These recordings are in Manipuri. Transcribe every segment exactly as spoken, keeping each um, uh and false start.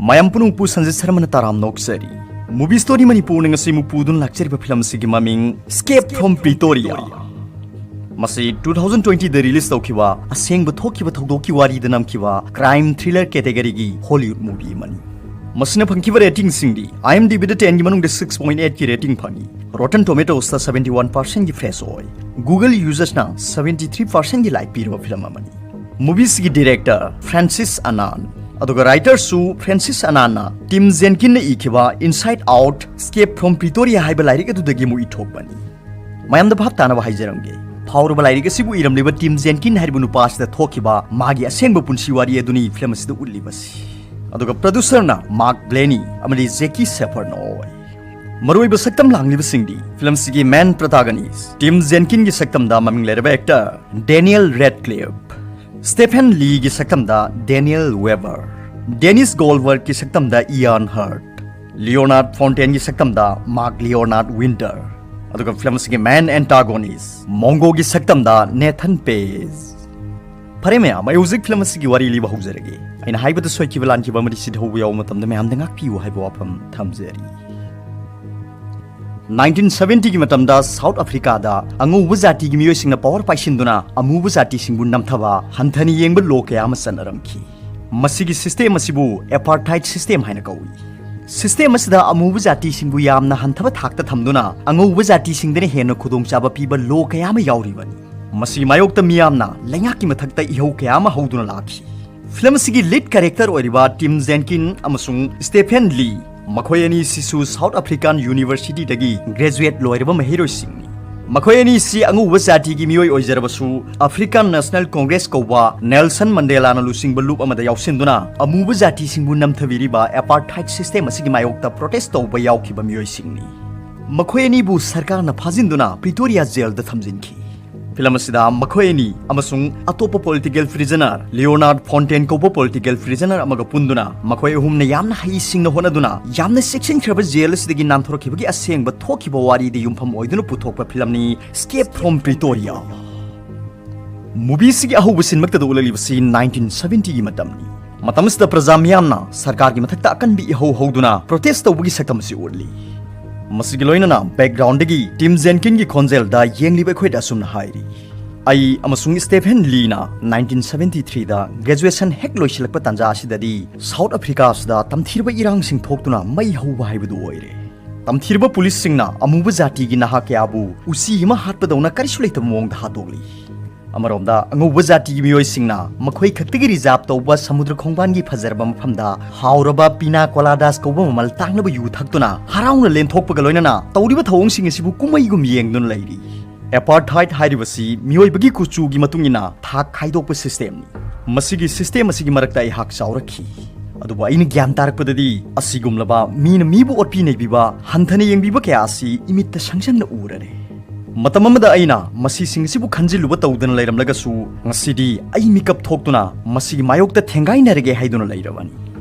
ꯃꯌꯥꯝ ꯄꯨꯝꯅꯃꯛꯄꯨ ꯁꯟꯖꯤꯠ ꯁꯔꯃꯅ ꯇꯔꯥꯝꯅ ꯑꯣꯛꯆꯔꯤ꯫ Movie Story ꯃꯅꯤꯄꯨꯔꯅ ꯉꯁꯤ ꯃꯨꯛ ꯄꯨꯗꯨꯅ ꯂꯥꯛꯆꯔꯤꯕ ꯐꯤꯂꯝ ꯑꯁꯤꯒꯤ ꯃꯃꯤꯡ Escape from Pretoria꯫ ꯃꯁꯤ two thousand twenty ꯗ release ꯇꯧꯈꯤꯕ, ꯑꯁꯦꯡꯕ ꯊꯣꯛꯈꯤꯕ ꯊꯧꯗꯣꯛꯀꯤ ꯋꯥꯔꯤꯗ ꯅꯝꯈꯤꯕ crime thriller category ꯒꯤ Hollywood movie ꯑꯃꯅꯤ꯫ ꯃꯁꯤꯅ ꯐꯪꯈꯤꯕ rating ꯁꯤꯡꯗꯤ IMDb ꯗ ten ꯒꯤ ꯃꯅꯨꯡꯗ six point eight ꯀꯤ rating ꯐꯪꯉꯤ꯫ Rotten Tomatoes ꯇ seventy one percent ꯒꯤ fresh ꯑꯣꯏ꯫ Google users ꯅ seventy three percent ꯒꯤ like ꯄꯤꯔꯕ ꯐꯤꯂꯝ ꯑꯃꯅꯤ꯫ Movie ꯁꯤꯒꯤ director Francis Annan, ꯑꯗꯨꯒ writer ꯁꯨ Francis Annan ꯅ Tim Jenkin ꯅ ꯏꯈꯤꯕ Inside Out: Escape from Pretoria ꯍꯥꯏꯕ ꯂꯥꯏꯔꯤꯛ ꯑꯗꯨꯗꯒꯤ ꯑꯃꯨꯛ ꯏꯊꯣꯛꯄꯅꯤ꯫ ꯃꯌꯥꯝꯗ ꯚꯥꯞ ꯇꯥꯅꯕ ꯍꯥꯏꯖꯔꯝꯒꯦ, ꯐꯥꯎꯔꯕ ꯂꯥꯏꯔꯤꯛ ꯑꯁꯤꯕꯨ ꯏꯔꯝꯂꯤꯕ Tim Jenkin ꯍꯥꯏꯔꯤꯕ ꯅꯨꯄꯥ ꯑꯁꯤꯗ ꯊꯣꯛꯈꯤꯕ ꯃꯥꯒꯤ ꯑꯁꯦꯡꯕ ꯄꯨꯟꯁꯤ ꯋꯥꯔꯤ ꯑꯗꯨꯅꯤ ꯐꯤꯂꯝ ꯑꯁꯤꯗ ꯎꯠꯂꯤꯕꯁꯤ꯫ ꯑꯗꯨꯒ producer ꯅ Mark Blaney ꯑꯃꯗꯤ Jackie Shepherd ꯅ ꯑꯣꯏ꯫ ꯃꯔꯨꯑꯣꯏꯕ ꯁꯛꯇꯝ ꯂꯥꯡꯂꯤꯕꯁꯤꯡꯗꯤ ꯐꯤꯂꯝ ꯑꯁꯤꯒꯤ main protagonist Tim Jenkin ꯒꯤ ꯁꯛꯇꯝꯗ ꯃꯃꯤꯡ ꯂꯩꯔꯕ actor Daniel Radcliffe, Stephen Lee ꯒꯤ ꯁꯛꯇꯝꯗ Daniel Weber, Dennis Goldberg ꯒꯤ ꯁꯛꯇꯝꯗ Ian Hurt, Leonard Fontaine ꯒꯤ ꯁꯛꯇꯝꯗ Mark Leonard Winter, ꯑꯗꯨꯒ ꯐꯤꯂꯝ ꯑꯁꯤꯒꯤ main antagonist Mongo ꯒꯤ ꯁꯛꯇꯝꯗ Nathan Page꯫ ꯐꯔꯦ ꯃꯌꯥꯝ, ꯑꯩ ꯍꯧꯖꯤꯛ ꯐꯤꯂꯝ ꯑꯁꯤꯒꯤ ꯋꯥꯔꯤ ꯂꯤꯕ ꯍꯧꯖꯔꯒꯦ꯫ ꯑꯩꯅ ꯍꯥꯏꯕꯗ ꯁꯣꯏꯈꯤꯕ ꯂꯥꯟꯈꯤꯕ ꯑꯃꯗꯤ ꯁꯤꯊꯧꯕ ꯌꯥꯎꯕ ꯃꯇꯝꯗ ꯃꯌꯥꯝꯗ ꯉꯥꯛꯄꯤꯌꯨ ꯍꯥꯏꯕ ꯋꯥꯐꯝ ꯊꯝꯖꯔꯤ꯫ Nineteen seventy ꯒꯤ ꯃꯇꯝꯗ South Africa ꯗ ꯑꯉꯧꯕ ꯖꯥꯇꯤꯒꯤ ꯃꯤꯑꯣꯏꯁꯤꯡꯅ power ꯄꯥꯏꯁꯤꯟꯗꯨꯅ ꯑꯃꯨꯕ ꯖꯥꯇꯤꯁꯤꯡꯕꯨ ꯅꯝꯊꯕ, ꯍꯟꯊꯅ ꯌꯦꯡꯕ law ꯀꯌꯥ ꯑꯃ ꯆꯠꯅꯔꯝꯈꯤ꯫ ꯃꯁꯤꯒꯤ system ꯑꯁꯤꯕꯨ apartheid system ꯍꯥꯏꯅ ꯀꯧꯏ꯫ System ꯑꯁꯤꯗ ꯑꯃꯨꯕ ꯖꯥꯇꯤꯁꯤꯡꯕꯨ ꯌꯥꯝꯅ ꯍꯟꯊꯕ ꯊꯥꯛꯇ ꯊꯝꯗꯨꯅ ꯑꯉꯧꯕ ꯖꯥꯇꯤꯁꯤꯡꯗꯅ ꯍꯦꯟꯅ ꯈꯨꯗꯣꯡꯆꯥꯕ ꯄꯤꯕ law ꯀꯌꯥ ꯑꯃ ꯌꯥꯎꯔꯤꯕꯅꯤ꯫ ꯃꯁꯤꯒꯤ ꯃꯥꯌꯣꯛꯇ ꯃꯤꯌꯥꯝꯅ ꯂꯩꯉꯥꯛꯀꯤ ꯃꯊꯛꯇ ꯏꯍꯧ ꯀꯌꯥ ꯑꯃ ꯍꯧꯗꯨꯅ ꯂꯥꯛꯈꯤ꯫ ꯐꯤꯂꯝ ꯑꯁꯤꯒꯤ lead character ꯑꯣꯏꯔꯤꯕ Tim Jenkin ꯑꯃꯁꯨꯡ Stephen Lee, ꯃꯈꯣꯏ ꯑꯅꯤ ꯑꯁꯤꯁꯨ South African University ꯗꯒꯤ graduate ꯂꯣꯏꯔꯕ ꯃꯍꯩꯔꯣꯏꯁꯤꯡꯅꯤ꯫ ꯃꯈꯣꯏ ꯑꯅꯤ ꯑꯁꯤ ꯑꯉꯧꯕ ꯖꯥꯇꯤꯒꯤ ꯃꯤꯑꯣꯏ ꯑꯣꯏꯖꯔꯕꯁꯨ, African National Congress ꯀꯧꯕ Nelson Mandela ꯅ ꯂꯨꯆꯤꯡꯕ ꯂꯨꯞ ꯑꯃꯗ ꯌꯥꯎꯁꯤꯟꯗꯨꯅ ꯑꯃꯨꯕ ꯖꯥꯇꯤꯁꯤꯡꯕꯨ ꯅꯝꯊꯕꯤꯔꯤꯕ apartheid system ꯑꯁꯤꯒꯤ ꯃꯥꯌꯣꯛꯇ protest ꯇꯧꯕ ꯌꯥꯎꯈꯤꯕ ꯃꯤꯑꯣꯏꯁꯤꯡꯅꯤ꯫ ꯃꯈꯣꯏ ꯑꯅꯤꯕꯨ ꯁꯔꯀꯥꯔꯅ ꯐꯥꯖꯤꯟꯗꯨꯅ Pretoria jail ꯗ ꯊꯝꯖꯤꯟꯈꯤ꯫ ꯐꯤꯂꯝ ꯑꯁꯤꯗ ꯃꯈꯣꯏ ꯑꯅꯤ ꯑꯃꯁꯨꯡ ꯑꯇꯣꯞꯄ political prisoner, Leonard Fontaine ꯀꯧꯕ political prisoner ꯑꯃꯒ ꯄꯨꯟꯗꯨꯅ, ꯃꯈꯣꯏ ꯑꯍꯨꯝꯅ ꯌꯥꯝꯅ ꯍꯩꯁꯤꯡꯅ ꯍꯣꯠꯅꯗꯨꯅ, ꯌꯥꯝꯅ ꯆꯦꯛꯁꯤꯟꯈ꯭ꯔꯕ jail ꯑꯁꯤꯗꯒꯤ ꯅꯥꯟꯊꯣꯔꯛꯈꯤꯕꯒꯤ ꯑꯁꯦꯡꯕ ꯊꯣꯛꯈꯤꯕ ꯋꯥꯔꯤꯗ ꯌꯨꯝꯐꯝ ꯑꯣꯏꯗꯨꯅ ꯄꯨꯊꯣꯛꯄ ꯐꯤꯂꯝꯅꯤ Escape from Pretoria꯫ Movie ꯁꯤꯒꯤ ꯑꯍꯧꯕ scene ꯃꯛꯇꯗ ꯎꯠꯂꯛꯂꯤꯕꯁꯤ nineteen seventy ꯒꯤ ꯃꯇꯝꯅꯤ꯫ ꯃꯇꯝ ꯑꯁꯤꯗ ꯄ꯭ꯔꯖꯥ ꯃꯤꯌꯥꯝꯅ ꯁꯔꯀꯥꯔꯒꯤ ꯃꯊꯛꯇ ꯑꯀꯟꯕꯤ ꯏꯍꯧ ꯍꯧꯗꯨꯅ ꯄ꯭ꯔꯣꯇꯦꯁ ꯇꯧꯕꯒꯤ ꯁꯛꯇꯝ ꯑꯁꯤ ꯎꯠꯂꯤ꯫ ꯃꯁꯤꯒꯤ ꯂꯣꯏꯅꯅ ꯕꯦꯛꯒ꯭ꯔꯥꯎꯟꯗꯒꯤ ꯇꯤꯝ ꯖꯦꯟꯀꯤꯟꯒꯤ ꯈꯣꯟꯖꯦꯜꯗ ꯌꯦꯡꯂꯤꯕ ꯑꯩꯈꯣꯏꯗ ꯑꯁꯨꯝꯅ ꯍꯥꯏꯔꯤ꯫ ꯑꯩ ꯑꯃꯁꯨꯡ ꯁ꯭ꯇꯦꯐꯦꯟ ꯂꯤꯅ ꯅꯥꯏꯟꯇꯤꯟ ꯁꯚꯦꯟꯇꯤ ꯊ꯭ꯔꯤꯗ ꯒ꯭ꯔꯦꯖꯨꯑꯦꯁꯟ ꯍꯦꯛ ꯂꯣꯏꯁꯤꯜꯂꯛꯄ ꯇꯥꯟꯖꯥ ꯑꯁꯤꯗꯗꯤ ꯁꯥꯎꯠ ꯑꯐ꯭ꯔꯤꯀꯥ ꯑꯁꯤꯗ ꯇꯝꯊꯤꯔꯕ ꯏꯔꯥꯡꯁꯤꯡ ꯊꯣꯛꯇꯨꯅ ꯃꯩ ꯍꯧꯕ ꯍꯥꯏꯕꯗꯨ ꯑꯣꯏꯔꯦ꯫ ꯇꯝꯊꯤꯔꯕ ꯄꯨꯂꯤꯁꯁꯤꯡꯅ ꯑꯃꯨꯕ ꯖꯥꯇꯤꯒꯤ ꯅꯍꯥ ꯀꯌꯥꯕꯨ ꯎꯆꯤ ꯑꯃ ꯍꯥꯠꯄꯗꯧꯅ ꯀꯔꯤꯁꯨ ꯂꯩꯇꯕ ꯃꯑꯣꯡꯗ ꯍꯥꯠꯇꯣꯛꯂꯤ꯫ ꯑꯃꯔꯣꯝꯗ ꯑꯉꯧꯕ ꯖꯥꯇꯤꯒꯤ ꯃꯤꯑꯣꯏꯁꯤꯡꯅ ꯃꯈꯣꯏ ꯈꯛꯇꯒꯤ ꯔꯤꯖꯥꯔꯚ ꯇꯧꯕ ꯁꯃꯨꯗ꯭ꯔ ꯈꯣꯡꯕꯥꯟꯒꯤ ꯐꯖꯔꯕ ꯃꯐꯝꯗ ꯍꯥꯎꯔꯕ ꯄꯤꯅꯥ ꯀꯣꯂꯥꯗꯥꯁ ꯀꯧꯕ ꯃꯃꯜ ꯇꯥꯡꯂꯕ ꯌꯨ ꯊꯛꯇꯨꯅ ꯍꯔꯥꯎꯅ ꯂꯦꯟꯊꯣꯛꯄꯒ ꯂꯣꯏꯅꯅ ꯇꯧꯔꯤꯕ ꯊꯧꯑꯣꯡꯁꯤꯡ ꯑꯁꯤꯕꯨ ꯀꯨꯝꯍꯩꯒꯨꯝ ꯌꯦꯡꯗꯨꯅ ꯂꯩꯔꯤ꯫ ꯑꯦꯄꯥꯔꯊꯥꯏꯗ ꯍꯥꯏꯔꯤꯕꯁꯤ ꯃꯤꯑꯣꯏꯕꯒꯤ ꯀꯨꯆꯨꯒꯤ ꯃꯇꯨꯡ ꯏꯟꯅ ꯊꯥꯛ ꯈꯥꯏꯗꯣꯛꯄ ꯁꯤꯁꯇꯦꯝꯅꯤ꯫ ꯃꯁꯤꯒꯤ ꯁꯤꯁꯇꯦꯝ ꯑꯁꯤꯒꯤ ꯃꯔꯛꯇ ꯑꯩꯍꯥꯛ ꯆꯥꯎꯔꯛꯈꯤ꯫ ꯑꯗꯨꯕꯨ ꯑꯩꯅ ꯒ꯭ꯌꯥꯟ ꯇꯥꯔꯛꯄꯗꯗꯤ ꯑꯁꯤꯒꯨꯝꯂꯕ ꯃꯤꯅ ꯃꯤꯕꯨ ꯑꯣꯠꯄꯤ ꯅꯩꯕꯤꯕ, ꯍꯟꯊꯅ ꯌꯦꯡꯕꯤꯕ ꯀꯌꯥ ꯑꯁꯤ ꯏꯃꯤꯠꯇ ꯁꯪꯁꯪꯅ ꯎꯔꯔꯦ꯫ ꯃꯇꯝ ꯑꯃꯗ ꯑꯩꯅ ꯃꯁꯤꯁꯤꯡ ꯑꯁꯤꯕꯨ ꯈꯟꯖꯤꯜꯂꯨꯕ ꯇꯧꯗꯅ ꯂꯩꯔꯝꯂꯒꯁꯨ, ꯉꯁꯤꯗꯤ ꯑꯩ ꯃꯤꯀꯞ ꯊꯣꯛꯇꯨꯅ ꯃꯁꯤꯒꯤ ꯃꯥꯌꯣꯛꯇ ꯊꯦꯡꯒꯥꯏꯅꯔꯒꯦ ꯍꯥꯏꯗꯨꯅ ꯂꯩꯔꯕꯅꯤ꯫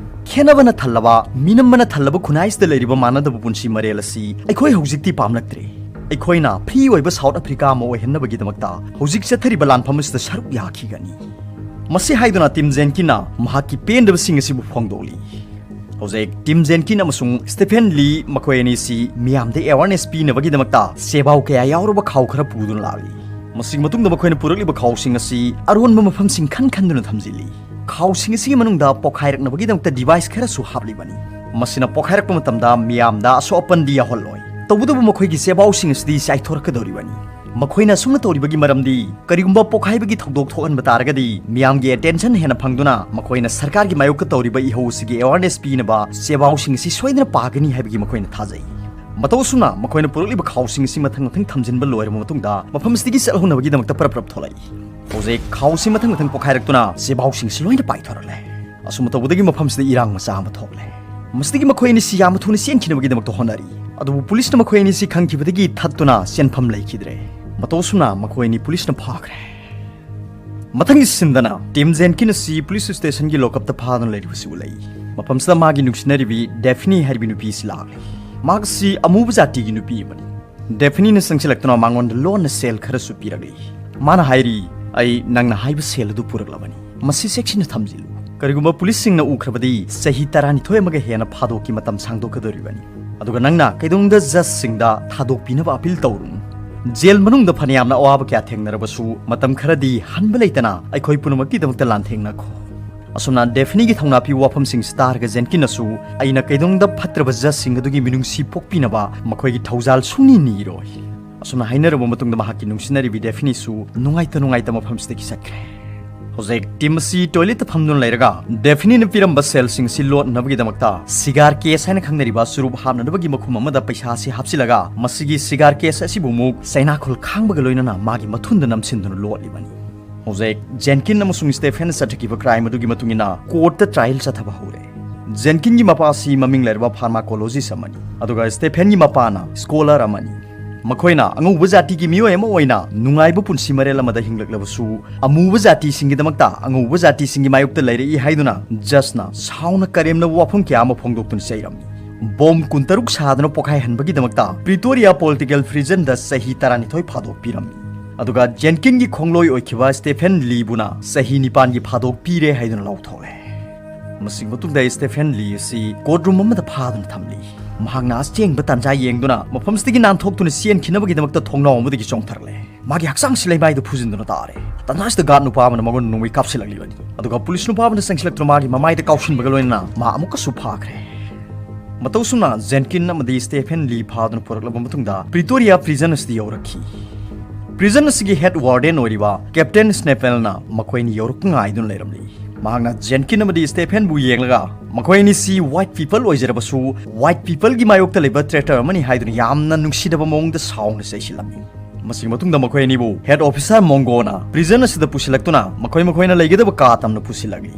ꯈꯦꯠꯅꯕꯅ ꯊꯜꯂꯕ, ꯃꯤꯅꯝꯕꯅ ꯊꯜꯂꯕ ꯈꯨꯟꯅꯥꯏꯁꯤꯗ ꯂꯩꯔꯤꯕ ꯃꯥꯟꯅꯗꯕ ꯄꯨꯟꯁꯤ ꯃꯔꯦꯜ ꯑꯁꯤ ꯑꯩꯈꯣꯏ ꯍꯧꯖꯤꯛꯇꯤ ꯄꯥꯝꯂꯛꯇ꯭ꯔꯦ꯫ ꯑꯩꯈꯣꯏꯅ ꯐ꯭ꯔꯤ ꯑꯣꯏꯕ ꯁꯥꯎꯠ ꯑꯐ꯭ꯔꯤꯀꯥ ꯑꯃ ꯑꯣꯏꯍꯟꯅꯕꯒꯤꯗꯃꯛꯇ ꯍꯧꯖꯤꯛ ꯆꯠꯊꯔꯤꯕ ꯂꯥꯟꯐꯝ ꯑꯁꯤꯗ ꯁꯔꯨꯛ ꯌꯥꯈꯤꯒꯅꯤ꯫ ꯃꯁꯤ ꯍꯥꯏꯗꯨꯅ ꯇꯤꯝ ꯖꯦꯟꯀꯤꯟꯅ ꯃꯍꯥꯛꯀꯤ ꯄꯦꯟꯗꯕꯁꯤꯡ ꯑꯁꯤꯕꯨ ꯐꯣꯡꯗꯣꯛꯂꯤ꯫ ꯍꯧꯖꯤꯛ ꯇꯤꯝ ꯖꯦꯟꯀꯤꯟ ꯑꯃꯁꯨꯡ ꯁ꯭ꯇꯦꯐꯦꯟ ꯂꯤ, ꯃꯈꯣꯏ ꯑꯅꯤꯁꯤ ꯃꯤꯌꯥꯝꯗ ꯑꯦꯋꯥꯔꯅꯦꯁ ꯄꯤꯅꯕꯒꯤꯗꯃꯛꯇ ꯆꯦꯕꯥꯎ ꯀꯌꯥ ꯌꯥꯎꯔꯕ ꯈꯥꯎ ꯈꯔ ꯄꯨꯗꯨꯅ ꯂꯥꯛꯂꯤ꯫ ꯃꯁꯤꯒꯤ ꯃꯇꯨꯡꯗ ꯃꯈꯣꯏꯅ ꯄꯨꯔꯛꯂꯤꯕ ꯈꯥꯎꯁꯤꯡ ꯑꯁꯤ ꯑꯔꯣꯟꯕ ꯃꯐꯝꯁꯤꯡ ꯈꯟ ꯈꯟꯗꯨꯅ ꯊꯝꯖꯤꯜꯂꯤ꯫ ꯈꯥꯎꯁꯤꯡ ꯑꯁꯤꯒꯤ ꯃꯅꯨꯡꯗ ꯄꯣꯈꯥꯏꯔꯛꯅꯕꯒꯤꯗꯃꯛꯇ ꯗꯤꯚꯥꯏꯁ ꯈꯔꯁꯨ ꯍꯥꯞꯂꯤꯕꯅꯤ꯫ ꯃꯁꯤꯅ ꯄꯣꯈꯥꯏꯔꯛꯄ ꯃꯇꯝꯗ ꯃꯤꯌꯥꯝꯗ ꯑꯁꯣꯛ ꯑꯄꯟꯗꯤ ꯌꯥꯎꯍꯜꯂꯣꯏ꯫ ꯇꯧꯕꯇꯕꯨ ꯃꯈꯣꯏꯒꯤ ꯆꯦꯕꯥꯎꯁꯤꯡ ꯑꯁꯤꯗꯤ ꯆꯥꯏꯊꯣꯔꯛꯀꯗꯧꯔꯤꯕꯅꯤ꯫ ꯃꯈꯣꯏꯅ ꯑꯁꯨꯝꯅ ꯇꯧꯔꯤꯕꯒꯤ ꯃꯔꯝꯗꯤ, ꯀꯔꯤꯒꯨꯝꯕ ꯄꯣꯈꯥꯏꯕꯒꯤ ꯊꯧꯗꯣꯛ ꯊꯣꯛꯍꯟꯕ ꯇꯥꯔꯒꯗꯤ, ꯃꯤꯌꯥꯝꯒꯤ ꯑꯦꯇꯦꯟꯁꯟ ꯍꯦꯟꯅ ꯐꯪꯗꯨꯅ ꯃꯈꯣꯏꯅ ꯁꯔꯀꯥꯔꯒꯤ ꯃꯥꯌꯣꯛꯇ ꯇꯧꯔꯤꯕ ꯏꯍꯧ ꯑꯁꯤꯒꯤ ꯑꯦꯋꯥꯔꯅꯦꯁ ꯄꯤꯅꯕ ꯆꯦꯕꯥꯎꯁꯤꯡ ꯑꯁꯤ ꯁꯣꯏꯗꯅ ꯄꯥꯒꯅꯤ ꯍꯥꯏꯕꯒꯤ ꯃꯈꯣꯏꯅ ꯊꯥꯖꯩ꯫ ꯃꯇꯧ ꯑꯁꯨꯝꯅ ꯃꯈꯣꯏꯅ ꯄꯨꯔꯛꯂꯤꯕ ꯈꯥꯎꯁꯤꯡ ꯑꯁꯤ ꯃꯊꯪ ꯃꯊꯪ ꯊꯝꯖꯤꯟꯕ ꯂꯣꯏꯔꯕ ꯃꯇꯨꯡꯗ, ꯃꯐꯝ ꯑꯁꯤꯗꯒꯤ ꯆꯠꯍꯧꯅꯕꯒꯤꯗꯃꯛꯇ ꯄꯔꯞ ꯄꯔꯞ ꯊꯣꯛꯂꯛꯏ꯫ ꯍꯧꯖꯤꯛ ꯈꯥꯎꯁꯤ ꯃꯊꯪ ꯃꯊꯪ ꯄꯣꯈꯥꯏꯔꯛꯇꯨꯅ ꯆꯦꯕꯥꯎꯁꯤꯡꯁꯤ ꯂꯣꯏꯅ ꯄꯥꯏꯊꯣꯔꯛꯂꯦ꯫ ꯑꯁꯨꯝꯅ ꯇꯧꯕꯗꯒꯤ ꯃꯐꯝꯁꯤꯗ ꯏꯔꯥꯡ ꯃꯆꯥ ꯑꯃ ꯊꯣꯛꯂꯦ꯫ ꯃꯁꯤꯗꯒꯤ ꯃꯈꯣꯏ ꯑꯅꯤꯁꯤ ꯌꯥꯝꯅ ꯊꯨꯅ ꯆꯦꯟꯈꯤꯅꯕꯒꯤꯗꯃꯛꯇ ꯍꯣꯠꯅꯔꯤ꯫ ꯑꯗꯨꯕꯨ ꯄꯨꯂꯤꯁꯅ ꯃꯈꯣꯏ ꯑꯅꯤꯁꯤ ꯈꯪꯈꯤꯕꯗꯒꯤ ꯊꯠꯇꯨꯅ ꯆꯦꯟꯐꯝ ꯂꯩꯈꯤꯗ꯭ꯔꯦ꯫ ꯃꯇꯧ ꯑꯁꯨꯝꯅ ꯃꯈꯣꯏ ꯑꯅꯤ ꯄꯨꯂꯤꯁꯅ ꯐꯥꯈ꯭ꯔꯦ꯫ ꯃꯊꯪꯒꯤ ꯁꯤꯟꯗꯅ ꯇꯤꯝ ꯖꯦꯟꯀꯤꯟ ꯑꯁꯤ ꯄꯨꯂꯤꯁ ꯁ꯭ꯇꯦꯁꯟꯒꯤ ꯂꯣꯀꯞꯇ ꯐꯥꯗꯨꯅ ꯂꯩꯔꯤꯕꯁꯤ ꯎꯠꯂꯛꯏ꯫ ꯃꯐꯝꯁꯤꯗ ꯃꯥꯒꯤ ꯅꯨꯡꯁꯤꯅꯔꯤꯕꯤ ꯗꯦꯐꯅꯤ ꯍꯥꯏꯔꯤꯕꯤ ꯅꯨꯄꯤ ꯑꯁꯤ ꯂꯥꯛꯂꯤ꯫ ꯃꯍꯥꯛꯁꯤ ꯑꯃꯨꯕ ꯖꯥꯇꯤꯒꯤ ꯅꯨꯄꯤ ꯑꯃꯅꯤ꯫ ꯗꯦꯐꯅꯤꯅ ꯆꯪꯁꯤꯜꯂꯛꯇꯨꯅ ꯃꯉꯣꯟꯗ ꯂꯣꯟꯅ ꯁꯦꯜ ꯈꯔꯁꯨ ꯄꯤꯔꯛꯂꯤ꯫ ꯃꯥꯅ ꯍꯥꯏꯔꯤ, "ꯑꯩ ꯅꯪꯅ ꯍꯥꯏꯕ ꯁꯦꯜ ꯑꯗꯨ ꯄꯨꯔꯛꯂꯕꯅꯤ꯫ ꯃꯁꯤ ꯆꯦꯛꯁꯤꯟꯅ ꯊꯝꯖꯤꯜꯂꯨ꯫ ꯀꯔꯤꯒꯨꯝꯕ ꯄꯨꯂꯤꯁꯁꯤꯡꯅ ꯎꯈ꯭ꯔꯕꯗꯤ ꯆꯍꯤ ꯇꯔꯥꯅꯤꯊꯣꯏ ꯑꯃꯒ ꯍꯦꯟꯅ ꯐꯥꯗꯣꯛꯀꯤ ꯃꯇꯝ ꯁꯥꯡꯗꯣꯛꯀꯗꯧꯔꯤꯕꯅꯤ꯫ ꯑꯗꯨꯒ ꯅꯪꯅ ꯀꯩꯗꯧꯅꯨꯡꯗ ꯖꯖꯁꯤꯡꯗ ꯊꯥꯗꯣꯛꯄꯤꯅꯕ ꯑꯄꯤꯜ ꯇꯧꯔꯨꯅꯨ꯫ ꯖꯦꯜ ꯃꯅꯨꯡꯗ ꯐꯅꯌꯥꯝꯅ ꯑꯋꯥꯕ ꯀꯌꯥ ꯊꯦꯡꯅꯔꯕꯁꯨ, ꯃꯇꯝ ꯈꯔꯗꯤ ꯍꯟꯕ ꯂꯩꯇꯅ ꯑꯩꯈꯣꯏ ꯄꯨꯝꯅꯃꯛꯀꯤꯗꯃꯛꯇ ꯂꯥꯟꯊꯦꯡꯅꯈꯣ꯫ ꯑꯁꯨꯝꯅ ꯗꯦꯐꯤꯅꯤꯒꯤ ꯊꯧꯅꯥ ꯄꯤꯕ ꯋꯥꯐꯝꯁꯤꯡꯁꯤ ꯇꯥꯔꯒ ꯖꯦꯟꯀꯤꯟꯅꯁꯨ ꯑꯩꯅ ꯀꯩꯗꯧꯅꯨꯡꯗ ꯐꯠꯇ꯭ꯔꯕ ꯖꯖꯁꯤꯡ ꯑꯗꯨꯒꯤ ꯃꯤꯅꯨꯡꯁꯤ ꯄꯣꯛꯄꯤꯅꯕ ꯃꯈꯣꯏꯒꯤ ꯊꯧꯖꯥꯜ ꯁꯨꯡꯅꯤ ꯅꯤꯔꯣꯏ꯫ ꯑꯁꯨꯝꯅ ꯍꯥꯏꯅꯔꯕ ꯃꯇꯨꯡꯗ ꯃꯍꯥꯛꯀꯤ ꯅꯨꯡꯁꯤꯅꯔꯤꯕꯤ ꯗꯦꯐꯤꯅꯤꯁꯨ ꯅꯨꯡꯉꯥꯏꯇ ꯅꯨꯡꯉꯥꯏꯇ ꯃꯐꯝꯁꯤꯗꯒꯤ ꯆꯠꯈ꯭ꯔꯦ꯫ ꯍꯧꯖꯤꯛ ꯇꯤꯝ ꯑꯁꯤ ꯇꯣꯏꯂꯦꯠꯇ ꯐꯝꯗꯨꯅ ꯂꯩꯔꯒ ꯗꯦꯐꯤꯅꯤꯅ ꯄꯤꯔꯝꯕ ꯁꯦꯜꯁꯤꯡ ꯑꯁꯤ ꯂꯣꯠꯅꯕꯒꯤꯗꯃꯛꯇ ꯁꯤꯒꯥꯔ ꯀꯦꯁ ꯍꯥꯏꯅ ꯈꯪꯅꯔꯤꯕ ꯆꯨꯔꯨꯞ ꯍꯥꯞꯅꯅꯕꯒꯤ ꯃꯈꯨꯝ ꯑꯃꯗ ꯄꯩꯁꯥ ꯑꯁꯤ ꯍꯥꯞꯆꯤꯜꯂꯒ ꯃꯁꯤꯒꯤ ꯁꯤꯒꯥꯔ ꯀꯦꯁ ꯑꯁꯤꯕꯨ ꯑꯃꯨꯛ ꯆꯩꯅꯥꯈꯣꯜ ꯈꯥꯡꯕꯒ ꯂꯣꯏꯅꯅ ꯃꯥꯒꯤ ꯃꯊꯨꯟꯗ ꯅꯝꯁꯤꯟꯗꯨꯅ ꯂꯣꯠꯂꯤꯕꯅꯤ꯫ ꯍꯧꯖꯤꯛ ꯖꯦꯟꯀꯤꯟ ꯑꯃꯁꯨꯡ ꯁ꯭ꯇꯦꯐꯦꯟꯅ ꯆꯠꯊꯈꯤꯕ ꯀ꯭ꯔꯥꯏꯝ ꯑꯗꯨꯒꯤ ꯃꯇꯨꯡ ꯏꯟꯅ ꯀꯣꯔꯠꯇ ꯇ꯭ꯔꯥꯏꯌꯦꯜ ꯆꯠꯊꯕ ꯍꯧꯔꯦ꯫ ꯖꯦꯟꯀꯤꯟꯒꯤ ꯃꯄꯥ ꯑꯁꯤ ꯃꯃꯤꯡ ꯂꯩꯔꯕ ꯐꯥꯔꯃꯥꯀꯣꯂꯣꯖꯤꯁ ꯑꯃꯅꯤ, ꯑꯗꯨꯒ ꯁ꯭ꯇꯦꯐꯦꯟꯒꯤ ꯃꯄꯥꯅ ꯁ꯭ꯀꯣꯂꯔ ꯑꯃꯅꯤ꯫ ꯃꯈꯣꯏꯅ ꯑꯉꯧꯕ ꯖꯥꯇꯤꯒꯤ ꯃꯤꯑꯣꯏ ꯑꯃ ꯑꯣꯏꯅ ꯅꯨꯡꯉꯥꯏꯕ ꯄꯨꯟꯁꯤ ꯃꯔꯦꯜ ꯑꯃꯗ ꯍꯤꯡꯂꯛꯂꯕꯁꯨ, ꯑꯃꯨꯕ ꯖꯥꯇꯤꯁꯤꯡꯒꯤꯗꯃꯛꯇ ꯑꯉꯧꯕ ꯖꯥꯇꯤꯁꯤꯡꯒꯤ ꯃꯥꯌꯣꯛꯇ ꯂꯩꯔꯛꯏ ꯍꯥꯏꯗꯨꯅ ꯖꯖꯅ ꯁꯥꯎꯅ ꯀꯔꯦꯝꯅꯕ ꯋꯥꯐꯝ ꯀꯌꯥ ꯑꯃ ꯐꯣꯡꯗꯣꯛꯇꯨꯅ ꯆꯩꯔꯝꯃꯤ꯫ ꯕꯣꯝ ꯀꯨꯟꯇꯔꯨꯛ ꯁꯥꯗꯨꯅ ꯄꯣꯈꯥꯏꯍꯟꯕꯒꯤꯗꯃꯛꯇ ꯄ꯭ꯔꯤꯇꯣꯔꯤꯌꯥ ꯄꯣꯂꯤꯇꯤꯀꯦꯜ ꯄ꯭ꯔꯤꯖꯟꯗ ꯆꯍꯤ ꯇꯔꯥꯅꯤꯊꯣꯏ ꯐꯥꯗꯣꯛꯄꯤꯔꯝꯃꯤ꯫ ꯑꯗꯨꯒ ꯖꯦꯟꯀꯤꯟꯒꯤ ꯈꯣꯡꯂꯣꯏ ꯑꯣꯏꯈꯤꯕ ꯁ꯭ꯇꯦꯐꯦꯟ ꯂꯤꯕꯨꯅ ꯆꯍꯤ ꯅꯤꯄꯥꯟꯒꯤ ꯐꯥꯗꯣꯛꯄꯤꯔꯦ ꯍꯥꯏꯗꯨꯅ ꯂꯥꯎꯊꯣꯛꯂꯦ꯫ ꯃꯁꯤꯒꯤ ꯃꯇꯨꯡꯗ ꯁ꯭ꯇꯦꯐꯦꯟ ꯂꯤ ꯑꯁꯤ ꯀꯣꯔꯠꯔꯨꯝ ꯑꯃꯗ ꯐꯥꯗꯨꯅ ꯊꯝꯂꯤ꯫ ꯃꯍꯥꯛꯅ ꯑꯁꯦꯡꯕ ꯇꯥꯟꯖꯥ ꯌꯦꯡꯗꯨꯅ ꯃꯐꯝꯁꯤꯗꯒꯤ ꯅꯥꯟꯊꯣꯛꯇꯨꯅ ꯆꯦꯟꯈꯤꯅꯕꯒꯤꯗꯃꯛꯇ ꯊꯣꯡꯅꯥꯎ ꯑꯃꯗꯒꯤ ꯆꯣꯡꯊꯔꯛꯂꯦ꯫ ꯃꯥꯒꯤ ꯍꯛꯆꯥꯡꯁꯤ ꯂꯩꯃꯥꯏꯗ ꯐꯨꯖꯤꯟꯗꯨꯅ ꯇꯥꯔꯦ꯫ ꯇꯥꯟꯖꯥꯁꯤꯗ ꯒꯥꯔꯗ ꯅꯨꯄꯥ ꯑꯃꯅ ꯃꯉꯣꯟꯗ ꯅꯣꯡꯃꯩ ꯀꯥꯞꯁꯤꯜꯂꯛꯂꯤꯕꯅꯤ꯫ ꯑꯗꯨꯒ ꯄꯨꯂꯤꯁ ꯅꯨꯄꯥ ꯑꯃꯅ ꯆꯪꯁꯤꯜꯂꯛꯇꯨꯅ ꯃꯥꯒꯤ ꯃꯃꯥꯏꯗ ꯀꯥꯎꯁꯤꯟꯕꯒ ꯂꯣꯏꯅꯅ ꯃꯥ ꯑꯃꯨꯛꯀꯁꯨ ꯐꯥꯈ꯭ꯔꯦ꯫ ꯃꯇꯧꯁꯨꯝꯅ ꯖꯦꯟꯀꯤꯟ ꯑꯃꯗꯤ ꯁ꯭ꯇꯦꯐꯦꯟ ꯂꯤ ꯐꯥꯗꯨꯅ ꯄꯨꯔꯛꯂꯕ ꯃꯇꯨꯡꯗ ꯄ꯭ꯔꯤꯇꯣꯔꯤꯌꯥ ꯄ꯭ꯔꯤꯖꯟ ꯑꯁꯤꯗ ꯌꯧꯔꯛꯈꯤ꯫ ꯄ꯭ꯔꯤꯖꯟ ꯑꯁꯤꯒꯤ ꯍꯦꯗ ꯋꯥꯔꯗꯦꯟ ꯑꯣꯏꯔꯤꯕ ꯀꯦꯞꯇꯦꯟ ꯁ꯭ꯅꯦꯄꯦꯜꯅ ꯃꯈꯣꯏ ꯑꯅꯤ ꯌꯧꯔꯛꯄ ꯉꯥꯏꯗꯨꯅ ꯂꯩꯔꯝꯂꯤ꯫ ꯃꯍꯥꯛꯅ ꯖꯦꯟꯀꯤꯟ ꯑꯃꯗꯤ ꯁ꯭ꯇꯦꯐꯦꯟꯕꯨ ꯌꯦꯡꯂꯒ, "ꯃꯈꯣꯏ ꯑꯅꯤꯁꯤ ꯋꯥꯏꯠ ꯄꯤꯄꯜ ꯑꯣꯏꯖꯔꯕꯁꯨ, ꯋꯥꯏꯠ ꯄꯤꯄꯜꯒꯤ ꯃꯥꯌꯣꯛꯇ ꯂꯩꯕ ꯇ꯭ꯔꯦꯇꯔ ꯑꯃꯅꯤ" ꯍꯥꯏꯗꯨꯅ ꯌꯥꯝꯅ ꯅꯨꯡꯁꯤꯗꯕ ꯃꯑꯣꯡꯗ ꯁꯥꯎꯅ ꯆꯩꯁꯤꯜꯂꯝꯃꯤ꯫ ꯃꯁꯤꯒꯤ ꯃꯇꯨꯡꯗ ꯃꯈꯣꯏ ꯑꯅꯤꯕꯨ ꯍꯦꯗ ꯑꯣꯐꯤꯁꯥꯔ ꯃꯣꯡꯒꯣꯅ ꯄ꯭ꯔꯤꯖꯟ ꯑꯁꯤꯗ ꯄꯨꯁꯤꯜꯂꯛꯇꯨꯅ ꯃꯈꯣꯏ ꯃꯈꯣꯏꯅ ꯂꯩꯒꯗꯕ ꯀꯥ ꯇꯝꯅ ꯄꯨꯁꯤꯜꯂꯛꯂꯤ꯫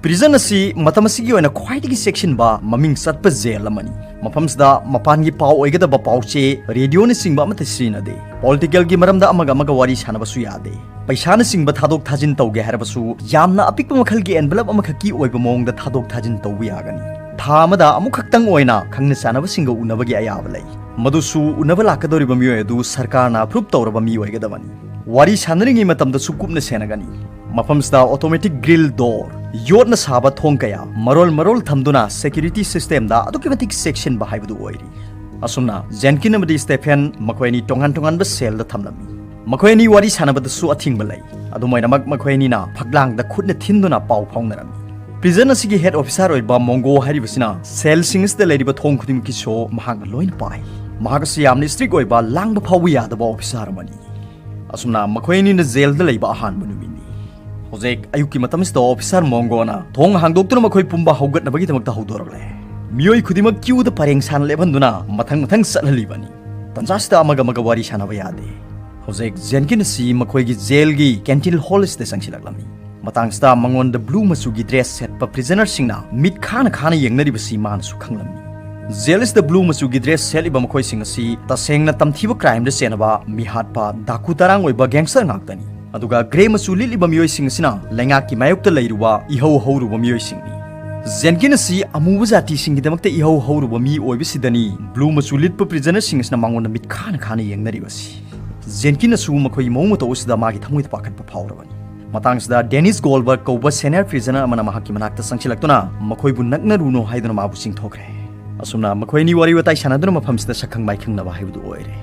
ꯄ꯭ꯔꯤꯖꯟ ꯑꯁꯤ ꯃꯇꯝ ꯑꯁꯤꯒꯤ ꯑꯣꯏꯅ ꯈ꯭ꯋꯥꯏꯗꯒꯤ ꯆꯦꯛꯁꯤꯟꯕ ꯃꯃꯤꯡ ꯆꯠꯄ ꯖꯦꯜ ꯑꯃꯅꯤ꯫ ꯃꯐꯝꯁꯤꯗ ꯃꯄꯥꯟꯒꯤ ꯄꯥꯎ ꯑꯣꯏꯒꯗꯕ ꯄꯥꯎ ꯆꯦ, ꯔꯦꯗꯤꯑꯣꯅꯆꯤꯡꯕ ꯑꯃꯠꯇ ꯁꯤꯖꯤꯟꯅꯗꯦ꯫ ꯄꯣꯂꯤꯇꯤꯀꯦꯜꯒꯤ ꯃꯔꯝꯗ ꯑꯃꯒ ꯑꯃꯒ ꯋꯥꯔꯤ ꯁꯥꯟꯅꯕꯁꯨ ꯌꯥꯗꯦ꯫ ꯄꯩꯁꯥꯅꯆꯤꯡꯕ ꯊꯥꯗꯣꯛ ꯊꯥꯖꯤꯟ ꯇꯧꯒꯦ ꯍꯥꯏꯔꯕꯁꯨ ꯌꯥꯝꯅ ꯑꯄꯤꯛꯄ ꯃꯈꯜꯒꯤ ꯑꯦꯟꯚꯂꯞ ꯑꯃꯈꯛꯀꯤ ꯑꯣꯏꯕ ꯃꯑꯣꯡꯗ ꯊꯥꯗꯣꯛ ꯊꯥꯖꯤꯟ ꯇꯧꯕ ꯌꯥꯒꯅꯤ꯫ ꯊꯥ ꯑꯃꯗ ꯑꯃꯨꯛꯈꯛꯇꯪ ꯑꯣꯏꯅ ꯈꯪꯅ ꯆꯥꯟꯅꯕꯁꯤꯡꯒ ꯎꯅꯕꯒꯤ ꯑꯌꯥꯕ ꯂꯩ꯫ ꯃꯗꯨꯁꯨ ꯎꯅꯕ ꯂꯥꯛꯀꯗꯧꯔꯤꯕ ꯃꯤꯑꯣꯏ ꯑꯗꯨ ꯁꯔꯀꯥꯔꯅ ꯑꯦꯄ꯭ꯔꯨꯞ ꯇꯧꯔꯕ ꯃꯤ ꯑꯣꯏꯒꯗꯕꯅꯤ꯫ ꯋꯥꯔꯤ ꯁꯥꯟꯅꯔꯤꯉꯩ ꯃꯇꯝꯗꯁꯨ ꯀꯨꯞꯅ ꯁꯦꯟꯅꯒꯅꯤ꯫ ꯃꯐꯝꯁꯤꯗ ꯑꯣꯇꯣꯃꯦꯇꯤꯛ ꯒ꯭ꯔꯤꯜ ꯗꯣꯔ, ꯌꯣꯠꯅ ꯁꯥꯕ ꯊꯣꯡ ꯀꯌꯥ ꯃꯔꯣꯜ ꯃꯔꯣꯜ ꯊꯝꯗꯨꯅ ꯁꯦꯀ꯭ꯌꯨꯔꯤꯇꯤ ꯁꯤꯁꯇꯦꯝꯗ ꯑꯗꯨꯛꯀꯤ ꯃꯇꯤꯛ ꯆꯦꯛꯁꯤꯟꯕ ꯍꯥꯏꯕꯗꯨ ꯑꯣꯏꯔꯤ꯫ ꯑꯁꯨꯝꯅ ꯖꯦꯟꯀꯤꯟ ꯑꯃꯗꯤ ꯁ꯭ꯇꯦꯐꯦꯟ ꯃꯈꯣꯏ ꯑꯅꯤ ꯇꯣꯉꯥꯟ ꯇꯣꯉꯥꯟꯕ ꯁꯦꯜꯗ ꯊꯝꯂꯝꯃꯤ꯫ ꯃꯈꯣꯏ ꯑꯅꯤ ꯋꯥꯔꯤ ꯁꯥꯟꯅꯕꯗꯁꯨ ꯑꯊꯤꯡꯕ ꯂꯩ꯫ ꯑꯗꯨꯝ ꯑꯣꯏꯅꯃꯛ, ꯃꯈꯣꯏ ꯑꯅꯤꯅ ꯐꯛꯂꯥꯡꯗ ꯈꯨꯠꯅ ꯊꯤꯟꯗꯨꯅ ꯄꯥꯎ ꯐꯥꯎꯅꯔꯝꯃꯤ꯫ ꯄ꯭ꯔꯤꯖꯟ ꯑꯁꯤꯒꯤ ꯍꯦꯗ ꯑꯣꯐꯤꯁꯥꯔ ꯑꯣꯏꯕ ꯃꯣꯡꯒꯣ ꯍꯥꯏꯔꯤꯕꯁꯤꯅ ꯁꯦꯜꯁꯤꯡ ꯑꯁꯤꯗ ꯂꯩꯔꯤꯕ ꯊꯣꯡ ꯈꯨꯗꯤꯡꯃꯛꯀꯤ ꯁꯣ ꯃꯍꯥꯛꯅ ꯂꯣꯏꯅ ꯄꯥꯏ꯫ ꯃꯍꯥꯛ ꯑꯁꯤ ꯌꯥꯝꯅ ꯏꯁꯇ꯭ꯔꯤꯛ ꯑꯣꯏꯕ, ꯂꯥꯡꯕ ꯐꯥꯎꯕ ꯌꯥꯗꯕ ꯑꯣꯐꯤꯁꯥꯔ ꯑꯃꯅꯤ꯫ ꯑꯁꯨꯝꯅ ꯃꯈꯣꯏ ꯑꯅꯤꯅ ꯖꯦꯜꯗ ꯂꯩꯕ ꯑꯍꯥꯟꯕ ꯅꯨꯃꯤꯠꯅꯤ꯫ ꯍꯧꯖꯤꯛ ꯑꯌꯨꯛꯀꯤ ꯃꯇꯝꯁꯤꯗ ꯑꯣꯐꯤꯁꯥꯔ ꯃꯣꯡꯒꯣꯅ ꯊꯣꯡ ꯍꯥꯡꯗꯣꯛꯇꯨꯅ ꯃꯈꯣꯏ ꯄꯨꯝꯕ ꯍꯧꯒꯠꯅꯕꯒꯤꯗꯃꯛꯇ ꯍꯧꯗꯣꯔꯛꯂꯦ꯫ ꯃꯤꯑꯣꯏ ꯈꯨꯗꯤꯡꯃꯛ ꯀ꯭ꯌꯨꯗ ꯄꯔꯦꯡ ꯁꯥꯅ ꯂꯦꯞꯍꯟꯗꯨꯅ ꯃꯊꯪ ꯃꯊꯪ ꯆꯠꯍꯜꯂꯤꯕꯅꯤ꯫ ꯇꯟꯖꯥꯁꯤꯗ ꯑꯃꯒ ꯑꯃꯒ ꯋꯥꯔꯤ ꯁꯥꯅꯕ ꯌꯥꯗꯦ꯫ ꯍꯧꯖꯤꯛ ꯖꯦꯟꯀꯤꯟ ꯑꯁꯤ ꯃꯈꯣꯏꯒꯤ ꯖꯦꯜꯒꯤ ꯀꯦꯟꯇꯤꯟ ꯍꯣꯜ ꯑꯁꯤꯗ ꯆꯪꯁꯤꯜꯂꯛꯂꯝꯃꯤ꯫ ꯃꯇꯥꯡꯁꯤꯗ ꯃꯉꯣꯟꯗ ꯕ꯭ꯂꯨ ꯃꯆꯨꯒꯤ ꯗ꯭ꯔꯦꯁ ꯁꯦꯠꯄ ꯄ꯭ꯔꯤꯖꯅꯔꯁꯤꯡꯅ ꯃꯤꯠ ꯈꯥꯅ ꯈꯥꯅ ꯌꯦꯡꯅꯔꯤꯕꯁꯤ ꯃꯥꯅꯁꯨ ꯈꯪꯂꯝꯃꯤ꯫ ꯖꯦꯜ ꯑꯁꯤꯗ ꯕ꯭ꯂꯨ ꯃꯆꯨꯒꯤ ꯗ꯭ꯔꯦꯁ ꯁꯦꯠꯂꯤꯕ ꯃꯈꯣꯏꯁꯤꯡ ꯑꯁꯤ ꯇꯁꯦꯡꯅ ꯇꯝꯊꯤꯕ ꯀ꯭ꯔꯥꯏꯝꯗ ꯆꯦꯟꯅꯕ, ꯃꯤꯍꯥꯠꯄ, ꯗꯥꯀꯨ ꯇꯔꯥꯡ ꯑꯣꯏꯕ ꯒꯦꯡꯁꯇꯔ ꯉꯥꯛꯇꯅꯤ꯫ ꯑꯗꯨꯒ ꯒ꯭ꯔꯦ ꯃꯆꯨ ꯂꯤꯠꯂꯤꯕ ꯃꯤꯑꯣꯏꯁꯤꯡ ꯑꯁꯤꯅ ꯂꯩꯉꯥꯛꯀꯤ ꯃꯥꯌꯣꯛꯇ ꯂꯩꯔꯨꯕ ꯏꯍꯧ ꯍꯧꯔꯨꯕ ꯃꯤꯑꯣꯏꯁꯤꯡꯅꯤ꯫ ꯖꯦꯟꯀꯤꯟ ꯑꯁꯤ ꯑꯃꯨꯕ ꯖꯥꯇꯤꯁꯤꯡꯒꯤꯗꯃꯛꯇ ꯏꯍꯧ ꯍꯧꯔꯨꯕ ꯃꯤ ꯑꯣꯏꯕꯁꯤꯗꯅꯤ ꯕ꯭ꯂꯨ ꯃꯆꯨ ꯂꯤꯠꯄ ꯄ꯭ꯔꯤꯖꯅꯔꯁꯤꯡ ꯑꯁꯤꯅ ꯃꯉꯣꯟꯗ ꯃꯤꯠ ꯈꯥꯅ ꯈꯥꯅ ꯌꯦꯡꯅꯔꯤꯕꯁꯤ꯫ ꯖꯦꯟꯀꯤꯟ ꯑꯁꯨ ꯃꯈꯣꯏꯒꯤ ꯃꯑꯣꯡ ꯃꯇꯧ ꯑꯁꯤꯗ ꯃꯥꯒꯤ ꯊꯃꯣꯏꯗ ꯄꯥꯈꯠꯄ ꯐꯥꯎꯔꯕꯅꯤ꯫ ꯃꯇꯥꯡꯁꯤꯗ ꯗꯦꯅꯤꯁ ꯒꯣꯜꯕꯔꯒ ꯀꯧꯕ ꯁꯦꯅꯤꯌꯔ ꯄ꯭ꯔꯤꯖꯅꯔ ꯑꯃꯅ ꯃꯍꯥꯛꯀꯤ ꯃꯅꯥꯛꯇ ꯆꯪꯁꯤꯜꯂꯛꯇꯨꯅ ꯃꯈꯣꯏꯕꯨ ꯅꯛꯅꯔꯨꯅꯨ ꯍꯥꯏꯗꯨꯅ ꯃꯥꯕꯨ ꯆꯤꯡꯊꯣꯛꯈ꯭ꯔꯦ꯫ ꯑꯁꯨꯝꯅ ꯃꯈꯣꯏ ꯑꯅꯤ ꯋꯥꯔꯤ ꯋꯥꯇꯥꯏ ꯁꯥꯟꯅꯗꯨꯅ ꯃꯐꯝꯁꯤꯗ ꯁꯛꯈꯪ ꯃꯥꯏꯈꯪꯅꯕ ꯍꯥꯏꯕꯗꯨ ꯑꯣꯏꯔꯦ꯫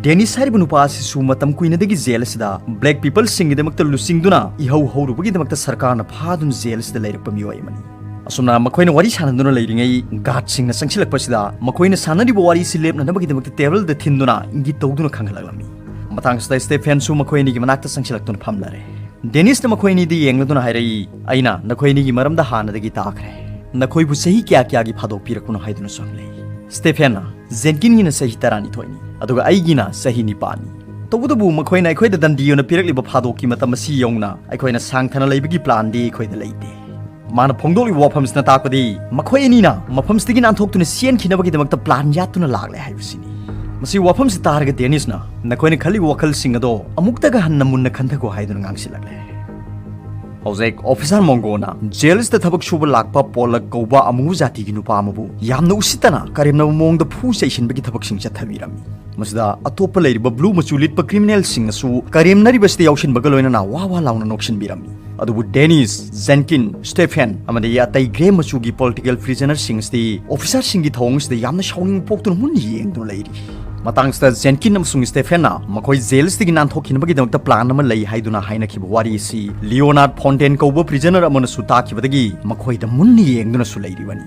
ꯗꯦꯅꯤꯁ ꯍꯥꯏꯔꯤꯕ ꯅꯨꯄꯥ ꯑꯁꯤꯁꯨ ꯃꯇꯝ ꯀꯨꯏꯅꯗꯒꯤ ꯖꯦꯜ ꯑꯁꯤꯗ ꯕ꯭ꯂꯦꯛ ꯄꯤꯄꯜꯁꯤꯡꯒꯤꯗꯃꯛꯇ ꯂꯨꯆꯤꯡꯗꯨꯅ ꯏꯍꯧ ꯍꯧꯔꯨꯕꯒꯤꯗꯃꯛꯇ ꯁꯔꯀꯥꯔꯅ ꯐꯥꯗꯨꯅ ꯖꯦꯜ ꯑꯁꯤꯗ ꯂꯩꯔꯛꯄ ꯃꯤꯑꯣꯏ ꯑꯃꯅꯤ꯫ ꯑꯁꯨꯝꯅ ꯃꯈꯣꯏꯅ ꯋꯥꯔꯤ ꯁꯥꯟꯅꯗꯨꯅ ꯂꯩꯔꯤꯉꯩ, ꯒꯥꯔꯗꯁꯤꯡꯅ ꯆꯪꯁꯤꯜꯂꯛꯄꯁꯤꯗ ꯃꯈꯣꯏꯅ ꯁꯥꯟꯅꯔꯤꯕ ꯋꯥꯔꯤꯁꯤ ꯂꯦꯞꯅꯅꯕꯒꯤꯗꯃꯛꯇ ꯇꯦꯕꯜꯗ ꯊꯤꯟꯗꯨꯅ ꯏꯪꯒꯤꯠ ꯇꯧꯗꯨꯅ ꯈꯪꯍꯜꯂꯛꯂꯝꯃꯤ꯫ ꯃꯇꯥꯡꯁꯤꯗ ꯁ꯭ꯇꯦꯐꯦꯟꯁꯨ ꯃꯈꯣꯏ ꯑꯅꯤꯒꯤ ꯃꯅꯥꯛꯇ ꯆꯪꯁꯤꯜꯂꯛꯇꯨꯅ ꯐꯝꯂꯔꯦ꯫ ꯗꯦꯅꯤꯁꯅ ꯃꯈꯣꯏ ꯑꯅꯤꯗ ꯌꯦꯡꯂꯗꯨꯅ ꯍꯥꯏꯔꯛꯏ, "ꯑꯩꯅ ꯅꯈꯣꯏ ꯑꯅꯤꯒꯤ ꯃꯔꯝꯗ ꯍꯥꯟꯅꯗꯒꯤ ꯇꯥꯈ꯭ꯔꯦ꯫ ꯅꯈꯣꯏꯕꯨ ꯆꯍꯤ ꯀꯌꯥ ꯀꯌꯥꯒꯤ ꯐꯥꯗꯣꯛꯄꯤꯔꯛꯄꯅꯣ?" ꯍꯥꯏꯗꯨꯅꯁꯨ ꯍꯪꯂꯛꯏ꯫ ꯁ꯭ꯇꯦꯐꯦꯟꯅ, "ꯖꯦꯟꯀꯤꯟꯒꯤꯅ ꯆꯍꯤ ꯇꯔꯥꯅꯤꯊꯣꯏꯅꯤ, ꯑꯗꯨꯒ ꯑꯩꯒꯤꯅ ꯆꯍꯤ ꯅꯤꯄꯥꯟꯅꯤ꯫ ꯇꯧꯕꯇꯕꯨ ꯃꯈꯣꯏꯅ ꯑꯩꯈꯣꯏꯗ ꯗꯟꯗꯤ ꯑꯣꯏꯅ ꯄꯤꯔꯛꯂꯤꯕ ꯐꯥꯗꯣꯛꯀꯤ ꯃꯇꯝ ꯑꯁꯤ ꯌꯧꯅ ꯑꯩꯈꯣꯏꯅ ꯁꯥꯡꯊꯅ ꯂꯩꯕꯒꯤ ꯄ꯭ꯂꯥꯟꯗꯤ ꯑꯩꯈꯣꯏꯗ ꯂꯩꯇꯦ"꯫ ꯃꯥꯅ ꯐꯣꯡꯗꯣꯛꯂꯤꯕ ꯋꯥꯐꯝꯁꯤꯅ ꯇꯥꯛꯄꯗꯤ ꯃꯈꯣꯏ ꯑꯅꯤꯅ ꯃꯐꯝꯁꯤꯗꯒꯤ ꯅꯥꯟꯊꯣꯛꯇꯨꯅ ꯆꯦꯟꯈꯤꯅꯕꯒꯤꯗꯃꯛꯇ ꯄ꯭ꯂꯥꯟ ꯌꯥꯠꯇꯨꯅ ꯂꯥꯛꯂꯦ ꯍꯥꯏꯕꯁꯤꯅꯤ꯫ ꯃꯁꯤ ꯋꯥꯐꯝꯁꯤ ꯇꯥꯔꯒ ꯗꯦꯅꯤꯁꯅ, "ꯅꯈꯣꯏꯅ ꯈꯜꯂꯤꯕ ꯋꯥꯈꯜꯁꯤꯡ ꯑꯗꯣ ꯑꯃꯨꯛꯇꯒ ꯍꯟꯅ ꯃꯨꯟꯅ ꯈꯟꯊꯈꯣ" ꯍꯥꯏꯗꯨꯅ ꯉꯥꯡꯁꯤꯜꯂꯛꯂꯦ꯫ ꯍꯧꯖꯤꯛ ꯑꯣꯐꯤꯁꯥꯔ ꯃꯣꯡꯒꯣꯅ ꯖꯦꯜꯁꯤꯗ ꯊꯕꯛ ꯁꯨꯕ ꯂꯥꯛꯄ ꯄꯣꯂꯛ ꯀꯧꯕ ꯑꯃꯨꯕ ꯖꯥꯇꯤꯒꯤ ꯅꯨꯄꯥ ꯑꯃꯕꯨ ꯌꯥꯝꯅ ꯎꯁꯤꯠꯇꯅ ꯀꯔꯦꯝꯅꯕ ꯃꯑꯣꯡꯗ ꯐꯨ ꯆꯩꯁꯤꯟꯕꯒꯤ ꯊꯕꯛꯁꯤꯡ ꯆꯠꯊꯕꯤꯔꯝꯃꯤ꯫ ꯃꯁꯤꯗ ꯑꯇꯣꯞꯄ ꯂꯩꯔꯤꯕ ꯕ꯭ꯂꯨ ꯃꯆꯨ ꯂꯤꯠꯄ ꯀ꯭ꯔꯤꯃꯤꯅꯦꯜꯁꯤꯡꯅꯁꯨ ꯀꯔꯦꯝꯅꯔꯤꯕꯁꯤꯗ ꯌꯥꯎꯁꯤꯟꯕꯒ ꯂꯣꯏꯅꯅ ꯋꯥ ꯋꯥ ꯂꯥꯎꯅ ꯅꯣꯛꯁꯤꯟꯕꯤꯔꯝꯃꯤ꯫ ꯑꯗꯨꯕꯨ ꯗꯦꯅꯤꯁ, ꯖꯦꯟꯀꯤꯟ, ꯁ꯭ꯇꯦꯐꯦꯟ ꯑꯃꯗꯤ ꯑꯇꯩ ꯒ꯭ꯔꯦ ꯃꯆꯨꯒꯤ ꯄꯣꯂꯤꯇꯤꯀꯦꯜ ꯄ꯭ꯔꯤꯖꯅꯔꯁꯤꯡ ꯑꯁꯤꯗꯤ ꯑꯣꯐꯤꯁꯥꯔꯁꯤꯡꯒꯤ ꯊꯧꯑꯣꯡ ꯑꯁꯤꯗ ꯌꯥꯝꯅ ꯁꯥꯎꯅꯤꯡꯕ ꯄꯣꯛꯇꯨꯅ ꯃꯨꯟꯅ ꯌꯦꯡꯗꯨꯅ ꯂꯩꯔꯤ꯫ ꯃꯇꯥꯡꯁꯤꯗ ꯖꯦꯟꯀꯤꯟ ꯑꯃꯁꯨꯡ ꯁ꯭ꯇꯦꯐꯦꯟꯅ ꯃꯈꯣꯏ ꯖꯦꯜꯁꯤꯗꯒꯤ ꯅꯥꯟꯊꯣꯛꯈꯤꯅꯕꯒꯤꯗꯃꯛꯇ ꯄ꯭ꯂꯥꯟ ꯑꯃ ꯂꯩ ꯍꯥꯏꯗꯨꯅ ꯍꯥꯏꯅꯈꯤꯕ ꯋꯥꯔꯤ ꯑꯁꯤ ꯂꯤꯑꯣꯅꯥꯔꯗ ꯐꯣꯟꯇꯦꯟ ꯀꯧꯕ ꯄ꯭ꯔꯤꯖꯅꯔ ꯑꯃꯅꯁꯨ ꯇꯥꯈꯤꯕꯗꯒꯤ ꯃꯈꯣꯏꯗ ꯃꯨꯟꯅ ꯌꯦꯡꯗꯨꯅꯁꯨ ꯂꯩꯔꯤꯕꯅꯤ꯫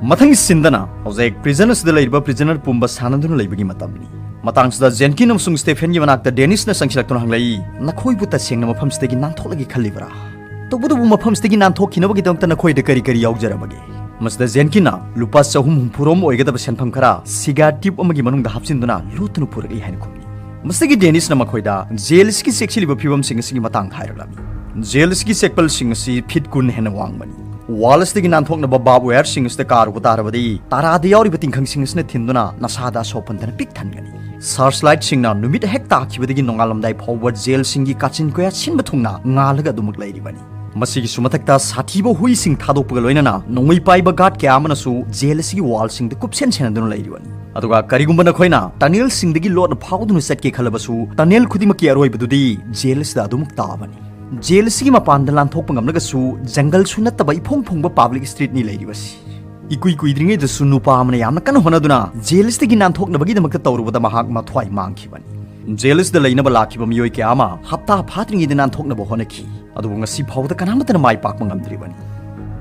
ꯃꯊꯪꯒꯤ ꯁꯤꯟꯗꯅ ꯍꯧꯖꯤꯛ ꯄ꯭ꯔꯤꯖꯟ ꯑꯁꯤꯗ ꯂꯩꯔꯤꯕ ꯄ꯭ꯔꯤꯖꯅꯔ ꯄꯨꯝꯕ ꯁꯥꯟꯅꯗꯨꯅ ꯂꯩꯕꯒꯤ ꯃꯇꯝꯅꯤ꯫ ꯃꯇꯥꯡꯁꯤꯗ ꯖꯦꯟꯀꯤꯟ ꯑꯃꯁꯨꯡ ꯁ꯭ꯇꯦꯐꯦꯟꯒꯤ ꯃꯅꯥꯛꯇ ꯗꯦꯅꯤꯁꯅ ꯆꯪꯁꯤꯜꯂꯛꯇꯨꯅ ꯍꯪꯂꯛꯏ, "ꯅꯈꯣꯏꯕꯨ ꯇꯁꯦꯡꯅ ꯃꯐꯝꯁꯤꯗꯒꯤ ꯅꯥꯟꯊꯣꯛꯂꯒꯦ ꯈꯜꯂꯤꯕ꯭ꯔꯥ? ꯇꯧꯕꯇꯕꯨ ꯃꯐꯝꯁꯤꯗꯒꯤ ꯅꯥꯟꯊꯣꯛꯈꯤꯅꯕꯒꯤꯗꯃꯛꯇ ꯅꯈꯣꯏꯗ ꯀꯔꯤ ꯀꯔꯤ ꯌꯥꯎꯖꯔꯕꯒꯦ?" ꯃꯁꯤꯗ ꯖꯦꯟꯀꯤꯟꯅ ꯂꯨꯄꯥ ꯆꯍꯨꯝ ꯍꯨꯝꯐꯨꯔꯣꯝ ꯑꯣꯏꯒꯗꯕ ꯁꯦꯟꯐꯝ ꯈꯔ ꯁꯤꯒꯥꯔ ꯇ꯭ꯌꯨꯕ ꯑꯃꯒꯤ ꯃꯅꯨꯡꯗ ꯍꯥꯞꯆꯤꯟꯗꯨꯅ ꯂꯣꯠꯇꯨꯅ ꯄꯨꯔꯛꯏ ꯍꯥꯏꯅ ꯈꯨꯝꯃꯤ꯫ ꯃꯁꯤꯗꯒꯤ ꯗꯦꯅꯤꯁꯅ ꯃꯈꯣꯏꯗ ꯖꯦꯜ ꯑꯁꯤꯒꯤ ꯆꯦꯛꯁꯤꯜꯂꯤꯕ ꯐꯤꯕꯝꯁꯤꯡ ꯑꯁꯤꯒꯤ ꯃꯇꯥꯡꯗ ꯍꯥꯏꯔꯛꯂꯝꯃꯤ꯫ ꯖꯦꯜ ꯑꯁꯤꯒꯤ ꯆꯦꯛꯄꯜꯁꯤꯡ ꯑꯁꯤ ꯐꯤꯠ ꯀꯨꯟ ꯍꯦꯟꯅ ꯋꯥꯡꯕꯅꯤ꯫ ꯋꯥꯜ ꯑꯁꯤꯗꯒꯤ ꯅꯥꯟꯊꯣꯛꯅꯕ ꯕꯥꯔꯕ ꯋꯥꯌꯔꯁꯤꯡ ꯑꯁꯤꯗ ꯀꯥꯔꯨꯕ ꯇꯥꯔꯕꯗꯤ ꯇꯔꯥꯗ ꯌꯥꯎꯔꯤꯕ ꯇꯤꯡꯈꯪꯁꯤꯡ ꯑꯁꯤꯅ ꯊꯤꯟꯗꯨꯅ ꯅꯁꯥꯗ ꯑꯁꯣꯛ ꯄꯟꯗꯅ ꯄꯤꯛ ꯊꯟꯒꯅꯤ꯫ ꯁꯔꯆ ꯂꯥꯏꯠꯁꯤꯡꯅ ꯅꯨꯃꯤꯠ ꯍꯦꯛ ꯇꯥꯈꯤꯕꯗꯒꯤ ꯅꯣꯡꯉꯥꯜꯂꯝꯗꯥꯏ ꯐꯥꯎꯕ ꯖꯦꯜꯁꯤꯡꯒꯤ ꯀꯥꯆꯤꯟ ꯀꯣꯌꯥ ꯁꯤꯟꯕ ꯊꯨꯡꯅ ꯉꯥꯜꯂꯒ ꯑꯗꯨꯃꯛ ꯂꯩꯔꯤꯕꯅꯤ꯫ ꯃꯁꯤꯒꯤꯁꯨ ꯃꯊꯛꯇ ꯁꯥꯊꯤꯕ ꯍꯨꯏꯁꯤꯡ ꯊꯥꯗꯣꯛꯄꯒ ꯂꯣꯏꯅꯅ ꯅꯣꯡꯃꯩ ꯄꯥꯏꯕ ꯒꯥꯔꯗ ꯀꯌꯥ ꯑꯃꯅꯁꯨ ꯖꯦꯜ ꯑꯁꯤꯒꯤ ꯋꯥꯜꯁꯤꯡꯗ ꯀꯨꯞꯁꯦꯟ ꯁꯦꯟꯅꯗꯨꯅ ꯂꯩꯔꯤꯕꯅꯤ꯫ ꯑꯗꯨꯒ ꯀꯔꯤꯒꯨꯝꯕ ꯅꯈꯣꯏꯅ ꯇꯅꯦꯜꯁꯤꯡꯗꯒꯤ ꯂꯣꯠꯅ ꯐꯥꯎꯗꯨꯅ ꯆꯠꯀꯦ ꯈꯜꯂꯕꯁꯨ, ꯇꯅꯦꯜ ꯈꯨꯗꯤꯡꯃꯛꯀꯤ ꯑꯔꯣꯏꯕꯗꯨꯗꯤ ꯖꯦꯜ ꯑꯁꯤꯗ ꯑꯗꯨꯃꯛ ꯇꯥꯕꯅꯤ꯫ ꯖꯦꯜ ꯑꯁꯤꯒꯤ ꯃꯄꯥꯟꯗ ꯂꯥꯟꯊꯣꯛꯄ ꯉꯝꯂꯒꯁꯨ, ꯖꯪꯒꯜꯁꯨ ꯅꯠꯇꯕ ꯏꯐꯣꯡ ꯐꯣꯡꯕ ꯄꯥꯕ꯭ꯂꯤꯛ ꯁ꯭ꯇ꯭ꯔꯤꯠꯅꯤ ꯂꯩꯔꯤꯕꯁꯤ꯫ ꯏꯀꯨꯏ ꯀꯨꯏꯗ꯭ꯔꯤꯉꯩꯗꯁꯨ ꯅꯨꯄꯥ ꯑꯃꯅ ꯌꯥꯝꯅ ꯀꯟꯅ ꯍꯣꯠꯅꯗꯨꯅ ꯖꯦꯜ ꯑꯁꯤꯗꯒꯤ ꯅꯥꯟꯊꯣꯛꯅꯕꯒꯤꯗꯃꯛꯇ ꯇꯧꯔꯨꯕꯗ ꯃꯍꯥꯛ ꯃꯊ꯭ꯋꯥꯏ ꯃꯥꯡꯈꯤꯕꯅꯤ꯫ ꯖꯦꯜ ꯑꯁꯤꯗ ꯂꯩꯅꯕ ꯂꯥꯛꯈꯤꯕ ꯃꯤꯑꯣꯏ ꯀꯌꯥ ꯑꯃ ꯍꯞꯇꯥ ꯐꯥꯗ꯭ꯔꯤꯉꯩꯗ ꯅꯥꯟꯊꯣꯛꯅꯕ ꯍꯣꯠꯅꯈꯤ꯫ ꯑꯗꯨꯕꯨ ꯉꯁꯤ ꯐꯥꯎꯕꯗ ꯀꯅꯥꯃꯠꯇꯅ ꯃꯥꯏ ꯄꯥꯛꯄ ꯉꯝꯗ꯭ꯔꯤꯕꯅꯤ꯫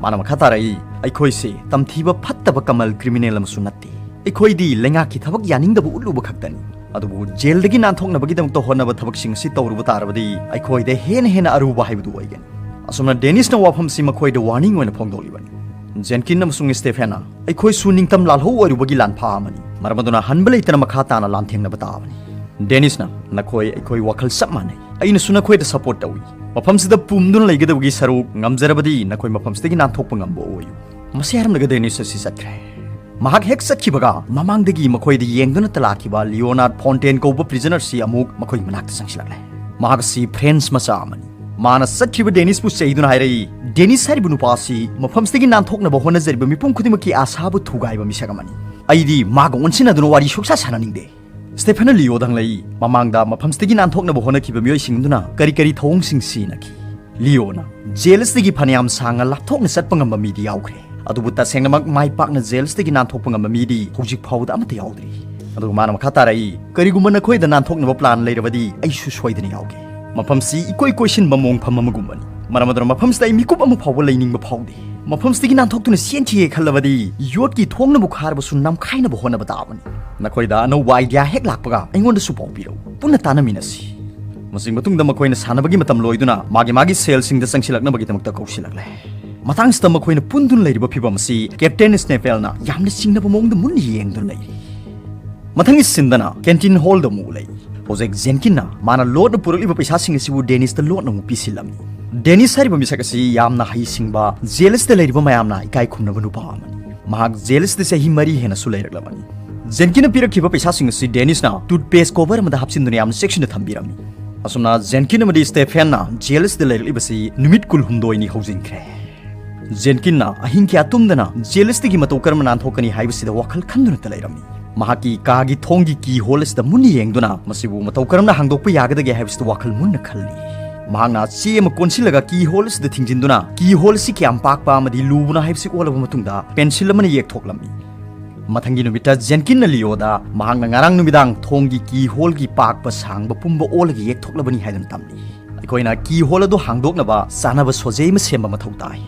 ꯃꯥꯅ ꯃꯈꯥ ꯇꯥꯔꯛꯏ, "ꯑꯩꯈꯣꯏꯁꯦ ꯇꯝꯊꯤꯕ ꯐꯠꯇꯕ ꯀꯃꯜ ꯀ꯭ꯔꯤꯃꯤꯅꯦꯜ ꯑꯃꯁꯨ ꯅꯠꯇꯦ꯫ ꯑꯩꯈꯣꯏꯗꯤ ꯂꯩꯉꯥꯛꯀꯤ ꯊꯕꯛ ꯌꯥꯅꯤꯡꯗꯕ ꯎꯠꯂꯨꯕ ꯈꯛꯇꯅꯤ꯫ ꯑꯗꯨꯕꯨ ꯖꯦꯜꯗꯒꯤ ꯅꯥꯟꯊꯣꯛꯅꯕꯒꯤꯗꯃꯛꯇ ꯍꯣꯠꯅꯕ ꯊꯕꯛꯁꯤꯡ ꯑꯁꯤ ꯇꯧꯔꯨꯕ ꯇꯥꯔꯕꯗꯤ ꯑꯩꯈꯣꯏꯗ ꯍꯦꯟꯅ ꯍꯦꯟꯅ ꯑꯔꯨꯕ ꯍꯥꯏꯕꯗꯨ ꯑꯣꯏꯒꯅꯤ꯫" ꯑꯁꯨꯝꯅ ꯗꯦꯅꯤꯁꯅ ꯋꯥꯐꯝꯁꯤ ꯃꯈꯣꯏꯗ ꯋꯥꯔꯅꯤꯡ ꯑꯣꯏꯅ ꯐꯣꯡꯗꯣꯛꯂꯤꯕꯅꯤ꯫ ꯖꯦꯟꯀꯤꯟ ꯑꯃꯁꯨꯡ ꯁ꯭ꯇꯦꯐꯦꯟꯅ, "ꯑꯩꯈꯣꯏꯁꯨ ꯅꯤꯡꯇꯝ ꯂꯥꯜꯍꯧ ꯑꯣꯏꯔꯨꯕꯒꯤ ꯂꯥꯟꯐꯥ ꯑꯃꯅꯤ꯫ ꯃꯔꯝ ꯑꯗꯨꯅ ꯍꯟꯕ ꯂꯩꯇꯅ ꯃꯈꯥ ꯇꯥꯅ ꯂꯥꯟꯊꯦꯡꯅꯕ ꯇꯥꯕꯅꯤ꯫" ꯗꯦꯅꯤꯁꯅ, "ꯅꯈꯣꯏ ꯑꯩꯈꯣꯏ ꯋꯥꯈꯜ ꯆꯞ ꯃꯥꯟꯅꯩ꯫ ꯑꯩꯅꯁꯨ ꯅꯈꯣꯏꯗ ꯁꯄꯣꯔꯠ ꯇꯧꯏ꯫ ꯃꯐꯝꯁꯤꯗ ꯄꯨꯝꯗꯨꯅ ꯂꯩꯒꯗꯕꯒꯤ ꯁꯔꯨꯛ ꯉꯝꯖꯔꯕꯗꯤ ꯅꯈꯣꯏ ꯃꯐꯝꯁꯤꯗꯒꯤ ꯅꯥꯟꯊꯣꯛꯄ ꯉꯝꯕ ꯑꯣꯏꯌꯨ꯫" ꯃꯁꯤ ꯍꯥꯏꯔꯝꯂꯒ ꯗꯦꯅꯤꯁ ꯑꯁꯤ ꯆꯠꯈ꯭ꯔꯦ꯫ ꯃꯍꯥꯛ ꯍꯦꯛ ꯆꯠꯈꯤꯕꯒ ꯃꯃꯥꯡꯗꯒꯤ ꯃꯈꯣꯏꯗ ꯌꯦꯡꯗꯨꯅꯇ ꯂꯥꯛꯈꯤꯕ ꯂꯤꯑꯣꯅꯥꯔꯗ ꯐꯣꯟꯇꯦꯟ ꯀꯧꯕ ꯄ꯭ꯔꯤꯖꯅꯔꯁꯤ ꯑꯃꯨꯛ ꯃꯈꯣꯏꯒꯤ ꯃꯅꯥꯛꯇ ꯆꯪꯁꯤꯜꯂꯛꯂꯦ꯫ ꯃꯍꯥꯛ ꯑꯁꯤ ꯐ꯭ꯔꯦꯟꯁ ꯃꯆꯥ ꯑꯃꯅꯤ꯫ ꯃꯥꯅ ꯆꯠꯈ꯭ꯔꯤꯕ ꯗꯦꯅꯤꯁꯄꯨ ꯆꯩꯗꯨꯅ ꯍꯥꯏꯔꯛꯏ, "ꯗꯦꯅꯤꯁ ꯍꯥꯏꯔꯤꯕ ꯅꯨꯄꯥ ꯑꯁꯤ ꯃꯐꯝꯁꯤꯗꯒꯤ ꯅꯥꯟꯊꯣꯛꯅꯕ ꯍꯣꯠꯅꯖꯔꯤꯕ ꯃꯤꯄꯨꯝ ꯈꯨꯗꯤꯡꯃꯛꯀꯤ ꯑꯥꯁꯥꯕꯨ ꯊꯨꯒꯥꯏꯕ ꯃꯤꯁꯛ ꯑꯃꯅꯤ꯫ ꯑꯩꯗꯤ ꯃꯥꯒ ꯑꯣꯟꯁꯤꯟꯅꯗꯨꯅ ꯋꯥꯔꯤ ꯁꯨꯛꯁꯥ ꯁꯥꯟꯅꯅꯤꯡꯗꯦ꯫" ꯁ꯭ꯇꯦꯐꯦꯟꯅ ꯂꯤꯑꯣꯗ ꯍꯪꯂꯛꯏ, "ꯃꯃꯥꯡꯗ ꯃꯐꯝꯁꯤꯗꯒꯤ ꯅꯥꯟꯊꯣꯛꯅꯕ ꯍꯣꯠꯅꯈꯤꯕ ꯃꯤꯑꯣꯏꯁꯤꯡ ꯑꯗꯨꯅ ꯀꯔꯤ ꯀꯔꯤ ꯊꯧꯑꯣꯡꯁꯤꯡ ꯁꯤꯖꯤꯟꯅꯈꯤ?" ꯂꯤꯑꯣꯅ ꯖꯦꯜꯁꯇꯒꯤ ꯐꯅꯌꯥꯝ ꯁꯥꯡꯅ ꯂꯥꯞꯊꯣꯛꯅ ꯆꯠꯄ ꯉꯝꯕ ꯃꯤꯗꯤ ꯌꯥꯎꯈ꯭ꯔꯦ, ꯑꯗꯨꯕꯨ ꯇꯁꯦꯡꯅꯃꯛ ꯃꯥꯏ ꯄꯥꯛꯅ ꯖꯦꯜꯁꯇꯒꯤ ꯅꯥꯟꯊꯣꯛꯄ ꯉꯝꯕ ꯃꯤꯗꯤ ꯍꯧꯖꯤꯛ ꯐꯥꯎꯕꯗ ꯑꯃꯠꯇ ꯌꯥꯎꯗ꯭ꯔꯤ꯫ ꯑꯗꯨꯒ ꯃꯥꯅ ꯃꯈꯥ ꯇꯥꯔꯛꯏ, "ꯀꯔꯤꯒꯨꯝꯕ ꯅꯈꯣꯏꯗ ꯅꯥꯟꯊꯣꯛꯅꯕ ꯄ꯭ꯂꯥꯟ ꯂꯩꯔꯕꯗꯤ ꯑꯩꯁꯨ ꯁꯣꯏꯗꯅ ꯌꯥꯎꯒꯦ꯫ ꯃꯐꯝꯁꯤ ꯏꯀꯣꯏ ꯀꯣꯏꯁꯤꯟꯕ ꯃꯣꯡꯐꯝ ꯑꯃꯒꯨꯝꯕꯅꯤ꯫ ꯃꯔꯝ ꯑꯗꯨꯅ ꯃꯐꯝꯁꯤꯗ ꯑꯩ ꯃꯤꯀꯨꯞ ꯑꯃ ꯐꯥꯎꯕ ꯂꯩꯅꯤꯡꯕ ꯐꯥꯎꯗꯦ꯫ ꯃꯐꯝꯁꯤꯗꯒꯤ ꯅꯥꯟꯊꯣꯛꯇꯨꯅ ꯆꯦꯟꯈꯤꯒꯦ ꯈꯜꯂꯕꯗꯤ ꯌꯣꯠꯀꯤ ꯊꯣꯡꯅꯕꯨ ꯈꯥꯔꯕꯁꯨ ꯅꯝꯈꯥꯏꯅꯕ ꯍꯣꯠꯅꯕ ꯇꯥꯕꯅꯤ꯫ ꯅꯈꯣꯏꯗ ꯑꯅꯧꯕ ꯑꯥꯏꯗꯤꯌꯥ ꯍꯦꯛ ꯂꯥꯛꯄꯒ ꯑꯩꯉꯣꯟꯗꯁꯨ ꯄꯥꯎ ꯄꯤꯔꯛꯎ꯫ ꯄꯨꯟꯅ ꯇꯥꯟꯅꯃꯤꯟꯅꯁꯤ꯫" ꯃꯁꯤ ꯃꯇꯨꯡꯗ ꯃꯈꯣꯏꯅ ꯁꯥꯟꯅꯕꯒꯤ ꯃꯇꯝ ꯂꯣꯏꯗꯨꯅ ꯃꯥꯒꯤ ꯃꯥꯒꯤ ꯁꯦꯜꯁꯤꯡꯗ ꯆꯪꯁꯤꯜꯂꯛꯅꯕꯒꯤꯗꯃꯛꯇ ꯀꯧꯁꯤꯜꯂꯛꯂꯦ꯫ ꯃꯇꯥꯡꯁꯤꯗ ꯃꯈꯣꯏꯅ ꯄꯨꯟꯗꯨꯅ ꯂꯩꯔꯤꯕ ꯐꯤꯕꯝ ꯑꯁꯤ ꯀꯦꯞꯇꯦꯟ ꯁ꯭ꯅꯦꯐꯦꯜꯅ ꯌꯥꯝꯅ ꯆꯤꯡꯅꯕ ꯃꯑꯣꯡꯗ ꯃꯨꯟꯅ ꯌꯦꯡꯗꯨꯅ ꯂꯩꯔꯤ꯫ ꯃꯊꯪꯒꯤ ꯁꯤꯟꯗꯅ ꯀꯦꯟꯇꯤꯟ ꯍꯣꯜꯗ ꯑꯃꯨꯛ ꯂꯩ꯫ ꯍꯧꯖꯤꯛ ꯖꯦꯟꯀꯤꯟꯅ ꯃꯥꯅ ꯂꯣꯠꯅ ꯄꯨꯔꯛꯂꯤꯕ ꯄꯩꯁꯥꯁꯤꯡ ꯑꯁꯤꯕꯨ ꯗꯦꯅꯤꯁꯇ ꯂꯣꯠꯅ ꯑꯃꯨꯛ ꯄꯤꯁꯤꯜꯂꯝꯃꯤ꯫ ꯗꯦꯅꯤꯁ ꯍꯥꯏꯔꯤꯕ ꯃꯤꯁꯛ ꯑꯁꯤ ꯌꯥꯝꯅ ꯍꯩꯁꯤꯡꯕ, ꯖꯦꯜ ꯑꯁꯤꯗ ꯂꯩꯔꯤꯕ ꯃꯌꯥꯝꯅ ꯏꯀꯥꯏ ꯈꯨꯝꯅꯕ ꯅꯨꯄꯥ ꯑꯃꯅꯤ꯫ ꯃꯍꯥꯛ ꯖꯦꯜ ꯑꯁꯤꯗ ꯆꯍꯤ ꯃꯔꯤ ꯍꯦꯟꯅꯁꯨ ꯂꯩꯔꯛꯂꯕꯅꯤ꯫ ꯖꯦꯟꯀꯤꯟꯅ ꯄꯤꯔꯛꯈꯤꯕ ꯄꯩꯁꯥꯁꯤꯡ ꯑꯁꯤ ꯗꯦꯅꯤꯁꯅ ꯇꯨꯠꯄꯦꯁ ꯀꯣꯚꯔ ꯑꯃꯗ ꯍꯥꯞꯆꯤꯟꯗꯨꯅ ꯌꯥꯝꯅ ꯆꯦꯛꯁꯤꯟꯅ ꯊꯝꯕꯤꯔꯝꯃꯤ꯫ ꯑꯁꯨꯝꯅ ꯖꯦꯟꯀꯤꯟ ꯑꯃꯗꯤ ꯁ꯭ꯇꯦꯐꯦꯟꯅ ꯖꯦꯜ ꯑꯁꯤꯗ ꯂꯩꯔꯛꯂꯤꯕꯁꯤ ꯅꯨꯃꯤꯠ ꯀꯨꯟꯍꯨꯝꯗꯣꯏꯅꯤ ꯍꯧꯖꯤꯟꯈ꯭ꯔꯦ꯫ ꯖꯦꯟꯀꯤꯟꯅ ꯑꯍꯤꯡ ꯀꯌꯥ ꯇꯨꯝꯗꯅ ꯖꯦꯜ ꯑꯁꯤꯗꯒꯤ ꯃꯇꯧ ꯀꯔꯝꯅ ꯅꯥꯟꯊꯣꯛꯀꯅꯤ ꯍꯥꯏꯕꯁꯤꯗ ꯋꯥꯈꯜ ꯈꯟꯗꯨꯅꯇ ꯂꯩꯔꯝꯃꯤ꯫ ꯃꯍꯥꯛꯀꯤ ꯀꯥꯒꯤ ꯊꯣꯡꯒꯤ ꯀꯤ ꯍꯣꯜ ꯑꯁꯤꯗ ꯃꯨꯟꯅ ꯌꯦꯡꯗꯨꯅ ꯃꯁꯤꯕꯨ ꯃꯇꯧ ꯀꯔꯝꯅ ꯍꯥꯡꯗꯣꯛꯄ ꯌꯥꯒꯗꯒꯦ ꯍꯥꯏꯕꯁꯤꯗ ꯋꯥꯈꯜ ꯃꯨꯟꯅ ꯈꯜꯂꯤ꯫ ꯃꯍꯥꯛꯅ ꯆꯦ ꯑꯃ ꯀꯣꯟꯁꯤꯜꯂꯒ ꯀꯤ ꯍꯣꯜ ꯑꯁꯤꯗ ꯊꯤꯡꯖꯤꯟꯗꯨꯅ ꯀꯤ ꯍꯣꯜ ꯑꯁꯤ ꯀꯌꯥꯝ ꯄꯥꯛꯄ ꯑꯃꯗꯤ ꯂꯨꯕꯅꯣ ꯍꯥꯏꯕꯁꯤ ꯑꯣꯜꯂꯕ ꯃꯇꯨꯡꯗ ꯄꯦꯟꯁꯤꯜ ꯑꯃꯅ ꯌꯦꯛꯊꯣꯛꯂꯝꯃꯤ꯫ ꯃꯊꯪꯒꯤ ꯅꯨꯃꯤꯠꯇ ꯖꯦꯟꯀꯤꯟꯅ ꯂꯤꯑꯣꯗ ꯃꯍꯥꯛꯅ ꯉꯔꯥꯡ ꯅꯨꯃꯤꯗꯥꯡ ꯊꯣꯡꯒꯤ ꯀꯤ ꯍꯣꯜꯒꯤ ꯄꯥꯛꯄ ꯁꯥꯡꯕ ꯄꯨꯝꯕ ꯑꯣꯜꯂꯒ ꯌꯦꯛꯊꯣꯛꯂꯕꯅꯤ ꯍꯥꯏꯗꯨꯅ ꯇꯝꯂꯤ꯫ ꯑꯩꯈꯣꯏꯅ ꯀꯤ ꯍꯣꯜ ꯑꯗꯨ ꯍꯥꯡꯗꯣꯛꯅꯕ ꯆꯥꯅꯕ ꯁꯣꯖꯦ ꯑꯃ ꯁꯦꯝꯕ ꯃꯊꯧ ꯇꯥꯏ꯫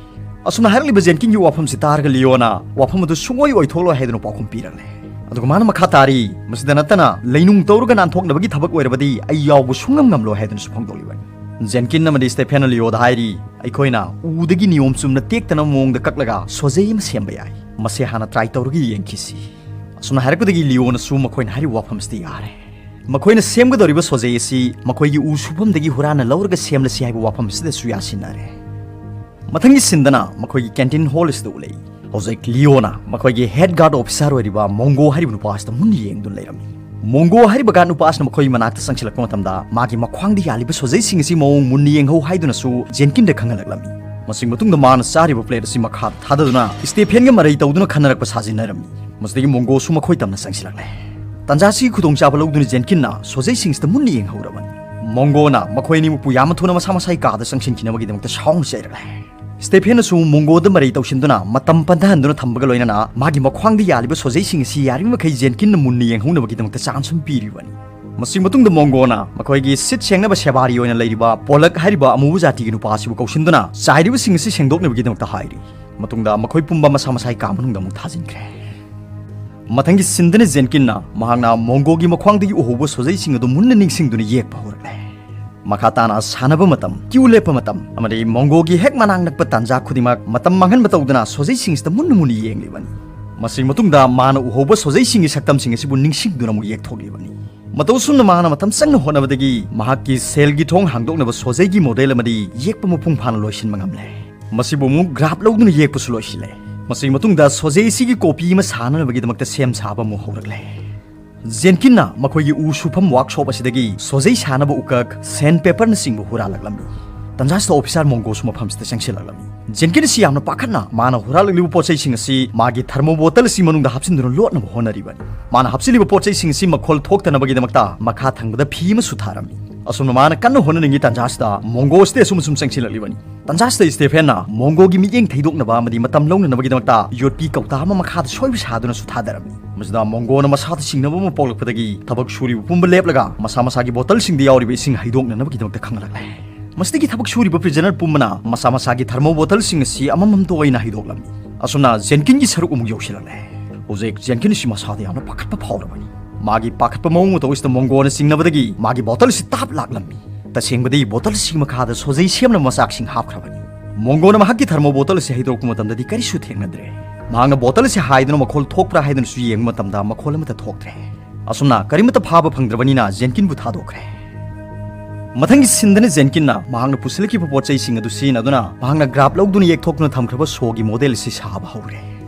ꯑꯁꯨꯝꯅ ꯍꯥꯏꯔꯛꯂꯤꯕ ꯖꯦꯟꯀꯤꯟꯒꯤ ꯋꯥꯐꯝꯁꯤ ꯇꯥꯔꯒ ꯂꯤꯑꯣꯅ ꯋꯥꯐꯝ ꯑꯗꯨ ꯁꯨꯡꯑꯣꯏ ꯑꯣꯏꯊꯣꯛꯂꯣꯏ ꯍꯥꯏꯗꯨꯅ ꯄꯥꯎꯈꯨꯝ ꯄꯤꯔꯛꯂꯦ꯫ ꯑꯗꯨꯒ ꯃꯥꯅ ꯃꯈꯥ ꯇꯥꯔꯤ, "ꯃꯁꯤꯗ ꯅꯠꯇꯅ ꯂꯩꯅꯨꯡ ꯇꯧꯔꯒ ꯅꯥꯟꯊꯣꯛꯅꯕꯒꯤ ꯊꯕꯛ ꯑꯣꯏꯔꯕꯗꯤ ꯑꯩ ꯌꯥꯎꯕ ꯁꯨꯡꯉꯝ ꯉꯝꯂꯣꯏ" ꯍꯥꯏꯗꯨꯅꯁꯨ ꯐꯣꯡꯗꯣꯛꯂꯤꯕꯅꯤ꯫ ꯖꯦꯟꯀꯤꯟ ꯑꯃꯗꯤ ꯁ꯭ꯇꯦꯐꯦꯟꯅ ꯂꯤꯑꯣꯗ ꯍꯥꯏꯔꯤ, "ꯑꯩꯈꯣꯏꯅ ꯎꯗꯒꯤ ꯅꯤꯌꯣꯝ ꯆꯨꯝꯅ ꯇꯦꯛꯇꯅꯕ ꯃꯑꯣꯡꯗ ꯀꯛꯂꯒ ꯁꯣꯖꯩ ꯑꯃ ꯁꯦꯝꯕ ꯌꯥꯏ꯫ ꯃꯁꯤ ꯍꯥꯟꯅ ꯇ꯭ꯔꯥꯏ ꯇꯧꯔꯒ ꯌꯦꯡꯈꯤꯁꯤ꯫" ꯑꯁꯨꯝꯅ ꯍꯥꯏꯔꯛꯄꯗꯒꯤ ꯂꯤꯑꯣꯅꯁꯨ ꯃꯈꯣꯏꯅ ꯍꯥꯏꯔꯤꯕ ꯋꯥꯐꯝꯁꯤꯗ ꯌꯥꯔꯦ꯫ ꯃꯈꯣꯏꯅ ꯁꯦꯝꯒꯗꯧꯔꯤꯕ ꯁꯣꯖꯩ ꯑꯁꯤ ꯃꯈꯣꯏꯒꯤ ꯎ ꯁꯨꯐꯝꯗꯒꯤ ꯍꯨꯔꯥꯟꯅ ꯂꯧꯔꯒ ꯁꯦꯝꯂꯁꯤ ꯍꯥꯏꯕ ꯋꯥꯐꯝ ꯑꯁꯤꯗꯁꯨ ꯌꯥꯁꯤꯟꯅꯔꯦ꯫ ꯃꯊꯪꯒꯤ ꯁꯤꯟꯗꯅ ꯃꯈꯣꯏꯒꯤ ꯀꯦꯟꯇꯤꯟ ꯍꯣꯜ ꯑꯁꯤꯗ ꯎꯠꯂꯛꯏ꯫ ꯍꯧꯖꯤꯛ ꯂꯤꯑꯣꯅ ꯃꯈꯣꯏꯒꯤ ꯍꯦꯗ ꯒꯥꯔꯗ ꯑꯣꯐꯤꯁꯥꯔ ꯑꯣꯏꯔꯤꯕ ꯃꯣꯡꯒꯣ ꯍꯥꯏꯔꯤꯕ ꯅꯨꯄꯥ ꯑꯁꯤꯗ ꯃꯨꯟꯅ ꯌꯦꯡꯗꯨꯅ ꯂꯩꯔꯝꯃꯤ꯫ ꯃꯣꯡꯒꯣ ꯍꯥꯏꯔꯤꯕ ꯒꯥꯔꯗ ꯅꯨꯄꯥ ꯑꯁꯤꯅ ꯃꯈꯣꯏꯒꯤ ꯃꯅꯥꯛꯇ ꯆꯪꯁꯤꯜꯂꯛꯄ ꯃꯇꯝꯗ ꯃꯥꯒꯤ ꯃꯈ꯭ꯋꯥꯡꯗ ꯌꯥꯜꯂꯤꯕ ꯁꯣꯖꯩꯁꯤꯡ ꯑꯁꯤ ꯃꯑꯣꯡ ꯃꯨꯟꯅ ꯌꯦꯡꯍꯧ ꯍꯥꯏꯗꯨꯅꯁꯨ ꯖꯦꯟꯀꯤꯟꯗ ꯈꯪꯍꯜꯂꯛꯂꯝꯃꯤ꯫ ꯃꯁꯤ ꯃꯇꯨꯡꯗ ꯃꯥꯅ ꯆꯥꯔꯤꯕ ꯄ꯭ꯂꯦꯠ ꯑꯁꯤ ꯃꯈꯥꯗ ꯊꯥꯗꯗꯨꯅ ꯁ꯭ꯇꯦꯐꯦꯟꯒ ꯃꯔꯩ ꯇꯧꯗꯨꯅ ꯈꯟꯅꯔꯛꯄ ꯁꯥꯖꯤꯟꯅꯔꯝꯃꯤ꯫ ꯃꯁꯤꯗꯒꯤ ꯃꯣꯡꯒꯣꯁꯨ ꯃꯈꯣꯏ ꯇꯝꯅ ꯆꯪꯁꯤꯜꯂꯛꯂꯦ꯫ ꯇꯥꯟꯖꯥꯁꯤꯒꯤ ꯈꯨꯗꯣꯡꯆꯥꯕ ꯂꯧꯗꯨꯅ ꯖꯦꯟꯀꯤꯟꯅ ꯁꯣꯖꯩꯁꯤꯡꯁꯤꯗ ꯃꯨꯟꯅ ꯌꯦꯡꯍꯧꯔꯕꯅꯤ꯫ ꯃꯣꯡꯒꯣꯅ ꯃꯈꯣꯏ ꯑꯅꯤꯃꯛꯄꯨ ꯌꯥꯝꯅ ꯊꯨꯅ ꯃꯁꯥ ꯃꯁꯥꯒꯤ ꯀꯥꯗ ꯆꯪꯁꯤꯟꯈꯤꯅꯕꯒꯤꯗꯃꯛꯇ ꯁꯥꯎꯅ ꯆꯩꯔꯛꯂꯦ꯫ ꯁ꯭ꯇꯦꯐꯦꯟꯅꯁꯨ ꯃꯣꯡꯒꯣꯗ ꯃꯔꯩ ꯇꯧꯁꯤꯟꯗꯨꯅ ꯃꯇꯝ ꯄꯟꯊꯍꯟꯗꯨꯅ ꯊꯝꯕꯒ ꯂꯣꯏꯅꯅ ꯃꯥꯒꯤ ꯃꯈ꯭ꯋꯥꯡꯗ ꯌꯥꯜꯂꯤꯕ ꯁꯣꯖꯩꯁꯤꯡ ꯑꯁꯤ ꯌꯥꯔꯤꯕꯃꯈꯩ ꯖꯦꯟꯀꯤꯟꯅ ꯃꯨꯟꯅ ꯌꯦꯡꯍꯧꯅꯕꯒꯤꯗꯃꯛꯇ ꯆꯥꯟꯁ ꯑꯃ ꯄꯤꯔꯤꯕꯅꯤ꯫ ꯃꯁꯤ ꯃꯇꯨꯡꯗ ꯃꯣꯡꯒꯣꯅ ꯃꯈꯣꯏꯒꯤ ꯁꯤꯠ ꯁꯦꯡꯅꯕ ꯁꯦꯕꯥꯔꯤ ꯑꯣꯏꯅ ꯂꯩꯔꯤꯕ ꯄꯣꯂꯛ ꯍꯥꯏꯔꯤꯕ ꯑꯃꯨꯕ ꯖꯥꯇꯤꯒꯤ ꯅꯨꯄꯥ ꯑꯁꯤꯕꯨ ꯀꯧꯁꯤꯟꯗꯨꯅ ꯆꯥꯏꯔꯤꯕꯁꯤꯡ ꯑꯁꯤ ꯁꯦꯡꯗꯣꯛꯅꯕꯒꯤꯗꯃꯛꯇ ꯍꯥꯏꯔꯤ꯫ ꯃꯇꯨꯡꯗ ꯃꯈꯣꯏ ꯄꯨꯝꯕ ꯃꯁꯥ ꯃꯁꯥꯒꯤ ꯀꯥ ꯃꯅꯨꯡꯗ ꯑꯃꯨꯛ ꯊꯥꯖꯤꯟꯈ꯭ꯔꯦ꯫ ꯃꯊꯪꯒꯤ ꯁꯤꯟꯗꯅ ꯖꯦꯟꯀꯤꯟꯅ ꯃꯍꯥꯛꯅ ꯃꯣꯡꯒꯣꯒꯤ ꯃꯈ꯭ꯋꯥꯡꯗꯒꯤ ꯎꯍꯧꯕ ꯁꯣꯖꯩꯁꯤꯡ ꯑꯗꯨ ꯃꯨꯟꯅ ꯅꯤꯡꯁꯤꯡꯗꯨꯅ ꯌꯦꯛꯄ ꯍꯧꯔꯛꯂꯦ꯫ ꯃꯈꯥ ꯇꯥꯅ ꯁꯥꯟꯅꯕ ꯃꯇꯝ, ꯀ꯭ꯌꯨ ꯂꯦꯞꯄ ꯃꯇꯝ, ꯑꯃꯗꯤ ꯃꯣꯡꯒꯣꯒꯤ ꯍꯦꯛ ꯃꯅꯥꯛ ꯅꯛꯄ ꯇꯥꯟꯖꯥ ꯈꯨꯗꯤꯡꯃꯛ ꯃꯇꯝ ꯃꯥꯡꯍꯟꯕ ꯇꯧꯗꯨꯅ ꯁꯣꯖꯩꯁꯤꯡꯁꯤꯗ ꯃꯨꯟꯅ ꯃꯨꯟꯅ ꯌꯦꯡꯂꯤꯕꯅꯤ꯫ ꯃꯁꯤꯒꯤ ꯃꯇꯨꯡꯗ ꯃꯥꯅ ꯎꯍꯧꯕ ꯁꯣꯖꯩꯁꯤꯡꯒꯤ ꯁꯛꯇꯝꯁꯤꯡ ꯑꯁꯤꯕꯨ ꯅꯤꯡꯁꯤꯡꯗꯨꯅ ꯑꯃꯨꯛ ꯌꯦꯛꯊꯣꯛꯂꯤꯕꯅꯤ꯫ ꯃꯇꯧ ꯑꯁꯨꯝꯅ ꯃꯥꯅ ꯃꯇꯝ ꯆꯪꯅ ꯍꯣꯠꯅꯕꯗꯒꯤ ꯃꯍꯥꯛꯀꯤ ꯁꯦꯜꯒꯤ ꯊꯣꯡ ꯍꯥꯡꯗꯣꯛꯅꯕ ꯁꯣꯖꯩꯒꯤ ꯃꯣꯗꯦꯜ ꯑꯃꯗꯤ ꯌꯦꯛꯄ ꯃꯄꯨꯡ ꯐꯥꯅ ꯂꯣꯏꯁꯤꯟꯕ ꯉꯝꯂꯦ꯫ ꯃꯁꯤꯕꯨ ꯑꯃꯨꯛ ꯒ꯭ꯔꯥꯐ ꯂꯧꯗꯨꯅ ꯌꯦꯛꯄꯁꯨ ꯂꯣꯏꯁꯤꯜꯂꯦ꯫ ꯃꯁꯤꯒꯤ ꯃꯇꯨꯡꯗ ꯁꯣꯖꯩ ꯑꯁꯤꯒꯤ ꯀꯣꯄꯤ ꯑꯃ ꯁꯥꯅꯅꯕꯒꯤꯗꯃꯛꯇ ꯁꯦꯝ ꯁꯥꯕ ꯑꯃꯨꯛ ꯍꯧꯔꯛꯂꯦ꯫ ꯖꯦꯟꯀꯤꯟꯅ ꯃꯈꯣꯏꯒꯤ ꯎ ꯁꯨꯐꯝ ꯋꯥꯔꯛꯁꯣꯞ ꯑꯁꯤꯗꯒꯤ ꯁꯣꯖꯩ ꯁꯥꯅꯕ ꯎꯀꯛ, ꯁꯦꯟ ꯄꯦꯄꯔꯅꯆꯤꯡꯕ ꯍꯨꯔꯥꯜꯂꯛꯂꯝꯃꯤ꯫ ꯇꯟꯖꯥꯁꯤꯗ ꯑꯣꯐꯤꯁꯥꯔ ꯃꯣꯡꯒꯣꯁꯨ ꯃꯐꯝꯁꯤꯗ ꯆꯪꯁꯤꯜꯂꯛꯂꯝꯃꯤ꯫ ꯖꯦꯟꯀꯤꯟ ꯑꯁꯤ ꯌꯥꯝꯅ ꯄꯥꯈꯠꯅ ꯃꯥꯅ ꯍꯨꯔꯥꯜꯂꯛꯂꯤꯕ ꯄꯣꯠ ꯆꯩꯁꯤꯡ ꯑꯁꯤ ꯃꯥꯒꯤ ꯊꯔꯃꯣ ꯕꯣꯇꯜ ꯑꯁꯤ ꯃꯅꯨꯡꯗ ꯍꯥꯞꯆꯤꯟꯗꯨꯅ ꯂꯣꯠꯅꯕ ꯍꯣꯠꯅꯔꯤꯕꯅꯤ꯫ ꯃꯥꯅ ꯍꯥꯞꯆꯤꯜꯂꯤꯕ ꯄꯣꯠ ꯆꯩꯁꯤꯡ ꯑꯁꯤ ꯃꯈꯣꯜ ꯊꯣꯛꯇꯅꯕꯒꯤꯗꯃꯛꯇ ꯃꯈꯥ ꯊꯪꯕꯗ ꯐꯤ ꯑꯃꯁꯨ ꯊꯥꯔꯝꯃꯤ꯫ ꯑꯁꯨꯝꯅ ꯃꯥꯅ ꯀꯟꯅ ꯍꯣꯠꯅꯔꯤꯉꯩ ꯇꯥꯟꯖꯥꯁꯤꯗ ꯃꯣꯡꯒꯣ ꯑꯁꯤꯗ ꯑꯁꯨꯝ ꯑꯁꯨꯝ ꯆꯪꯁꯤꯜꯂꯛꯂꯤꯕꯅꯤ꯫ ꯇꯥꯟꯖꯥꯁꯤꯗ ꯁ꯭ꯇꯦꯐꯦꯟꯅ ꯃꯣꯡꯒꯣꯒꯤ ꯃꯤꯠꯌꯦꯡ ꯊꯩꯗꯣꯛꯅꯕ ꯑꯃꯗꯤ ꯃꯇꯝ ꯂꯧꯅꯅꯕꯒꯤꯗꯃꯛꯇ ꯌꯣꯠꯄꯤ ꯀꯧꯇꯥ ꯑꯃ ꯃꯈꯥꯗ ꯁꯣꯏꯕ ꯁꯥꯗꯨꯅꯁꯨ ꯊꯥꯗꯔꯝꯃꯤ꯫ ꯃꯁꯤꯗ ꯃꯣꯡꯒꯣꯅ ꯃꯁꯥꯗ ꯆꯤꯡꯅꯕ ꯑꯃ ꯄꯣꯛꯂꯛꯄꯗꯒꯤ ꯊꯕꯛ ꯁꯨꯔꯤꯕ ꯄꯨꯝꯕ ꯂꯦꯞꯂꯒ ꯃꯁꯥ ꯃꯁꯥꯒꯤ ꯕꯣꯇꯜꯁꯤꯡꯗ ꯌꯥꯎꯔꯤꯕ ꯏꯁꯤꯡ ꯍꯩꯗꯣꯛꯅꯅꯕꯒꯤꯗꯃꯛꯇ ꯈꯪꯂꯛꯂꯦ꯫ ꯃꯁꯤꯗꯒꯤ ꯊꯕꯛ ꯁꯨꯔꯤꯕ ꯄ꯭ꯔꯤꯖꯅꯔ ꯄꯨꯝꯕꯅ ꯃꯁꯥ ꯃꯁꯥꯒꯤ ꯊꯔꯃꯣ ꯕꯣꯇꯜꯁꯤꯡ ꯑꯁꯤ ꯑꯃꯃꯝꯇ ꯑꯣꯏꯅ ꯍꯩꯗꯣꯛꯂꯝꯃꯤ꯫ ꯑꯁꯨꯝꯅ ꯖꯦꯟꯀꯤꯟꯒꯤ ꯁꯔꯨꯛ ꯑꯃꯨꯛ ꯌꯧꯁꯤꯜꯂꯛꯂꯦ꯫ ꯍꯧꯖꯤꯛ ꯖꯦꯟꯀꯤꯟ ꯑꯁꯤ ꯃꯁꯥꯗ ꯌꯥꯝꯅ ꯄꯥꯈꯠꯄ ꯐꯥꯎꯔꯕꯅꯤ꯫ ꯃꯥꯒꯤ ꯄꯥꯈꯠꯄ ꯃꯑꯣꯡ ꯃꯇꯧ ꯑꯁꯤꯗ ꯃꯣꯡꯒꯣꯅ ꯆꯤꯡꯅꯕꯗꯒꯤ ꯃꯥꯒꯤ ꯕꯣꯇꯜ ꯑꯁꯤ ꯇꯥꯞ ꯂꯥꯛꯂꯝꯃꯤ꯫ ꯇꯁꯦꯡꯕꯗꯤ ꯕꯣꯇꯜ ꯑꯁꯤꯒꯤ ꯃꯈꯥꯗ ꯁꯣꯖꯩ ꯁꯦꯝꯅꯕ ꯃꯆꯥꯛꯁꯤꯡ ꯍꯥꯞꯈ꯭ꯔꯕꯅꯤ꯫ ꯃꯣꯡꯒꯣꯅ ꯃꯍꯥꯛꯀꯤ ꯊꯔꯃꯣ ꯕꯣꯇꯜ ꯑꯁꯤ ꯍꯩꯗꯣꯔꯛꯄ ꯃꯇꯝꯗꯗꯤ ꯀꯔꯤꯁꯨ ꯊꯦꯡꯅꯗ꯭ꯔꯦ꯫ ꯃꯍꯥꯛꯅ ꯕꯣꯇꯜ ꯑꯁꯤ ꯍꯥꯏꯗꯨꯅ ꯃꯈꯣꯜ ꯊꯣꯛꯄ꯭ꯔꯥ ꯍꯥꯏꯗꯨꯅꯁꯨ ꯌꯦꯡꯕ ꯃꯇꯝꯗ ꯃꯈꯣꯜ ꯑꯃꯠꯇ ꯊꯣꯛꯇ꯭ꯔꯦ꯫ ꯑꯁꯨꯝꯅ ꯀꯔꯤꯃꯠꯇ ꯐꯥꯕ ꯐꯪꯗ꯭ꯔꯕꯅꯤꯅ ꯖꯦꯟꯀꯤꯟꯕꯨ ꯊꯥꯗꯣꯛꯈ꯭ꯔꯦ꯫ ꯃꯊꯪꯒꯤ ꯁꯤꯟꯗꯅ ꯖꯦꯟꯀꯤꯟꯅ ꯃꯍꯥꯛꯅ ꯄꯨꯁꯤꯜꯂꯛꯈꯤꯕ ꯄꯣꯠ ꯆꯩꯁꯤꯡ ꯑꯗꯨ ꯁꯤꯖꯤꯟꯅꯗꯨꯅ ꯃꯍꯥꯛꯅ ꯒ꯭ꯔꯥꯐ ꯂꯧꯗꯨꯅ ꯌꯦꯛꯊꯣꯛꯇꯨꯅ ꯊꯝꯈ꯭ꯔꯕ ꯁꯣꯒꯤ ꯃꯣꯗꯦꯜ ꯑꯁꯤ ꯁꯥꯕ ꯍꯧꯔꯦ꯫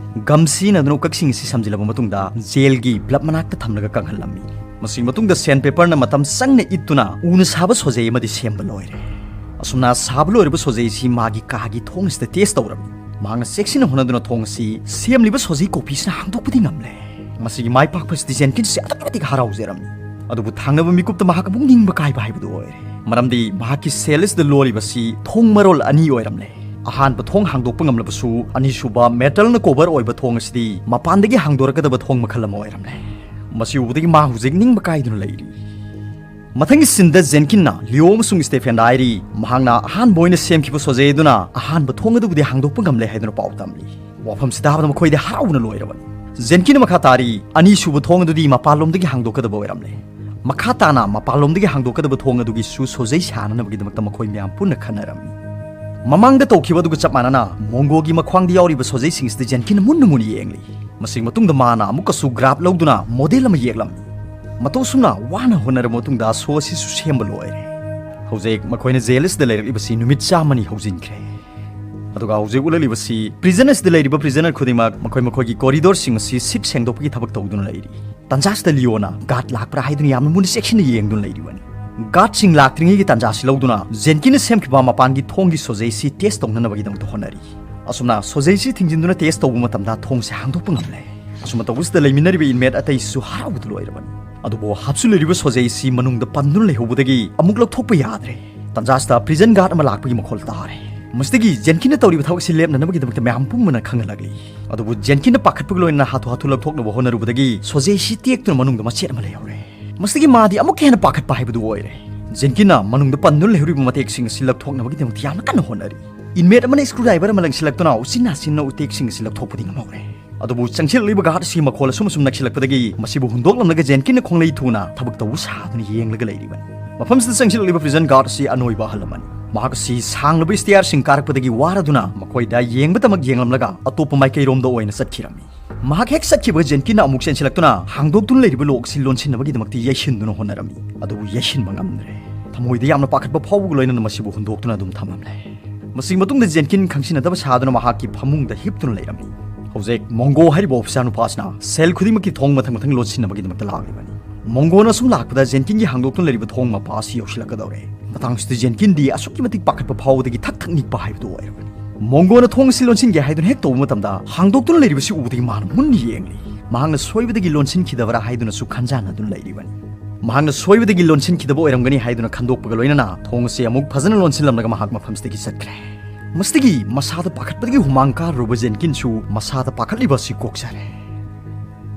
ꯒꯝ ꯁꯤꯖꯤꯟꯅꯗꯨꯅ ꯎꯀꯛꯁꯤꯡ ꯑꯁꯤ ꯁꯝꯖꯤꯜꯂꯕ ꯃꯇꯨꯡꯗ ꯖꯦꯜꯒꯤ ꯕ꯭ꯂꯕ ꯃꯅꯥꯛꯇ ꯊꯝꯂꯒ ꯀꯪꯍꯜꯂꯝꯃꯤ꯫ ꯃꯁꯤꯒꯤ ꯃꯇꯨꯡꯗ ꯁꯦꯟ ꯄꯦꯄꯔꯅ ꯃꯇꯝ ꯆꯪꯅ ꯏꯠꯇꯨꯅ ꯎꯅ ꯁꯥꯕ ꯁꯣꯖꯩ ꯑꯃꯗꯤ ꯁꯦꯝꯕ ꯂꯣꯏꯔꯦ꯫ ꯑꯁꯨꯝꯅ ꯁꯥꯕ ꯂꯣꯏꯔꯕ ꯁꯣꯖꯩ ꯑꯁꯤ ꯃꯥꯒꯤ ꯀꯥꯒꯤ ꯊꯣꯡ ꯑꯁꯤꯗ ꯇꯦꯁ ꯇꯧꯔꯝꯃꯤ꯫ ꯃꯍꯥꯛꯅ ꯆꯦꯛꯁꯤꯟꯅ ꯍꯣꯠꯅꯗꯨꯅ ꯊꯣꯡ ꯑꯁꯤ ꯁꯦꯝꯂꯤꯕ ꯁꯣꯖꯩ ꯀꯣꯄꯤꯁꯤꯅ ꯍꯥꯡꯗꯣꯛꯄꯗꯤ ꯉꯝꯂꯦ꯫ ꯃꯁꯤꯒꯤ ꯃꯥꯏ ꯄꯥꯛꯄ ꯑꯁꯤꯗ ꯖꯦꯟꯀꯤꯟꯁ ꯑꯗꯨꯛꯀꯤ ꯃꯇꯤꯛ ꯍꯔꯥꯎꯖꯔꯝꯃꯤ꯫ ꯑꯗꯨꯕꯨ ꯊꯥꯡꯅꯕ ꯃꯤꯀꯨꯞꯇ ꯃꯍꯥꯛ ꯑꯃꯨꯛ ꯅꯤꯡꯕ ꯀꯥꯏꯕ ꯍꯥꯏꯕꯗꯨ ꯑꯣꯏꯔꯦ꯫ ꯃꯔꯝꯗꯤ ꯃꯍꯥꯛꯀꯤ ꯁꯦꯜ ꯑꯁꯤꯗ ꯂꯣꯜꯂꯤꯕꯁꯤ ꯊꯣꯡ ꯃꯔꯣꯜ ꯑꯅꯤ ꯑꯣꯏꯔꯝꯂꯦ꯫ ꯑꯍꯥꯟꯕ ꯊꯣꯡ ꯍꯥꯡꯗꯣꯛꯄ ꯉꯝꯂꯕꯁꯨ, ꯑꯅꯤꯁꯨꯕ metal ꯅ cover ꯑꯣꯏꯕ ꯊꯣꯡ ꯑꯁꯤꯗꯤ ꯃꯄꯥꯟꯗꯒꯤ ꯍꯥꯡꯗꯣꯔꯛꯀꯗꯕ ꯊꯣꯡ ꯃꯈꯜ ꯑꯃ ꯑꯣꯏꯔꯝꯂꯦ꯫ ꯃꯁꯤ ꯎꯕꯗꯒꯤ ꯃꯥ ꯍꯧꯖꯤꯛ ꯅꯤꯡꯕ ꯀꯥꯏꯗꯨꯅ ꯂꯩꯔꯤ꯫ ꯃꯊꯪꯒꯤ scene ꯗ ꯖꯦꯟꯀꯤꯟꯅ ꯂꯤꯑꯣ ꯑꯃꯁꯨꯡ ꯁ꯭ꯇꯦꯐꯦꯟꯗ ꯍꯥꯏꯔꯤ, ꯃꯍꯥꯛꯅ ꯑꯍꯥꯟꯕ ꯑꯣꯏꯅ ꯁꯦꯝꯈꯤꯕ ꯁꯣꯖꯩ ꯑꯗꯨꯅ ꯑꯍꯥꯟꯕ ꯊꯣꯡ ꯑꯗꯨꯕꯨꯗꯤ ꯍꯥꯡꯗꯣꯛꯄ ꯉꯝꯂꯦ ꯍꯥꯏꯗꯨꯅ ꯄꯥꯎ ꯇꯝꯂꯤ꯫ ꯋꯥꯐꯝꯁꯤ ꯇꯥꯕꯗ ꯃꯈꯣꯏꯗꯤ ꯍꯔꯥꯎꯅ ꯂꯣꯏꯔꯕꯅꯤ꯫ ꯖꯦꯟꯀꯤꯟꯅ ꯃꯈꯥ ꯇꯥꯔꯤ, ꯑꯅꯤꯁꯨꯕ ꯊꯣꯡ ꯑꯗꯨꯗꯤ ꯃꯄꯥꯟꯂꯣꯝꯗꯒꯤ ꯍꯥꯡꯗꯣꯛꯀꯗꯕ ꯑꯣꯏꯔꯝꯂꯦ꯫ ꯃꯈꯥ ꯇꯥꯅ ꯃꯄꯥꯟꯂꯣꯝꯗꯒꯤ ꯍꯥꯡꯗꯣꯛꯀꯗꯕ ꯊꯣꯡ ꯑꯗꯨꯒꯤꯁꯨ ꯁꯣꯖꯩ ꯁꯥꯅꯅꯕꯒꯤꯗꯃꯛꯇ ꯃꯈꯣꯏ ꯃꯌꯥꯝ ꯄꯨꯟꯅ ꯈꯟꯅꯔꯝꯃꯤ꯫ ꯃꯃꯥꯡꯗ ꯇꯧꯈꯤꯕ ꯑꯗꯨꯒ ꯆꯞ ꯃꯥꯟꯅꯅ ꯃꯣꯡꯒꯣꯒꯤ ꯃꯈ꯭ꯋꯥꯡꯗ ꯌꯥꯎꯔꯤꯕ ꯁꯣꯖꯩꯁꯤꯡ ꯑꯁꯤꯗ ꯖꯦꯟꯀꯤꯟꯅ ꯃꯨꯟꯅ ꯃꯨꯟꯅ ꯌꯦꯡꯂꯤ꯫ ꯃꯁꯤꯒꯤ ꯃꯇꯨꯡꯗ ꯃꯥꯅ ꯑꯃꯨꯛꯀꯁꯨ graph ꯂꯧꯗꯨꯅ model ꯑꯃ ꯌꯦꯛꯂꯝꯃꯤ꯫ ꯃꯇꯧ ꯑꯁꯨꯝꯅ ꯋꯥꯅ ꯍꯣꯠꯅꯔꯕ ꯃꯇꯨꯡꯗ ꯁꯣ ꯑꯁꯤꯁꯨ ꯁꯦꯝꯕ ꯂꯣꯏꯔꯦ꯫ ꯍꯧꯖꯤꯛ ꯃꯈꯣꯏꯅ ꯖꯦꯜ ꯑꯁꯤꯗ ꯂꯩꯔꯛꯂꯤꯕꯁꯤ ꯅꯨꯃꯤꯠ ꯆꯥꯝꯃꯅꯤ ꯍꯧꯖꯤꯟꯈ꯭ꯔꯦ꯫ ꯑꯗꯨꯒ ꯍꯧꯖꯤꯛ ꯎꯠꯂꯛꯂꯤꯕꯁꯤ prison ꯑꯁꯤꯗ ꯂꯩꯔꯤꯕ prisoner ꯈꯨꯗꯤꯡꯃꯛ ꯃꯈꯣꯏ ꯃꯈꯣꯏꯒꯤ corridor ꯁꯤꯡ ꯑꯁꯤ ꯁꯤꯠ ꯁꯦꯡꯗꯣꯛꯄꯒꯤ ꯊꯕꯛ ꯇꯧꯗꯨꯅ ꯂꯩꯔꯤ꯫ ꯇꯟꯖꯥꯁꯤꯗ ꯂꯤꯑꯣꯅ guard ꯂꯥꯛꯄ꯭ꯔꯥ ꯍꯥꯏꯗꯨꯅ ꯌꯥꯝꯅ ꯃꯨꯟꯅ ꯆꯦꯛꯁꯤꯟꯅ ꯌꯦꯡꯗꯨꯅ ꯂꯩꯔꯤꯕꯅꯤ꯫ Guard ꯁꯤꯡ ꯂꯥꯛꯇ꯭ꯔꯤꯉꯩꯒꯤ ꯇꯟꯖꯥꯁꯤ ꯂꯧꯗꯨꯅ ꯖꯦꯟꯀꯤꯟꯅ ꯁꯦꯝꯈꯤꯕ ꯃꯄꯥꯟꯒꯤ ꯊꯣꯡꯒꯤ ꯁꯣꯖꯩꯁꯤ test ꯇꯧꯅꯅꯕꯒꯤꯗꯃꯛꯇ ꯍꯣꯠꯅꯔꯤ꯫ ꯑꯁꯨꯝꯅ ꯁꯣꯖꯩꯁꯤ ꯊꯤꯡꯖꯤꯟꯗꯨꯅ test ꯇꯧꯕ ꯃꯇꯝꯗ ꯊꯣꯡꯁꯦ ꯍꯥꯡꯗꯣꯛꯄ ꯉꯝꯂꯦ꯫ ꯑꯁꯨꯝꯅ ꯇꯧꯕꯁꯤꯗ ꯂꯩꯃꯤꯟꯅꯔꯤꯕ inmate ꯑꯇꯩꯁꯤꯁꯨ ꯍꯔꯥꯎꯕꯗ ꯂꯣꯏꯔꯕꯅꯤ꯫ ꯑꯗꯨꯕꯨ ꯍꯥꯞꯆꯤꯜꯂꯤꯕ ꯁꯣꯖꯩꯁꯤ ꯃꯅꯨꯡꯗ ꯄꯟꯗꯨꯅ ꯂꯩꯍꯧꯕꯗꯒꯤ ꯑꯃꯨꯛ ꯂꯧꯊꯣꯛꯄ ꯌꯥꯗ꯭ꯔꯦ꯫ ꯇꯟꯖꯥꯁꯤꯗ prison guard ꯑꯃ ꯂꯥꯛꯄꯒꯤ ꯃꯈꯣꯜ ꯇꯥꯔꯦ꯫ ꯃꯁꯤꯗꯒꯤ ꯖꯦꯟꯀꯤꯟꯅ ꯇꯧꯔꯤꯕ ꯊꯕꯛ ꯑꯁꯤ ꯂꯦꯞꯅꯅꯕꯒꯤꯗꯃꯛꯇ ꯃꯌꯥꯝ ꯄꯨꯝꯕꯅ ꯈꯪꯍꯜꯂꯛꯂꯤ꯫ ꯑꯗꯨꯕꯨ ꯖꯦꯟꯀꯤꯟꯅ ꯄꯥꯈꯠꯄꯒ ꯂꯣꯏꯅꯅ ꯍꯥꯊꯨ ꯍꯥꯊꯨ ꯂꯧꯊꯣꯛꯅꯕ ꯍꯣꯠꯅꯔꯨꯕꯗꯒꯤ ꯁꯣꯖꯩꯁꯤ ꯇꯦꯛꯇꯨꯅ ꯃꯅꯨꯡꯗ ꯃꯆꯦꯠ ꯑꯃ ꯂꯩꯍꯧꯔꯦ꯫ ꯃꯁꯤꯗꯒꯤ ꯃꯥꯗꯤ ꯑꯃꯨꯛꯀ ꯍꯦꯟꯅ ꯄꯥꯈꯠꯄ ꯍꯥꯏꯕꯗꯨ ꯑꯣꯏꯔꯦ꯫ ꯖꯦꯟꯀꯤꯟꯅ ꯃꯅꯨꯡꯗ ꯄꯟꯗꯨꯅ ꯂꯩꯍꯧꯔꯤꯕ ꯃꯇꯦꯛꯁꯤꯡ ꯑꯁꯤ ꯂꯧꯊꯣꯛꯅꯕꯒꯤꯗꯃꯛꯇ ꯌꯥꯝꯅ ꯀꯟꯅ ꯍꯣꯠꯅꯔꯤ꯫ Inmate ꯑꯃꯅ screwdriver ꯑꯃ ꯂꯪꯁꯤꯜꯂꯛꯇꯨꯅ ꯎꯆꯤꯟ ꯅꯥꯆꯤꯟꯅ ꯎꯇꯦꯛꯁꯤꯡ ꯑꯁꯤ ꯂꯧꯊꯣꯛꯄꯗꯤ ꯉꯝꯍꯧꯔꯦ꯫ ꯑꯗꯨꯕꯨ ꯆꯪꯁꯤꯜꯂꯛꯂꯤꯕ guard ꯑꯁꯤ ꯃꯈꯣꯜ ꯑꯁꯨꯝ ꯑꯁꯨꯝ ꯅꯛꯁꯤꯜꯂꯛꯄꯗꯒꯤ ꯃꯁꯤꯕꯨ ꯍꯨꯟꯗꯣꯛꯂꯝꯂꯒ ꯖꯦꯟꯀꯤꯟꯅ ꯈꯣꯡꯂꯩ ꯊꯨꯅ ꯊꯕꯛ ꯇꯧꯕ ꯁꯥꯗꯨꯅ ꯌꯦꯡꯂꯒ ꯂꯩꯔꯤꯕꯅꯤ꯫ ꯃꯐꯝꯁꯤꯗ ꯆꯪꯁꯤꯜꯂꯛꯂꯤꯕ prison guard ꯑꯁꯤ ꯑꯅꯣꯏꯕ ꯑꯍꯜ ꯑꯃꯅꯤ꯫ ꯃꯍꯥꯛ ꯑꯁꯤ ꯁꯥꯡꯂꯕ stairsꯁꯤꯡ ꯀꯥꯔꯛꯄꯗꯒꯤ ꯋꯥꯔꯗꯨꯅ ꯃꯈꯣꯏꯗ ꯌꯦꯡꯕꯇꯃꯛ ꯌꯦꯡꯂꯝꯂꯒ ꯑꯇꯣꯞꯄ ꯃꯥꯏꯀꯩꯔꯣꯝꯗ ꯑꯣꯏꯅ ꯆꯠꯈꯤꯔꯝꯃꯤ꯫ ꯃꯍꯥꯛ ꯍꯦꯛ ꯆꯠꯈꯤꯕꯒ ꯖꯦꯟꯀꯤꯟꯅ ꯑꯃꯨꯛ ꯆꯦꯟꯁꯤꯜꯂꯛꯇꯨꯅ ꯍꯥꯡꯗꯣꯛꯇꯨꯅ ꯂꯩꯔꯤꯕ lock ꯑꯁꯤ ꯂꯣꯟꯁꯤꯟꯅꯕꯒꯤꯗꯃꯛꯇ ꯌꯩꯁꯤꯟꯗꯨꯅ ꯍꯣꯠꯅꯔꯝꯃꯤ꯫ ꯑꯗꯨꯕꯨ ꯌꯩꯁꯤꯟꯕ ꯉꯝꯗ꯭ꯔꯦ꯫ ꯊꯃꯣꯏꯗ ꯌꯥꯝꯅ ꯄꯥꯈꯠꯄ ꯐꯥꯎꯕꯒ ꯂꯣꯏꯅꯅ ꯃꯁꯤꯕꯨ ꯍꯨꯟꯗꯣꯛꯇꯨꯅ ꯑꯗꯨꯝ ꯊꯝꯂꯝꯂꯦ꯫ ꯃꯁꯤꯒꯤ ꯃꯇꯨꯡꯗ ꯖꯦꯟꯀꯤꯟ ꯈꯪꯁꯤꯟꯅꯗꯕ ꯁꯥꯗꯨꯅ ꯃꯍꯥꯛꯀꯤ ꯐꯃꯨꯡꯗ ꯍꯤꯞꯇꯨꯅ ꯂꯩꯔꯝꯃꯤ꯫ ꯍꯧꯖꯤꯛ ꯃꯣꯡꯒꯣ ꯍꯥꯏꯔꯤꯕ officer ꯅꯨꯄꯥꯁꯤꯅ cell ꯈꯨꯗꯤꯡꯃꯛꯀꯤ ꯊꯣꯡ ꯃꯊꯪ ꯃꯊꯪ ꯂꯣꯟꯁꯤꯟꯅꯕꯒꯤꯗꯃꯛꯇ ꯂꯥꯛꯂꯤꯕꯅꯤ꯫ ꯃꯣꯡꯒꯣꯅ ꯁꯨꯝ ꯂꯥꯛꯄꯗ ꯖꯦꯟꯀꯤꯟꯒꯤ ꯍꯥꯡꯗꯣꯛꯇꯨꯅ ꯂꯩꯔꯤꯕ ꯊꯣꯡ ꯃꯄꯥ ꯑꯁꯤ ꯌꯧꯁꯤꯜꯂꯛꯀꯗꯧꯔꯦ꯫ ꯃꯇꯥꯡꯁꯤꯗ ꯖꯦꯟꯀꯤꯟꯗꯤ ꯑꯁꯨꯛꯀꯤ ꯃꯇꯤꯛ ꯄꯥꯈꯠꯄ ꯐꯥꯎꯕꯗꯒꯤ ꯊꯛ ꯊꯛ ꯅꯤꯛꯄ ꯍꯥꯏꯕꯗꯨ ꯑꯣꯏꯔꯕꯅꯤ꯫ ꯃꯣꯡꯒꯣꯅ ꯊꯣꯡ ꯑꯁꯤ ꯂꯣꯟꯁꯤꯟꯒꯦ ꯍꯥꯏꯗꯨꯅ ꯍꯦꯛ ꯇꯧꯕ ꯃꯇꯝꯗ ꯍꯥꯡꯗꯣꯛꯇꯨꯅ ꯂꯩꯔꯤꯕꯁꯤ ꯎꯕꯗꯒꯤ ꯃꯥꯅ ꯃꯨꯟꯅ ꯌꯦꯡꯂꯤ꯫ ꯃꯍꯥꯛꯅ ꯁꯣꯏꯕꯗꯒꯤ ꯂꯣꯟꯁꯤꯟꯈꯤꯗꯕꯔꯥ ꯍꯥꯏꯗꯨꯅꯁꯨ ꯈꯟꯖꯥꯟꯅꯗꯨꯅ ꯂꯩꯔꯤꯕꯅꯤ꯫ ꯃꯍꯥꯛꯅ ꯁꯣꯏꯕꯗꯒꯤ ꯂꯣꯟꯁꯤꯟꯈꯤꯗꯕ ꯑꯣꯏꯔꯝꯒꯅꯤ ꯍꯥꯏꯗꯨꯅ ꯈꯟꯗꯣꯛꯄꯒ ꯂꯣꯏꯅꯅ ꯊꯣꯡ ꯑꯁꯤ ꯑꯃꯨꯛ ꯐꯖꯅ ꯂꯣꯟꯁꯤꯜꯂꯝꯂꯒ ꯃꯍꯥꯛ ꯃꯐꯝꯁꯤꯗꯒꯤ ꯆꯠꯈ꯭ꯔꯦ꯫ ꯃꯁꯤꯗꯒꯤ ꯃꯁꯥꯗ ꯄꯥꯈꯠꯄꯗꯒꯤ ꯍꯨꯃꯥꯡ ꯀꯥꯔꯨꯔꯕ ꯖꯦꯟꯀꯤꯟꯁꯨ ꯃꯁꯥꯗ ꯄꯥꯈꯠꯂꯤꯕ ꯑꯁꯤ ꯀꯣꯛꯆꯔꯦ꯫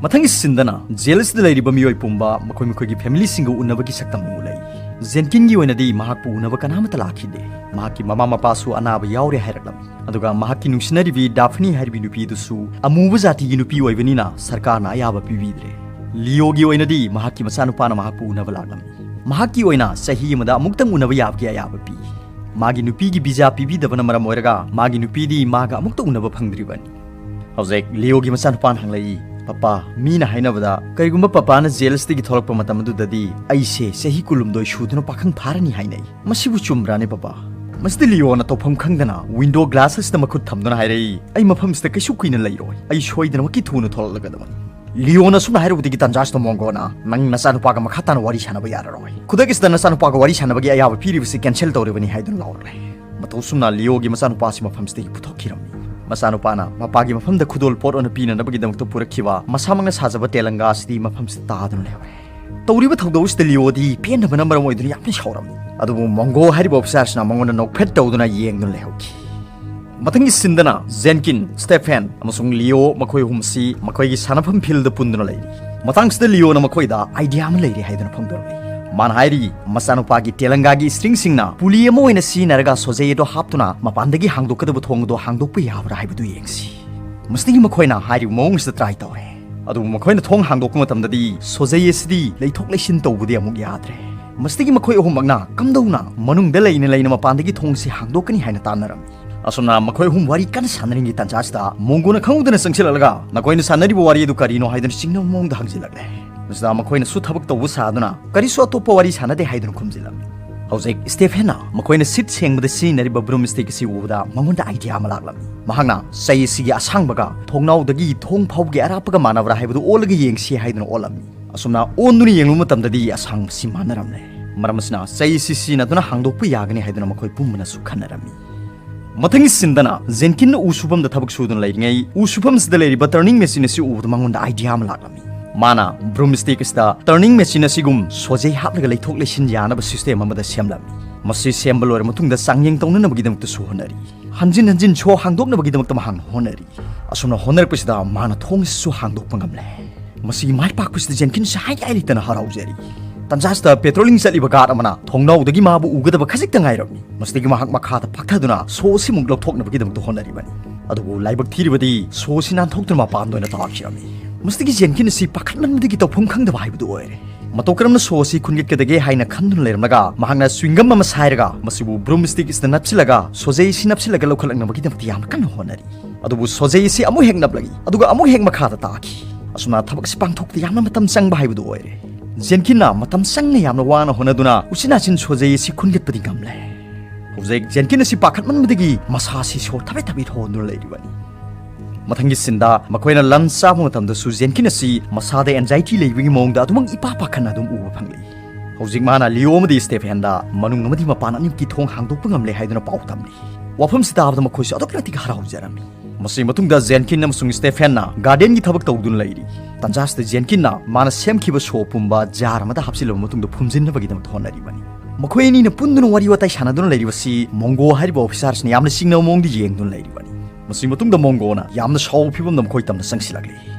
ꯃꯊꯪꯒꯤ ꯁꯤꯟꯗꯅ ꯖꯦꯜ ꯑꯁꯤꯗ ꯂꯩꯔꯤꯕ ꯃꯤꯑꯣꯏ ꯄꯨꯝꯕ ꯃꯈꯣꯏ ꯃꯈꯣꯏꯒꯤ ꯐꯦꯃꯤꯂꯤꯁꯤꯡꯒ ꯎꯅꯕꯒꯤ ꯁꯛꯇꯝ ꯎꯠꯂꯛꯏ꯫ ꯖꯦꯟꯀꯤꯟꯒꯤ ꯑꯣꯏꯅꯗꯤ ꯃꯍꯥꯛꯄꯨ ꯎꯅꯕ ꯀꯅꯥꯃꯠꯇ ꯂꯥꯛꯈꯤꯗꯦ꯫ ꯃꯍꯥꯛꯀꯤ ꯃꯃꯥ ꯃꯄꯥꯁꯨ ꯑꯅꯥꯕ ꯌꯥꯎꯔꯦ ꯍꯥꯏꯔꯛꯂꯝꯃꯤ꯫ ꯑꯗꯨꯒ ꯃꯍꯥꯛꯀꯤ ꯅꯨꯡꯁꯤꯅꯔꯤꯕꯤ ꯗꯥꯐꯅꯤ ꯍꯥꯏꯔꯤꯕꯤ ꯅꯨꯄꯤ ꯑꯗꯨꯁꯨ ꯑꯃꯨꯕ ꯖꯥꯇꯤꯒꯤ ꯅꯨꯄꯤ ꯑꯣꯏꯕꯅꯤꯅ ꯁꯔꯀꯥꯔꯅ ꯑꯌꯥꯕ ꯄꯤꯕꯤꯗ꯭ꯔꯦ꯫ ꯂꯤꯑꯣꯒꯤ ꯑꯣꯏꯅꯗꯤ ꯃꯍꯥꯛꯀꯤ ꯃꯆꯥꯅꯨꯄꯥꯅ ꯃꯍꯥꯛꯄꯨ ꯎꯅꯕ ꯂꯥꯛꯂꯝꯃꯤ꯫ ꯃꯍꯥꯛꯀꯤ ꯑꯣꯏꯅ ꯆꯍꯤ ꯑꯃꯗ ꯑꯃꯨꯛꯇꯪ ꯎꯅꯕ ꯌꯥꯕꯒꯤ ꯑꯌꯥꯕ ꯄꯤ꯫ ꯃꯥꯒꯤ ꯅꯨꯄꯤꯒꯤ ꯚꯤꯖꯥ ꯄꯤꯕꯤꯗꯕꯅ ꯃꯔꯝ ꯑꯣꯏꯔꯒ ꯃꯥꯒꯤ ꯅꯨꯄꯤꯗꯤ ꯃꯥꯒ ꯑꯃꯨꯛꯇ ꯎꯅꯕ ꯐꯪꯗ꯭ꯔꯤꯕꯅꯤ꯫ ꯍꯧꯖꯤꯛ ꯂꯤꯑꯣꯒꯤ ꯃꯆꯥꯅꯨꯄꯥꯅ ꯍꯪꯂꯛꯏ, "ꯄꯄꯥ, ꯃꯤꯅ ꯍꯥꯏꯅꯕꯗ ꯀꯔꯤꯒꯨꯝꯕ ꯄꯄꯥꯅ ꯖꯦꯜꯁꯤꯗꯒꯤ ꯊꯣꯛꯂꯛꯄ ꯃꯇꯝ ꯑꯗꯨꯗꯗꯤ ꯑꯩꯁꯦ ꯆꯍꯤ ꯀꯨꯟꯍꯨꯝꯗꯣꯏ ꯁꯨꯗꯨꯅ ꯄꯥꯈꯪ ꯐꯥꯔꯅꯤ ꯍꯥꯏꯅꯩ꯫ ꯃꯁꯤꯕꯨ ꯆꯨꯝꯕ꯭ꯔꯥꯅꯦ ꯄꯄꯥ?" ꯃꯁꯤꯗ ꯂꯤꯑꯣꯅ ꯇꯧꯐꯝ ꯈꯪꯗꯅ ꯋꯤꯟꯗꯣ ꯒ꯭ꯂꯥꯁ ꯑꯁꯤꯗ ꯃꯈꯨꯠ ꯊꯝꯗꯨꯅ ꯍꯥꯏꯔꯛꯏ, "ꯑꯩ ꯃꯐꯝꯁꯤꯗ ꯀꯩꯁꯨ ꯀꯨꯏꯅ ꯂꯩꯔꯣꯏ꯫ ꯑꯩ ꯁꯣꯏꯗꯅꯃꯛꯀꯤ ꯊꯨꯅ ꯊꯣꯛꯂꯛꯂꯒꯗꯕꯅꯤ꯫" ꯂꯤꯑꯣꯅ ꯑꯁꯨꯝꯅ ꯍꯥꯏꯔꯨꯕꯗꯒꯤ ꯇꯥꯟꯖꯥꯁꯤꯗ ꯃꯣꯡꯒꯣꯅ, "ꯅꯪ ꯅꯆꯥꯅꯨꯄꯥꯒ ꯃꯈꯥ ꯇꯥꯅ ꯋꯥꯔꯤ ꯁꯥꯟꯅꯕ ꯌꯥꯔꯔꯣꯏ꯫ ꯈꯨꯗꯛ ꯑꯁꯤꯗ ꯅꯆꯥꯅꯨꯄꯥꯒ ꯋꯥꯔꯤ ꯁꯥꯟꯅꯕꯒꯤ ꯑꯌꯥꯕ ꯄꯤꯔꯤꯕꯁꯤ ꯀꯦꯟꯁꯦꯜ ꯇꯧꯔꯤꯕꯅꯤ" ꯍꯥꯏꯗꯨꯅ ꯂꯥꯎꯔꯛꯂꯦ꯫ ꯃꯇꯧ ꯑꯁꯨꯝꯅ ꯂꯤꯑꯣꯒꯤ ꯃꯆꯥꯅꯨꯄꯥꯁꯤ ꯃꯐꯝꯁꯤꯗꯒꯤ ꯄꯨꯊꯣꯛꯈꯤꯔꯝꯃꯤ꯫ ꯃꯆꯥꯅꯨꯄꯥꯅ ꯃꯄꯥꯒꯤ ꯃꯐꯝꯗ ꯈꯨꯗꯣꯜ ꯄꯣꯠ ꯑꯣꯏꯅ ꯄꯤꯅꯅꯕꯒꯤꯗꯃꯛꯇ ꯄꯨꯔꯛꯈꯤꯕ ꯃꯁꯥꯃꯛꯅ ꯁꯥꯖꯕ ꯇꯦꯂꯪꯒꯥ ꯑꯁꯤꯗꯤ ꯃꯐꯝꯁꯤꯗ ꯇꯥꯗꯨꯅ ꯂꯩꯍꯧꯔꯦ꯫ ꯇꯧꯔꯤꯕ ꯊꯧꯗꯣꯛ ꯑꯁꯤꯗ ꯂꯤꯑꯣꯗꯤ ꯄꯦꯟꯗꯕꯅ ꯃꯔꯝ ꯑꯣꯏꯗꯨꯅ ꯌꯥꯝꯅ ꯁꯥꯎꯔꯝꯃꯤ꯫ ꯑꯗꯨꯕꯨ ꯃꯣꯡꯒꯣ ꯍꯥꯏꯔꯤꯕ ꯑꯣꯐꯤꯁꯥꯔꯁꯤꯅ ꯃꯉꯣꯟꯗ ꯅꯣꯛꯐꯦꯠ ꯇꯧꯗꯨꯅ ꯌꯦꯡꯗꯨꯅ ꯂꯩꯍꯧꯈꯤ꯫ ꯃꯊꯪꯒꯤ ꯁꯤꯟꯗꯅ ꯖꯦꯟꯀꯤꯟ, ꯁ꯭ꯇꯦꯐꯦꯟ ꯑꯃꯁꯨꯡ ꯂꯤꯑꯣ ꯃꯈꯣꯏ ꯑꯍꯨꯝꯁꯤ ꯃꯈꯣꯏꯒꯤ ꯁꯥꯟꯅꯐꯝ ꯐꯤꯜꯗ ꯄꯨꯟꯗꯨꯅ ꯂꯩꯔꯤ꯫ ꯃꯇꯥꯡꯁꯤꯗ ꯂꯤꯑꯣꯅ ꯃꯈꯣꯏꯗ ꯑꯥꯏꯗꯤꯌꯥ ꯑꯃ ꯂꯩꯔꯦ ꯍꯥꯏꯗꯨꯅ ꯐꯣꯡꯗꯣꯔꯛꯏ꯫ ꯃꯥꯅ ꯍꯥꯏꯔꯤ, "ꯃꯆꯥꯅꯨꯄꯥꯒꯤ ꯇꯦꯂꯪꯒꯥꯒꯤ ꯏꯁꯇ꯭ꯔꯤꯡꯁꯤꯡꯅ ꯄꯨꯂꯤ ꯑꯃ ꯑꯣꯏꯅ ꯁꯤꯖꯤꯟꯅꯔꯒ ꯁꯣꯖꯩ ꯑꯗꯣ ꯍꯥꯞꯇꯨꯅ ꯃꯄꯥꯟꯗꯒꯤ ꯍꯥꯡꯗꯣꯛꯀꯗꯕ ꯊꯣꯡ ꯑꯗꯣ ꯍꯥꯡꯗꯣꯛꯄ ꯌꯥꯕ꯭ꯔꯥ ꯍꯥꯏꯕꯗꯨ ꯌꯦꯡꯁꯤ꯫" ꯃꯁꯤꯗꯒꯤ ꯃꯈꯣꯏꯅ ꯍꯥꯏꯔꯤꯕ ꯃꯑꯣꯡꯁꯤꯗ ꯇ꯭ꯔꯥꯏ ꯇꯧꯔꯦ꯫ ꯑꯗꯨꯕꯨ ꯃꯈꯣꯏꯅ ꯊꯣꯡ ꯍꯥꯡꯗꯣꯛꯄ ꯃꯇꯝꯗꯗꯤ ꯁꯣꯖꯩ ꯑꯁꯤꯗꯤ ꯂꯩꯊꯣꯛ ꯂꯩꯁꯤꯟ ꯇꯧꯕꯗꯤ ꯑꯃꯨꯛ ꯌꯥꯗ꯭ꯔꯦ꯫ ꯃꯁꯤꯗꯒꯤ ꯃꯈꯣꯏ ꯑꯍꯨꯝꯃꯛꯅ ꯀꯝꯗꯧꯅ ꯃꯅꯨꯡꯗ ꯂꯩꯅ ꯂꯩꯅ ꯃꯄꯥꯟꯗꯒꯤ ꯊꯣꯡꯁꯤ ꯍꯥꯡꯗꯣꯛꯀꯅꯤ ꯍꯥꯏꯅ ꯇꯥꯟꯅꯔꯝꯃꯤ꯫ ꯑꯁꯨꯝꯅ ꯃꯈꯣꯏ ꯑꯍꯨꯝ ꯋꯥꯔꯤ ꯀꯟꯅ ꯁꯥꯟꯅꯔꯤꯉꯩ ꯇꯥꯟꯖꯥꯁꯤꯗ ꯃꯣꯡꯒꯣꯅ ꯈꯪꯍꯧꯗꯅ ꯆꯪꯁꯤꯜꯂꯛꯂꯒ, "ꯅꯈꯣꯏꯅ ꯁꯥꯟꯅꯔꯤꯕ ꯋꯥꯔꯤ ꯑꯗꯨ ꯀꯔꯤꯅꯣ?" ꯍꯥꯏꯗꯨꯅ ꯆꯤꯡꯅꯕ ꯃꯑꯣꯡꯗ ꯍꯪꯖꯤꯜꯂꯛꯂꯦ꯫ ꯃꯁꯤꯗ ꯃꯈꯣꯏꯅꯁꯨ ꯊꯕꯛ ꯇꯧꯕ ꯁꯥꯗꯨꯅ ꯀꯔꯤꯁꯨ ꯑꯇꯣꯞꯄ ꯋꯥꯔꯤ ꯁꯥꯟꯅꯗꯦ ꯍꯥꯏꯗꯨꯅ ꯈꯨꯝꯖꯤꯜꯂꯝꯃꯤ꯫ ꯍꯧꯖꯤꯛ ꯁ꯭ꯇꯦꯐꯦꯟꯅ ꯃꯈꯣꯏꯅ ꯁꯤꯠ ꯁꯦꯡꯕꯗ ꯁꯤꯖꯤꯟꯅꯔꯤꯕ ꯕ꯭ꯔꯨꯝꯁ꯭ꯇꯤꯛ ꯑꯁꯤ ꯎꯕꯗ ꯃꯉꯣꯟꯗ ꯑꯥꯏꯗꯤꯌꯥ ꯑꯃ ꯂꯥꯛꯂꯝꯃꯤ꯫ ꯃꯍꯥꯛꯅ ꯆꯩ ꯑꯁꯤꯒꯤ ꯑꯁꯥꯡꯕꯒ ꯊꯣꯡꯅꯥꯎꯗꯒꯤ ꯊꯣꯡ ꯐꯥꯎꯕꯒꯤ ꯑꯔꯥꯞꯄꯒ ꯃꯥꯟꯅꯕ꯭ꯔꯥ ꯍꯥꯏꯕꯗꯨ ꯑꯣꯜꯂꯒ ꯌꯦꯡꯁꯤ ꯍꯥꯏꯗꯨꯅ ꯑꯣꯜꯂꯝꯃꯤ꯫ ꯑꯁꯨꯝꯅ ꯑꯣꯟꯗꯨꯅ ꯌꯦꯡꯂꯨꯕ ꯃꯇꯝꯗꯗꯤ ꯑꯁꯥꯡꯕꯁꯤ ꯃꯥꯟꯅꯔꯝꯂꯦ꯫ ꯃꯔꯝ ꯑꯁꯤꯅ ꯆꯩ ꯑꯁꯤ ꯁꯤꯖꯤꯟꯅꯗꯨꯅ ꯍꯥꯡꯗꯣꯛꯄ ꯌꯥꯒꯅꯤ ꯍꯥꯏꯗꯨꯅ ꯃꯈꯣꯏ ꯄꯨꯝꯕꯅꯁꯨ ꯈꯟꯅꯔꯝꯃꯤ꯫ ꯃꯊꯪꯒꯤ ꯁꯤꯟꯗꯅ ꯖꯦꯟꯀꯤꯟꯅ ꯎ ꯁꯨꯐꯝꯗ ꯊꯕꯛ ꯁꯨꯗꯨꯅ ꯂꯩꯔꯤꯉꯩ ꯎ ꯁꯨꯐꯝꯁꯤꯗ ꯂꯩꯔꯤꯕ ꯇꯔꯅꯤꯡ ꯃꯦꯆꯤꯟ ꯑꯁꯤ ꯎꯕꯗ ꯃꯉꯣꯟꯗ ꯑꯥꯏꯗꯤꯌꯥ ꯑꯃ ꯂꯥꯛꯂꯝꯃꯤ꯫ ꯃꯥꯅ ꯕ꯭ꯔꯨꯝ ꯁ꯭ꯇꯤꯛ ꯑꯁꯤꯗ ꯇꯔꯅꯤꯡ ꯃꯦꯆꯤꯟ ꯑꯁꯤꯒꯨꯝ ꯁꯣꯖꯩ ꯍꯥꯞꯂꯒ ꯂꯩꯊꯣꯛ ꯂꯩꯁꯤꯟ ꯌꯥꯅꯕ ꯁꯤꯁꯇꯦꯝ ꯑꯃꯗ ꯁꯦꯝꯂꯝꯃꯤ꯫ ꯃꯁꯤ ꯁꯦꯝꯕ ꯂꯣꯏꯔ ꯃꯇꯨꯡꯗ ꯆꯥꯡꯌꯦꯡ ꯇꯧꯅꯅꯕꯒꯤꯗꯃꯛꯇꯁꯨ ꯍꯣꯠꯅꯔꯤ꯫ ꯍꯟꯖꯤꯟ ꯍꯟꯖꯤꯟ ꯁꯣ ꯍꯥꯡꯗꯣꯛꯅꯕꯒꯤꯗꯃꯛꯇ ꯃꯍꯥꯛꯅ ꯍꯣꯠꯅꯔꯤ꯫ ꯑꯁꯨꯝꯅ ꯍꯣꯠꯅꯔꯛꯄꯁꯤꯗ ꯃꯥꯅ ꯊꯣꯡ ꯑꯁꯤꯁꯨ ꯍꯥꯡꯗꯣꯛꯄ ꯉꯝꯂꯦ꯫ ꯃꯁꯤꯒꯤ ꯃꯥꯏ ꯄꯥꯛꯄꯁꯤꯗ ꯖꯦꯟꯀꯤꯟꯁ ꯍꯥꯏ ꯍꯥꯏ ꯂꯩꯇꯅ ꯍꯔꯥꯎꯖꯔꯤ꯫ ꯇꯟꯖꯥꯁꯤꯗ ꯄꯦꯇ꯭ꯔꯣꯂꯤꯡ ꯆꯠꯂꯤꯕ ꯒꯥꯔꯗ ꯑꯃꯅ ꯊꯣꯡꯅꯥꯎꯗꯒꯤ ꯃꯥꯕꯨ ꯎꯒꯗꯕ ꯈꯖꯤꯛꯇ ꯉꯥꯏꯔꯝꯃꯤ꯫ ꯃꯁꯤꯗꯒꯤ ꯃꯍꯥꯛ ꯃꯈꯥꯗ ꯄꯥꯛꯊꯗꯨꯅ ꯁꯣ ꯑꯁꯤꯃꯨꯛ ꯂꯧꯊꯣꯛꯅꯕꯒꯤꯗꯃꯛꯇ ꯍꯣꯠꯅꯔꯤꯕꯅꯤ꯫ ꯑꯗꯨꯕꯨ ꯂꯥꯏꯕꯛ ꯊꯤꯔꯤꯕꯗꯤ ꯁꯣ ꯑꯁꯤ ꯅꯥꯟꯊꯣꯛꯇꯨꯅ ꯃꯄꯥꯟꯗ ꯑꯣꯏꯅ ꯇꯥꯈꯤꯔꯝꯃꯤ꯫ ꯃꯁꯤꯗꯒꯤ ꯖꯦꯟꯀꯤꯟ ꯑꯁꯤ ꯄꯥꯈꯠꯃꯟꯕꯗꯒꯤ ꯇꯧꯐꯝ ꯈꯪꯗꯕ ꯍꯥꯏꯕꯗꯨ ꯑꯣꯏꯔꯦ꯫ ꯃꯇꯧ ꯀꯔꯝꯅ ꯁꯣ ꯑꯁꯤ ꯈꯨꯟꯒꯠꯀꯗꯒꯦ ꯍꯥꯏꯅ ꯈꯟꯗꯨꯅ ꯂꯩꯔꯝꯂꯒ ꯃꯍꯥꯛꯅ ꯆ꯭ꯋꯤꯡꯒꯝ ꯑꯃ ꯁꯥꯏꯔꯒ ꯃꯁꯤꯕꯨ ꯕ꯭ꯔꯨꯝ ꯁ꯭ꯇꯤꯛ ꯑꯁꯤꯗ ꯅꯞꯁꯤꯜꯂꯒ ꯁꯣꯖꯩ ꯑꯁꯤ ꯅꯞꯁꯤꯜꯂꯒ ꯂꯧꯈꯠꯂꯛꯅꯕꯒꯤꯗꯃꯛꯇ ꯌꯥꯝꯅ ꯀꯟꯅ ꯍꯣꯠꯅꯔꯤ꯫ ꯑꯗꯨꯕꯨ ꯁꯣꯖꯩ ꯑꯁꯤ ꯑꯃꯨꯛ ꯍꯦꯛ ꯅꯞꯂꯛꯏ, ꯑꯗꯨꯒ ꯑꯃꯨꯛ ꯍꯦꯛ ꯃꯈꯥꯗ ꯇꯥꯈꯤ꯫ ꯑꯁꯨꯝꯅ ꯊꯕꯛ ꯑꯁꯤ ꯄꯥꯡꯊꯣꯛꯄꯗ ꯌꯥꯝꯅ ꯃꯇꯝ ꯆꯪꯕ ꯍꯥꯏꯕꯗꯨ ꯑꯣꯏꯔꯦ꯫ ꯖꯦꯟꯀꯤꯟꯅ ꯃꯇꯝ ꯆꯪꯅ ꯌꯥꯝꯅ ꯋꯥꯅ ꯍꯣꯠꯅꯗꯨꯅ ꯎꯆꯤꯟ ꯅꯥꯆꯤꯟ ꯁꯣꯖꯩ ꯑꯁꯤ ꯈꯨꯟꯒꯠꯄꯗꯤ ꯉꯝꯂꯦ꯫ ꯍꯧꯖꯤꯛ ꯖꯦꯟꯀꯤꯟ ꯑꯁꯤ ꯄꯥꯈꯠꯃꯟꯕꯗꯒꯤ ꯃꯁꯥ ꯑꯁꯤ ꯁꯣ ꯊꯕꯦꯠ ꯊꯕꯦꯠ ꯍꯣꯟꯗꯨꯅ ꯂꯩꯔꯤꯕꯅꯤ꯫ ꯃꯊꯪꯒꯤ ꯁꯤꯟꯗ ꯃꯈꯣꯏꯅ ꯂꯟꯆ ꯆꯥꯕ ꯃꯇꯝꯗꯁꯨ ꯖꯦꯟꯀꯤꯟ ꯑꯁꯤ ꯃꯁꯥꯗ ꯑꯦꯟꯖꯥꯏꯇꯤ ꯂꯩꯕꯒꯤ ꯃꯑꯣꯡꯗ ꯑꯗꯨꯃꯛ ꯏꯄꯥ ꯄꯥꯈꯠꯅ ꯑꯗꯨꯝ ꯎꯕ ꯐꯪꯂꯤ꯫ ꯍꯧꯖꯤꯛ ꯃꯥꯅ ꯂꯤꯑꯣ ꯑꯃꯗꯤ ꯁ꯭ꯇꯦꯐꯦꯟꯗ ꯃꯅꯨꯡ ꯑꯃꯗꯤ ꯃꯄꯥꯟ ꯑꯅꯤꯃꯛꯀꯤ ꯊꯣꯡ ꯍꯥꯡꯗꯣꯛꯄ ꯉꯝꯂꯦ ꯍꯥꯏꯗꯨꯅ ꯄꯥꯎ ꯇꯝꯂꯤ꯫ ꯋꯥꯐꯝꯁꯤ ꯇꯥꯕꯗ ꯃꯈꯣꯏꯁꯨ ꯑꯗꯨꯛꯀꯤ ꯃꯇꯤꯛ ꯍꯔꯥꯎꯖꯔꯝꯃꯤ꯫ ꯃꯁꯤꯒꯤ ꯃꯇꯨꯡꯗ ꯖꯦꯟꯀꯤꯟ ꯑꯃꯁꯨꯡ ꯁ꯭ꯇꯦꯐꯦꯟꯅ ꯒꯥꯔꯗꯦꯟꯒꯤ ꯊꯕꯛ ꯇꯧꯗꯨꯅ ꯂꯩꯔꯤ꯫ ꯇꯟꯖꯥꯁꯤꯗ ꯖꯦꯟꯀꯤꯟꯅ ꯃꯥꯅ ꯁꯦꯝꯈꯤꯕ ꯁꯣ ꯄꯨꯝꯕ ꯖꯥꯔ ꯑꯃꯗ ꯍꯥꯞꯆꯤꯜꯂꯕ ꯃꯇꯨꯡꯗ ꯐꯨꯝꯖꯤꯟꯅꯕꯒꯤꯗꯃꯛꯇ ꯍꯣꯠꯅꯔꯤꯕꯅꯤ꯫ ꯃꯈꯣꯏ ꯑꯅꯤꯅ ꯄꯨꯟꯗꯨꯅ ꯋꯥꯔꯤ ꯋꯥꯇꯥꯏ ꯁꯥꯟꯅꯗꯨꯅ ꯂꯩꯔꯤꯕꯁꯤ ꯃꯣꯡꯒꯣ ꯍꯥꯏꯔꯤꯕ ꯑꯣꯐꯤꯁꯥꯔꯁꯤꯅ ꯌꯥꯝꯅ ꯆꯤꯡꯅꯕ ꯃꯑꯣꯡꯗ ꯌꯦꯡꯗꯨꯅ ꯂꯩꯔꯤꯕꯅꯤ꯫ ꯃꯁꯤꯒꯤ ꯃꯇꯨꯡꯗ ꯃꯣꯡꯒꯣꯅ ꯌꯥꯝꯅ ꯁꯥꯎꯕ ꯐꯤꯕꯝꯗ ꯃꯈꯣꯏ ꯇꯝꯅ ꯆꯪꯁꯤꯜꯂꯛꯂꯤ꯫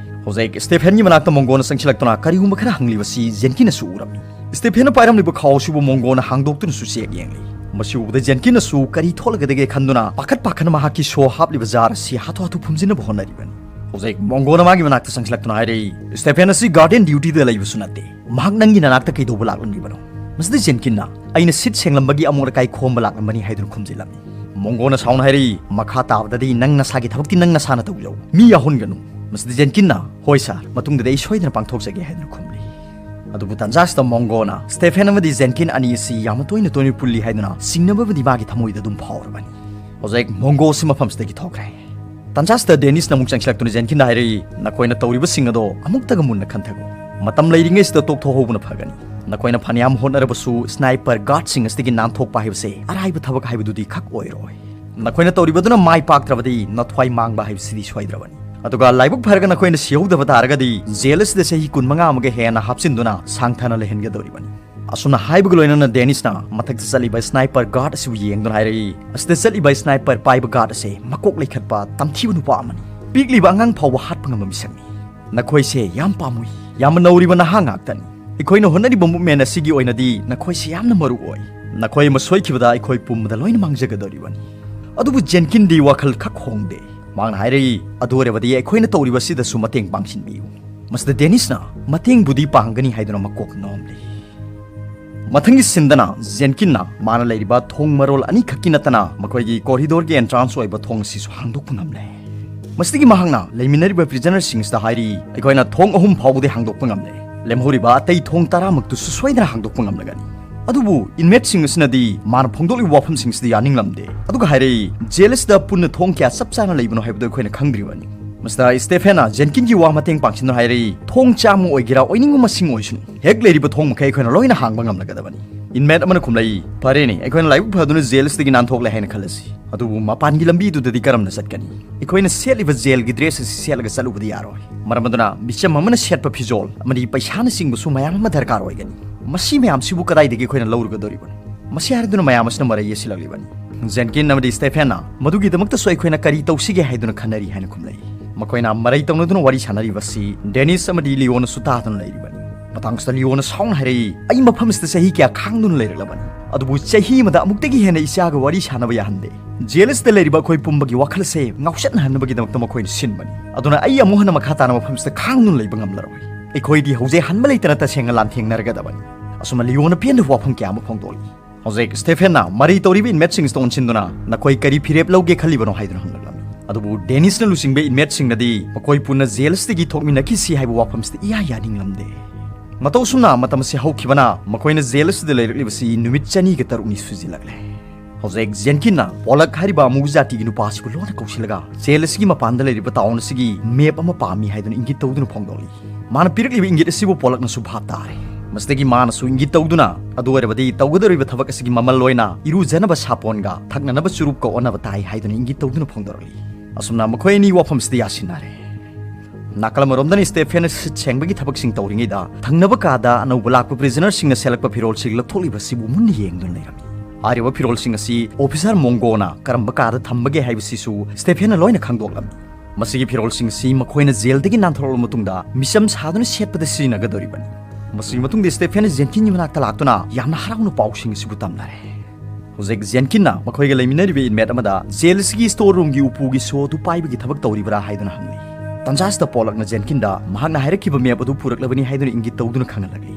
ꯍꯧꯖꯤꯛ ꯁ꯭ꯇꯦꯐꯦꯟꯒꯤ ꯃꯅꯥꯛꯇ ꯃꯣꯡꯒꯣꯅ ꯆꯪꯁꯤꯜꯂꯛꯇꯨꯅ ꯀꯔꯤꯒꯨꯝꯕ ꯈꯔ ꯍꯪꯂꯤꯕꯁꯤ ꯖꯦꯟꯀꯤꯟꯅꯁꯨ ꯎꯔꯝꯃꯤ꯫ ꯁ꯭ꯇꯦꯐꯦꯟꯅ ꯄꯥꯏꯔꯝꯂꯤꯕ ꯈꯥꯎ ꯑꯁꯤꯕꯨ ꯃꯣꯡꯒꯣꯅ ꯍꯥꯡꯗꯣꯛꯇꯨꯅꯁꯨ ꯆꯦꯛ ꯌꯦꯡꯂꯤ꯫ ꯃꯁꯤ ꯎꯕꯗ ꯖꯦꯟꯀꯤꯟꯅꯁꯨ ꯀꯔꯤ ꯊꯣꯛꯂꯒꯗꯒꯦ ꯈꯟꯗꯨꯅ ꯄꯥꯈꯠ ꯄꯥꯈꯠꯅ ꯃꯍꯥꯛꯀꯤ ꯁꯣ ꯍꯥꯞꯂꯤꯕ ꯖꯥꯔ ꯑꯁꯤ ꯍꯥꯊꯨ ꯍꯥꯊꯨ ꯐꯨꯝꯖꯤꯟꯅꯕ ꯍꯣꯠꯅꯔꯤꯕꯅꯤ꯫ ꯍꯧꯖꯤꯛ ꯃꯣꯡꯒꯣꯅ ꯃꯥꯒꯤ ꯃꯅꯥꯛꯇ ꯆꯪꯁꯤꯜꯂꯛꯇꯨꯅ ꯍꯥꯏꯔꯛꯏ, "ꯁ꯭ꯇꯦꯐꯦꯟ ꯑꯁꯤ ꯒꯥꯔꯗꯦꯟ ꯗ꯭ꯌꯨꯇꯤꯗ ꯂꯩꯕꯁꯨ ꯅꯠꯇꯦ꯫ ꯃꯍꯥꯛ ꯅꯪꯒꯤ ꯅꯅꯥꯛꯇ ꯀꯩꯗꯧꯕ ꯂꯥꯛꯂꯝꯂꯤꯕꯅꯣ?" ꯃꯁꯤꯗ ꯖꯦꯟꯀꯤꯟꯅ, "ꯑꯩꯅ ꯁꯤꯠ ꯁꯦꯡꯂꯝꯕꯒꯤ ꯑꯃꯣꯠ ꯑꯀꯥꯏ ꯈꯣꯝꯕ ꯂꯥꯛꯂꯝꯕꯅꯤ" ꯍꯥꯏꯗꯨꯅ ꯈꯨꯝꯖꯤꯜꯂꯝꯃꯤ꯫ ꯃꯣꯡꯒꯣꯅ ꯁꯥꯎꯅ ꯍꯥꯏꯔꯛꯏ, "ꯃꯈꯥ ꯇꯥꯕꯗꯗꯤ ꯅꯪ ꯅꯁꯥꯒꯤ ꯊꯕꯛꯇꯤ ꯅꯪ ꯅꯁꯥꯅ ꯇꯧꯖꯧ꯫ ꯃꯤ ꯌꯥꯎꯍꯟꯒꯅꯨ꯫" ꯃꯁꯤꯗ ꯖꯦꯟꯀꯤꯟꯅ, "ꯍꯣꯏ ꯁꯥꯔ, ꯃꯇꯨꯡꯗꯗꯤ ꯑꯩ ꯁꯣꯏꯗꯅ ꯄꯥꯡꯊꯣꯛꯆꯒꯦ" ꯍꯥꯏꯗꯨꯅ ꯈꯨꯝꯂꯤ꯫ ꯑꯗꯨꯕꯨ ꯇꯟꯖꯥꯁꯤꯗ ꯃꯣꯡꯒꯣꯅ ꯁ꯭ꯇꯦꯐꯦꯟ ꯑꯃꯗꯤ ꯖꯦꯟꯀꯤꯟ ꯑꯅꯤ ꯑꯁꯤ ꯌꯥꯝꯅ ꯇꯣꯏꯅ ꯇꯣꯏꯅ ꯄꯨꯜꯂꯤ ꯍꯥꯏꯗꯨꯅ ꯆꯤꯡꯅꯕꯕꯨꯗꯤ ꯃꯥꯒꯤ ꯊꯃꯣꯏꯗ ꯑꯗꯨꯝ ꯐꯥꯎꯔꯕꯅꯤ꯫ ꯍꯧꯖꯤꯛ ꯃꯣꯡꯒꯣ ꯑꯁꯤ ꯃꯐꯝꯁꯤꯗꯒꯤ ꯊꯣꯛꯈ꯭ꯔꯦ꯫ ꯇꯟꯖꯥꯁꯤꯗ ꯗꯦꯅꯤꯁꯅ ꯑꯃꯨꯛ ꯆꯪꯁꯤꯜꯂꯛꯇꯨꯅ ꯖꯦꯟꯀꯤꯟꯗ ꯍꯥꯏꯔꯛꯏ, "ꯅꯈꯣꯏꯅ ꯇꯧꯔꯤꯕꯁꯤꯡ ꯑꯗꯣ ꯑꯃꯨꯛꯇꯒ ꯃꯨꯟꯅ ꯈꯟꯊꯒꯣ꯫ ꯃꯇꯝ ꯂꯩꯔꯤꯉꯩꯁꯤꯗ ꯇꯣꯛꯊꯣꯛꯍꯧꯕꯅ ꯐꯒꯅꯤ꯫ ꯅꯈꯣꯏꯅ ꯐꯅꯌꯥꯝ ꯍꯣꯠꯅꯔꯕꯁꯨ ꯁ꯭ꯅꯥꯏꯄꯔ ꯒꯥꯔꯗꯁꯤꯡ ꯑꯁꯤꯗꯒꯤ ꯅꯥꯟꯊꯣꯛꯄ ꯍꯥꯏꯕꯁꯦ ꯑꯔꯥꯏꯕ ꯊꯕꯛ ꯍꯥꯏꯕꯗꯨꯗꯤ ꯈꯛ ꯑꯣꯏꯔꯣꯏ꯫ ꯅꯈꯣꯏꯅ ꯇꯧꯔꯤꯕꯗꯨꯅ ꯃꯥꯏ ꯄꯥꯛꯇ꯭ꯔꯕꯗꯤ ꯅꯊ꯭ꯋꯥꯏ ꯃꯥꯡꯕ ꯍꯥꯏꯕꯁꯤꯗꯤ ꯁꯣꯏꯗ꯭ꯔꯕꯅꯤ꯫ ꯑꯗꯨꯒ ꯂꯥꯏꯕꯛ ꯐꯔꯒ ꯅꯈꯣꯏꯅ ꯁꯤꯍꯧꯗꯕ ꯇꯥꯔꯒꯗꯤ ꯖꯦꯜ ꯑꯁꯤꯗ ꯆꯍꯤ ꯀꯨꯟꯃꯉꯥ ꯑꯃꯒ ꯍꯦꯟꯅ ꯍꯥꯞꯆꯤꯟꯗꯨꯅ ꯁꯥꯡꯊꯅ ꯂꯩꯍꯟꯒꯗꯧꯔꯤꯕꯅꯤ꯫ ꯑꯁꯨꯝꯅ ꯍꯥꯏꯕꯒ ꯂꯣꯏꯅꯅ ꯗꯦꯅꯤꯁꯅ ꯃꯊꯛꯇ ꯆꯠꯂꯤꯕ ꯁ꯭ꯅꯥꯏꯄꯔ ꯒꯥꯔꯗ ꯑꯁꯤꯕꯨ ꯌꯦꯡꯗꯨꯅ ꯍꯥꯏꯔꯛꯏ, "ꯑꯁꯤꯗ ꯆꯠꯂꯤꯕ ꯁ꯭ꯅꯥꯏꯄꯔ ꯄꯥꯏꯕ ꯒꯥꯔꯗ ꯑꯁꯦ ꯃꯀꯣꯛ ꯂꯩꯈꯠꯄ ꯇꯝꯊꯤꯕ ꯅꯨꯄꯥ ꯑꯃꯅꯤ꯫ ꯄꯤꯛꯂꯤꯕ ꯑꯉꯥꯡ ꯐꯥꯎꯕ ꯍꯥꯠꯄ ꯉꯝꯕ ꯃꯤꯁꯛꯅꯤ꯫ ꯅꯈꯣꯏꯁꯦ ꯌꯥꯝ ꯄꯥꯝꯃꯨꯏ꯫ ꯌꯥꯝꯅ ꯅꯧꯔꯤꯕ ꯅꯍꯥ ꯉꯥꯛꯇꯅꯤ꯫ ꯑꯩꯈꯣꯏꯅ ꯍꯣꯠꯅꯔꯤꯕ ꯃꯨꯞꯃꯦꯟ ꯑꯁꯤꯒꯤ ꯑꯣꯏꯅꯗꯤ ꯅꯈꯣꯏꯁꯦ ꯌꯥꯝꯅ ꯃꯔꯨ ꯑꯣꯏ꯫ ꯅꯈꯣꯏ ꯑꯃ ꯁꯣꯏꯈꯤꯕꯗ ꯑꯩꯈꯣꯏ ꯄꯨꯝꯕꯗ ꯂꯣꯏꯅ ꯃꯥꯡꯖꯒꯗꯧꯔꯤꯕꯅꯤ꯫" ꯑꯗꯨꯕꯨ ꯖꯦꯟꯀꯤꯟꯗꯤ ꯋꯥꯈꯜ ꯈꯛ ꯍꯣꯡꯗꯦ꯫ ꯃꯍꯥꯛꯅ ꯍꯥꯏꯔꯛꯏ, "ꯑꯗꯨ ꯑꯣꯏꯔꯕꯗꯤ ꯑꯩꯈꯣꯏꯅ ꯇꯧꯔꯤꯕ ꯑꯁꯤꯗꯁꯨ ꯃꯇꯦꯡ ꯄꯥꯡꯁꯤꯟꯕꯤꯌꯨ꯫" ꯃꯁꯤꯗ ꯗꯦꯅꯤꯁꯅ ꯃꯇꯦꯡꯕꯨꯗꯤ ꯄꯥꯡꯒꯅꯤ ꯍꯥꯏꯗꯨꯅ ꯃꯀꯣꯛ ꯅꯣꯝꯂꯤ꯫ ꯃꯊꯪꯒꯤ ꯁꯤꯟꯗꯅ ꯖꯦꯟꯀꯤꯟꯅ ꯃꯥꯅ ꯂꯩꯔꯤꯕ ꯊꯣꯡ ꯃꯔꯣꯜ ꯑꯅꯤꯈꯛꯀꯤ ꯅꯠꯇꯅ ꯃꯈꯣꯏꯒꯤ ꯀꯣꯔꯤꯗꯣꯔꯒꯤ ꯑꯦꯟꯇ꯭ꯔꯥꯟꯁ ꯑꯣꯏꯕ ꯊꯣꯡ ꯑꯁꯤꯁꯨ ꯍꯥꯡꯗꯣꯛꯄ ꯉꯝꯂꯦ꯫ ꯃꯁꯤꯗꯒꯤ ꯃꯍꯥꯛꯅ ꯂꯩꯃꯤꯟꯅꯔꯤꯕ ꯄ꯭ꯔꯤꯖꯅꯔꯁꯤꯡ ꯑꯁꯤꯗ ꯍꯥꯏꯔꯤ, "ꯑꯩꯈꯣꯏꯅ ꯊꯣꯡ ꯑꯍꯨꯝ ꯐꯥꯎꯕꯗꯤ ꯍꯥꯡꯗꯣꯛꯄ ꯉꯝꯂꯦ꯫ ꯂꯦꯝꯍꯧꯔꯤꯕ ꯑꯇꯩ ꯊꯣꯡ ꯇꯔꯥꯃꯛꯇꯨꯁꯨ ꯁꯣꯏꯗꯅ ꯍꯥꯡꯗꯣꯛꯄ ꯉꯝꯂꯒꯅꯤ꯫" ꯑꯗꯨꯕꯨ ꯏꯟꯃꯦꯠꯁꯤꯡ ꯑꯁꯤꯅꯗꯤ ꯃꯥꯅ ꯐꯣꯡꯗꯣꯛꯂꯤꯕ ꯋꯥꯐꯝꯁꯤꯡꯁꯤꯗ ꯌꯥꯅꯤꯡꯂꯝꯗꯦ꯫ ꯑꯗꯨꯒ ꯍꯥꯏꯔꯛꯏ, "ꯖꯦꯜ ꯑꯁꯤꯗ ꯄꯨꯟꯅ ꯊꯣꯡ ꯀꯌꯥ ꯆꯞ ꯆꯥꯅ ꯂꯩꯕꯅꯣ ꯍꯥꯏꯕꯗꯨ ꯑꯩꯈꯣꯏꯅ ꯈꯪꯗ꯭ꯔꯤꯕꯅꯤ꯫ ꯃꯁꯤꯗ ꯁ꯭ꯇꯦꯐꯦꯟꯅ ꯖꯦꯟꯀꯤꯟꯒꯤ ꯋꯥ ꯃꯇꯦꯡ ꯄꯥꯡꯁꯤꯟꯗꯨꯅ ꯍꯥꯏꯔꯛꯏ, ꯊꯣꯡ ꯆꯥꯝꯃ ꯑꯣꯏꯒꯦꯔꯥ ꯑꯣꯏꯅꯤꯡꯕ ꯃꯁꯤꯡ ꯑꯣꯏꯁꯅꯨ, ꯍꯦꯛ ꯂꯩꯔꯤꯕ ꯊꯣꯡ ꯃꯈꯩ ꯑꯩꯈꯣꯏꯅ ꯂꯣꯏꯅ ꯍꯥꯡꯕ ꯉꯝꯂꯒꯗꯕꯅꯤ꯫" ꯏꯟꯃꯦꯠ ꯑꯃꯅ ꯈꯨꯝꯂꯛꯏ, "ꯐꯔꯦꯅꯦ, ꯑꯩꯈꯣꯏꯅ ꯂꯥꯏꯕꯛ ꯐꯗꯨꯅ ꯖꯦꯜ ꯑꯁꯤꯗꯒꯤ ꯅꯥꯟꯊꯣꯛꯂꯦ ꯍꯥꯏꯅ ꯈꯜꯂꯁꯤ꯫ ꯑꯗꯨꯕꯨ ꯃꯄꯥꯟꯒꯤ ꯂꯝꯕꯤꯗꯨꯗꯗꯤ ꯀꯔꯝꯅ ꯆꯠꯀꯅꯤ? ꯑꯩꯈꯣꯏꯅ ꯁꯦꯠꯂꯤꯕ ꯖꯦꯜꯒꯤ ꯗ꯭ꯔꯦꯁ ꯑꯁꯤ ꯁꯦꯠꯂꯒ ꯆꯠꯂꯨꯕꯗꯤ ꯌꯥꯔꯣꯏ꯫ ꯃꯔꯝ ꯑꯗꯨꯅ ꯃꯤꯆꯝ ꯑꯃꯅ ꯁꯦꯠꯄ ꯐꯤꯖꯣꯜ ꯑꯃꯗꯤ ꯄꯩꯁꯥꯅꯆꯤꯡꯕꯁꯨ ꯃꯌꯥꯝ ꯑꯃ ꯗꯔꯀꯥꯔ ꯑꯣꯏꯒꯅꯤ꯫ ꯃꯁꯤ ꯃꯌꯥꯝꯁꯤꯕꯨ ꯀꯗꯥꯏꯗꯒꯤ ꯑꯩꯈꯣꯏꯅ ꯂꯧꯔꯨꯒꯗꯧꯔꯤꯕꯅꯣ?" ꯃꯁꯤ ꯍꯥꯏꯔꯗꯨꯅ ꯃꯌꯥꯝ ꯑꯁꯤꯅ ꯃꯔꯩ ꯌꯦꯠꯁꯤꯜꯂꯛꯂꯤꯕꯅꯤ꯫ ꯖꯦꯟꯀꯤꯟ ꯑꯃꯗꯤ ꯁ꯭ꯇꯦꯐꯦꯟꯅ ꯃꯗꯨꯒꯤꯗꯃꯛꯇꯁꯨ ꯑꯩꯈꯣꯏꯅ ꯀꯔꯤ ꯇꯧꯁꯤꯒꯦ ꯍꯥꯏꯗꯨꯅ ꯈꯟꯅꯔꯤ ꯍꯥꯏꯅ ꯈꯨꯝꯂꯛꯏ꯫ ꯃꯈꯣꯏꯅ ꯃꯔꯩ ꯇꯧꯅꯗꯨꯅ ꯋꯥꯔꯤ ꯁꯥꯟꯅꯔꯤꯕꯁꯤ ꯗꯦꯅꯤꯁ ꯑꯃꯗꯤ ꯂꯤꯑꯣꯅꯁꯨ ꯇꯥꯗꯨꯅ ꯂꯩꯔꯤꯕꯅꯤ꯫ ꯃꯇꯥꯡꯁꯤꯗ ꯂꯤꯑꯣꯅ ꯁꯥꯎꯅ ꯍꯥꯏꯔꯛꯏ, "ꯑꯩ ꯃꯐꯝꯁꯤꯗ ꯆꯍꯤ ꯀꯌꯥ ꯈꯥꯡꯗꯨꯅ ꯂꯩꯔꯛꯂꯕꯅꯤ, ꯑꯗꯨꯕꯨ ꯆꯍꯤ ꯑꯃꯗ ꯑꯃꯨꯛꯇꯒꯤ ꯍꯦꯟꯅ ꯏꯆꯥꯒ ꯋꯥꯔꯤ ꯁꯥꯟꯅꯕ ꯌꯥꯍꯟꯗꯦ꯫ ꯖꯦꯜ ꯑꯁꯤꯗ ꯂꯩꯔꯤꯕ ꯑꯩꯈꯣꯏ ꯄꯨꯝꯕꯒꯤ ꯋꯥꯈꯜꯁꯦ ꯉꯥꯎꯆꯠꯅꯍꯟꯅꯕꯒꯤꯗꯃꯛꯇ ꯃꯈꯣꯏꯅ ꯁꯤꯟꯕꯅꯤ꯫ ꯑꯗꯨꯅ ꯑꯩ ꯑꯃꯨꯛ ꯍꯟꯅ ꯃꯈꯥ ꯇꯥꯅ ꯃꯐꯝꯁꯤꯗ ꯈꯥꯡꯗꯨꯅ ꯂꯩꯕ ꯉꯝꯂꯔꯣꯏ꯫ ꯑꯩꯈꯣꯏꯗꯤ ꯍꯧꯖꯤꯛ ꯍꯟꯕ ꯂꯩꯇꯅ ꯇꯁꯦꯡꯅ ꯂꯥꯟꯊꯦꯡꯅꯔꯒꯗꯕꯅꯤ꯫" ꯑꯁꯨꯝꯅ ꯂꯤꯑꯣꯅ ꯄꯦꯟꯗꯕ ꯋꯥꯐꯝ ꯀꯌꯥ ꯑꯃ ꯐꯣꯡꯗꯣꯛꯂꯤ꯫ ꯍꯧꯖꯤꯛ ꯁ꯭ꯇꯦꯐꯦꯟꯅ ꯃꯔꯩ ꯇꯧꯔꯤꯕ ꯏꯟꯃꯦꯠꯁꯤꯡꯁꯤꯗ ꯑꯣꯟꯁꯤꯟꯗꯨꯅ, "ꯅꯈꯣꯏ ꯀꯔꯤ ꯐꯤꯔꯦꯞ ꯂꯧꯒꯦ ꯈꯜꯂꯤꯕꯅꯣ?" ꯍꯥꯏꯗꯨꯅ ꯍꯪꯂꯛꯂꯝꯃꯤ꯫ ꯑꯗꯨꯕꯨ ꯗꯦꯅꯤꯁꯅ ꯂꯨꯆꯤꯡꯕ ꯏꯟꯃꯦꯠꯁꯤꯡꯅꯗꯤ ꯃꯈꯣꯏ ꯄꯨꯟꯅ ꯖꯦꯜ ꯑꯁꯤꯗꯒꯤ ꯊꯣꯛꯃꯤꯟꯅꯈꯤꯁꯤ ꯍꯥꯏꯕ ꯋꯥꯐꯝꯁꯤꯗ ꯏꯌꯥ ꯌꯥꯅꯤꯡꯂꯝꯗꯦ꯫ ꯃꯇꯧ ꯑꯁꯨꯝꯅ ꯃꯇꯝ ꯑꯁꯤ ꯍꯧꯈꯤꯕꯅ ꯃꯈꯣꯏꯅ ꯖꯦꯜ ꯑꯁꯤꯗ ꯂꯩꯔꯛꯂꯤꯕꯁꯤ ꯅꯨꯃꯤꯠ ꯆꯅꯤꯒ ꯇꯔꯨꯛꯅꯤ ꯁꯨꯖꯤꯜꯂꯛꯂꯦ꯫ ꯍꯧꯖꯤꯛ ꯖꯦꯟꯀꯤꯟꯅ ꯄꯣꯂꯛ ꯍꯥꯏꯔꯤꯕ ꯑꯃꯨ ꯖꯥꯇꯤꯒꯤ ꯅꯨꯄꯥ ꯑꯁꯤꯕꯨ ꯂꯣꯟꯅ ꯀꯧꯁꯤꯜꯂꯒ ꯖꯦꯜ ꯑꯁꯤꯒꯤ ꯃꯄꯥꯟꯗ ꯂꯩꯔꯤꯕ ꯇꯥꯎꯟ ꯑꯁꯤꯒꯤ ꯃꯦꯞ ꯑꯃ ꯄꯥꯝꯃꯤ ꯍꯥꯏꯗꯨꯅ ꯏꯪꯒꯤꯠ ꯇꯧꯗꯨꯅ ꯐꯣꯡꯗꯣꯛꯂꯤ꯫ ꯃꯥꯅ ꯄꯤꯔꯛꯂꯤꯕ ꯏꯪꯒꯤꯠ ꯑꯁꯤꯕꯨ ꯄꯣꯂꯛꯅꯁꯨ ꯚꯥꯞ ꯇꯥꯔꯦ꯫ ꯃꯁꯤꯗꯒꯤ ꯃꯥꯅꯁꯨ ꯏꯪꯒꯤꯠ ꯇꯧꯗꯨꯅ, "ꯑꯗꯨ ꯑꯣꯏꯔꯕꯗꯤ ꯇꯧꯒꯗꯧꯔꯤꯕ ꯊꯕꯛ ꯑꯁꯤꯒꯤ ꯃꯃꯜ ꯑꯣꯏꯅ ꯏꯔꯨꯖꯅꯕ ꯁꯥꯄꯣꯟꯒ ꯊꯛꯅꯅꯕ ꯆꯨꯔꯨꯞꯀ ꯑꯣꯟꯅꯕ ꯇꯥꯏ" ꯍꯥꯏꯗꯨꯅ ꯏꯪꯒꯤꯠ ꯇꯧꯗꯨꯅ ꯐꯣꯡꯗꯣꯔꯛꯂꯤ꯫ ꯑꯁꯨꯝꯅ ꯃꯈꯣꯏ ꯑꯅꯤ ꯋꯥꯐꯝꯁꯤꯗ ꯌꯥꯁꯤꯟꯅꯔꯦ꯫ ꯅꯥꯀꯜ ꯑꯃꯔꯣꯝꯗꯅ ꯁ꯭ꯇꯦꯐꯦꯟꯅ ꯁꯤꯠ ꯁꯦꯡꯕꯒꯤ ꯊꯕꯛꯁꯤꯡ ꯇꯧꯔꯤꯉꯩꯗ, ꯊꯪꯅꯕ ꯀꯥꯗ ꯑꯅꯧꯕ ꯂꯥꯛꯄ prisonerꯁꯤꯡꯅ ꯁꯦꯠꯂꯛꯄ ꯐꯤꯔꯣꯜꯁꯤꯡ ꯂꯧꯊꯣꯛꯂꯤꯕ ꯑꯁꯤꯕꯨ ꯃꯨꯟꯅ ꯌꯦꯡꯗꯨꯅ ꯂꯩꯔꯝꯃꯤ꯫ ꯍꯥꯏꯔꯤꯕ ꯐꯤꯔꯣꯜꯁꯤꯡ ꯑꯁꯤ ꯑꯣꯐꯤꯁꯥꯔ ꯃꯣꯡꯒꯣꯅ ꯀꯔꯝꯕ ꯀꯥꯗ ꯊꯝꯕꯒꯦ ꯍꯥꯏꯕꯁꯤꯁꯨ ꯁ꯭ꯇꯦꯐꯦꯟꯅ ꯂꯣꯏꯅ ꯈꯪꯗꯣꯛꯂꯝꯃꯤ꯫ ꯃꯁꯤꯒꯤ ꯐꯤꯔꯣꯜꯁꯤꯡ ꯑꯁꯤ ꯃꯈꯣꯏꯅ ꯖꯦꯜꯗꯒꯤ ꯅꯥꯟꯊꯣꯔꯛꯂꯕ ꯃꯇꯨꯡꯗ ꯃꯤꯆꯝ ꯁꯥꯗꯨꯅ ꯁꯦꯠꯄꯗ ꯁꯤꯖꯤꯟꯅꯒꯗꯧꯔꯤꯕꯅꯤ꯫ ꯃꯁꯤꯒꯤ ꯃꯇꯨꯡꯗ ꯁ꯭ꯇꯦꯐꯦꯟꯅ ꯖꯦꯟꯀꯤꯟꯒꯤ ꯃꯅꯥꯛꯇ ꯂꯥꯛꯇꯨꯅ ꯌꯥꯝꯅ ꯍꯔꯥꯎꯅ ꯄꯥꯎꯁꯤꯡ ꯑꯁꯤꯕꯨ ꯇꯝꯅꯔꯦ꯫ ꯍꯧꯖꯤꯛ ꯖꯦꯟꯀꯤꯟꯅ ꯃꯈꯣꯏꯒ ꯂꯩꯃꯤꯟꯅꯔꯤꯕ inmate ꯑꯃꯗ ꯖꯦꯜ ꯑꯁꯤꯒꯤ store roomꯒꯤ ꯎꯄꯨꯒꯤ ꯁꯣ ꯑꯗꯨ ꯄꯥꯏꯕꯒꯤ ꯊꯕꯛ ꯇꯧꯔꯤꯕ꯭ꯔꯥ ꯍꯥꯏꯗꯨꯅ ꯍꯪꯂꯤ꯫ ꯇꯟꯖꯥꯁꯤꯗ ꯄꯣꯂꯛꯅ ꯖꯦꯟꯀꯤꯟꯗ ꯃꯍꯥꯛꯅ ꯍꯥꯏꯔꯛꯈꯤꯕ map ꯑꯗꯨ ꯄꯨꯔꯛꯂꯕꯅꯤ ꯍꯥꯏꯗꯨꯅ ꯏꯪꯒꯤꯠ ꯇꯧꯗꯨꯅ ꯈꯪꯍꯜꯂꯛꯂꯤ꯫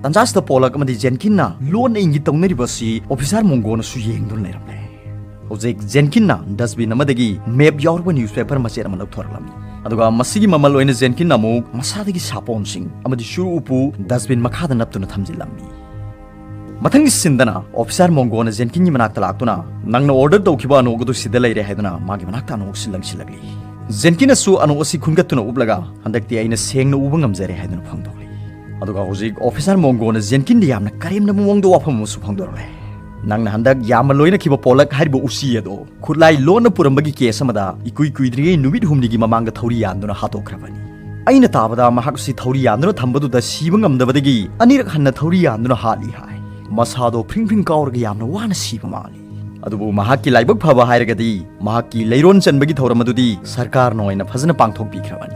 ꯇꯟꯖꯥꯁꯤꯗ ꯄꯣꯂꯛ ꯑꯃꯗꯤ ꯖꯦꯟꯀꯤꯟꯅ ꯂꯣꯟꯅ ꯏꯪꯒꯤꯠ ꯇꯧꯅꯔꯤꯕ ꯑꯁꯤ ꯑꯣꯐꯤꯁꯥꯔ ꯃꯣꯡꯒꯣꯅꯁꯨ ꯌꯦꯡꯗꯨꯅ ꯂꯩꯔꯝꯂꯦ꯫ ꯍꯧꯖꯤꯛ ꯖꯦꯟꯀꯤꯟꯅ dustbin ꯑꯃꯗꯒꯤ map ꯌꯥꯎꯔꯕ newspaper ꯃꯆꯦꯠ ꯑꯃ ꯂꯧꯊꯣꯔꯛꯂꯝꯃꯤ꯫ ꯑꯗꯨꯒ ꯃꯁꯤꯒꯤ ꯃꯃꯜ ꯑꯣꯏꯅ ꯖꯦꯟꯀꯤꯟꯅ ꯑꯃꯨꯛ ꯃꯁꯥꯗꯒꯤ ꯁꯥꯄꯣꯟꯁꯤꯡ ꯑꯃꯗꯤ ꯆꯨꯔꯨ ꯎꯄꯨ dustbin ꯃꯈꯥꯗ ꯅꯞꯇꯨꯅ ꯊꯝꯖꯤꯜꯂꯝꯃꯤ꯫ ꯃꯊꯪꯒꯤ ꯁꯤꯟꯗꯅ ꯑꯣꯐꯤꯁꯥꯔ ꯃꯣꯡꯒꯣꯅ ꯖꯦꯟꯀꯤꯟꯒꯤ ꯃꯅꯥꯛꯇ ꯂꯥꯛꯇꯨꯅ, "ꯅꯪꯅ order ꯇꯧꯈꯤꯕ ꯑꯅꯣꯛ ꯑꯗꯨ ꯁꯤꯗ ꯂꯩꯔꯦ" ꯍꯥꯏꯗꯨꯅ ꯃꯥꯒꯤ ꯃꯅꯥꯛꯇ ꯑꯅꯣꯛ ꯑꯁꯤ ꯂꯪꯁꯤꯜꯂꯛꯂꯤ꯫ ꯖꯦꯟꯀꯤꯟꯅꯁꯨ ꯑꯅꯣꯛ ꯑꯁꯤ ꯈꯨꯟꯒꯠꯇꯨꯅ ꯎꯞꯂꯒ, "ꯍꯟꯗꯛꯇꯤ ꯑꯩꯅ ꯁꯦꯡꯅ ꯎꯕ ꯉꯝꯖꯔꯦ" ꯍꯥꯏꯗꯨꯅ ꯐꯣꯡꯗꯣꯛꯂꯤ꯫ ꯑꯗꯨꯒ ꯍꯧꯖꯤꯛ ꯑꯣꯐꯤꯁꯥꯔ ꯃꯣꯡꯒꯣꯅ ꯖꯦꯟꯀꯤꯟꯗ ꯌꯥꯝꯅ ꯀꯔꯦꯝꯅꯕ ꯃꯑꯣꯡꯗ ꯋꯥꯐꯝ ꯑꯃꯁꯨ ꯐꯣꯡꯗꯣꯔꯛꯂꯦ꯫ "ꯅꯪꯅ ꯍꯟꯗꯛ ꯌꯥꯝꯅ ꯂꯣꯏꯅꯈꯤꯕ ꯄꯣꯂꯛ ꯍꯥꯏꯔꯤꯕ ꯎꯆꯤ ꯑꯗꯣ ꯈꯨꯠꯂꯥꯏ ꯂꯣꯟꯅ ꯄꯨꯔꯝꯕꯒꯤ case ꯑꯃꯗ ꯏꯀꯨꯏ ꯀꯨꯏꯗ꯭ꯔꯤꯉꯩ ꯅꯨꯃꯤꯠ ꯍꯨꯝꯅꯤꯒꯤ ꯃꯃꯥꯡꯗ ꯊꯧꯔꯤ ꯌꯥꯟꯗꯨꯅ ꯍꯥꯠꯇꯣꯛꯈ꯭ꯔꯕꯅꯤ꯫ ꯑꯩꯅ ꯇꯥꯕꯗ ꯃꯍꯥꯛꯁꯤ ꯊꯧꯔꯤ ꯌꯥꯟꯗꯨꯅ ꯊꯝꯕꯗꯨꯗ ꯁꯤꯕ ꯉꯝꯗꯕꯗꯒꯤ ꯑꯅꯤꯔꯛ ꯍꯟꯅ ꯊꯧꯔꯤ ꯌꯥꯟꯗꯨꯅ ꯍꯥꯠꯂꯤ ꯍꯥꯏ꯫ ꯃꯁꯥꯗꯣ ꯐ꯭ꯔꯤꯡ ꯐ꯭ꯔꯤꯡ ꯀꯥꯎꯔꯒ ꯌꯥꯝꯅ ꯋꯥꯅ ꯁꯤꯕ ꯃꯥꯜꯂꯤ꯫ ꯑꯗꯨꯕꯨ ꯃꯍꯥꯛꯀꯤ ꯂꯥꯏꯕꯛ ꯐꯕ ꯍꯥꯏꯔꯒꯗꯤ ꯃꯍꯥꯛꯀꯤ ꯂꯩꯔꯣꯟ ꯆꯟꯕꯒꯤ ꯊꯧꯔꯝ ꯑꯗꯨꯗꯤ ꯁꯔꯀꯥꯔꯅ ꯑꯣꯏꯅ ꯐꯖꯅ ꯄꯥꯡꯊꯣꯛꯄꯤꯈ꯭ꯔꯕꯅꯤ꯫"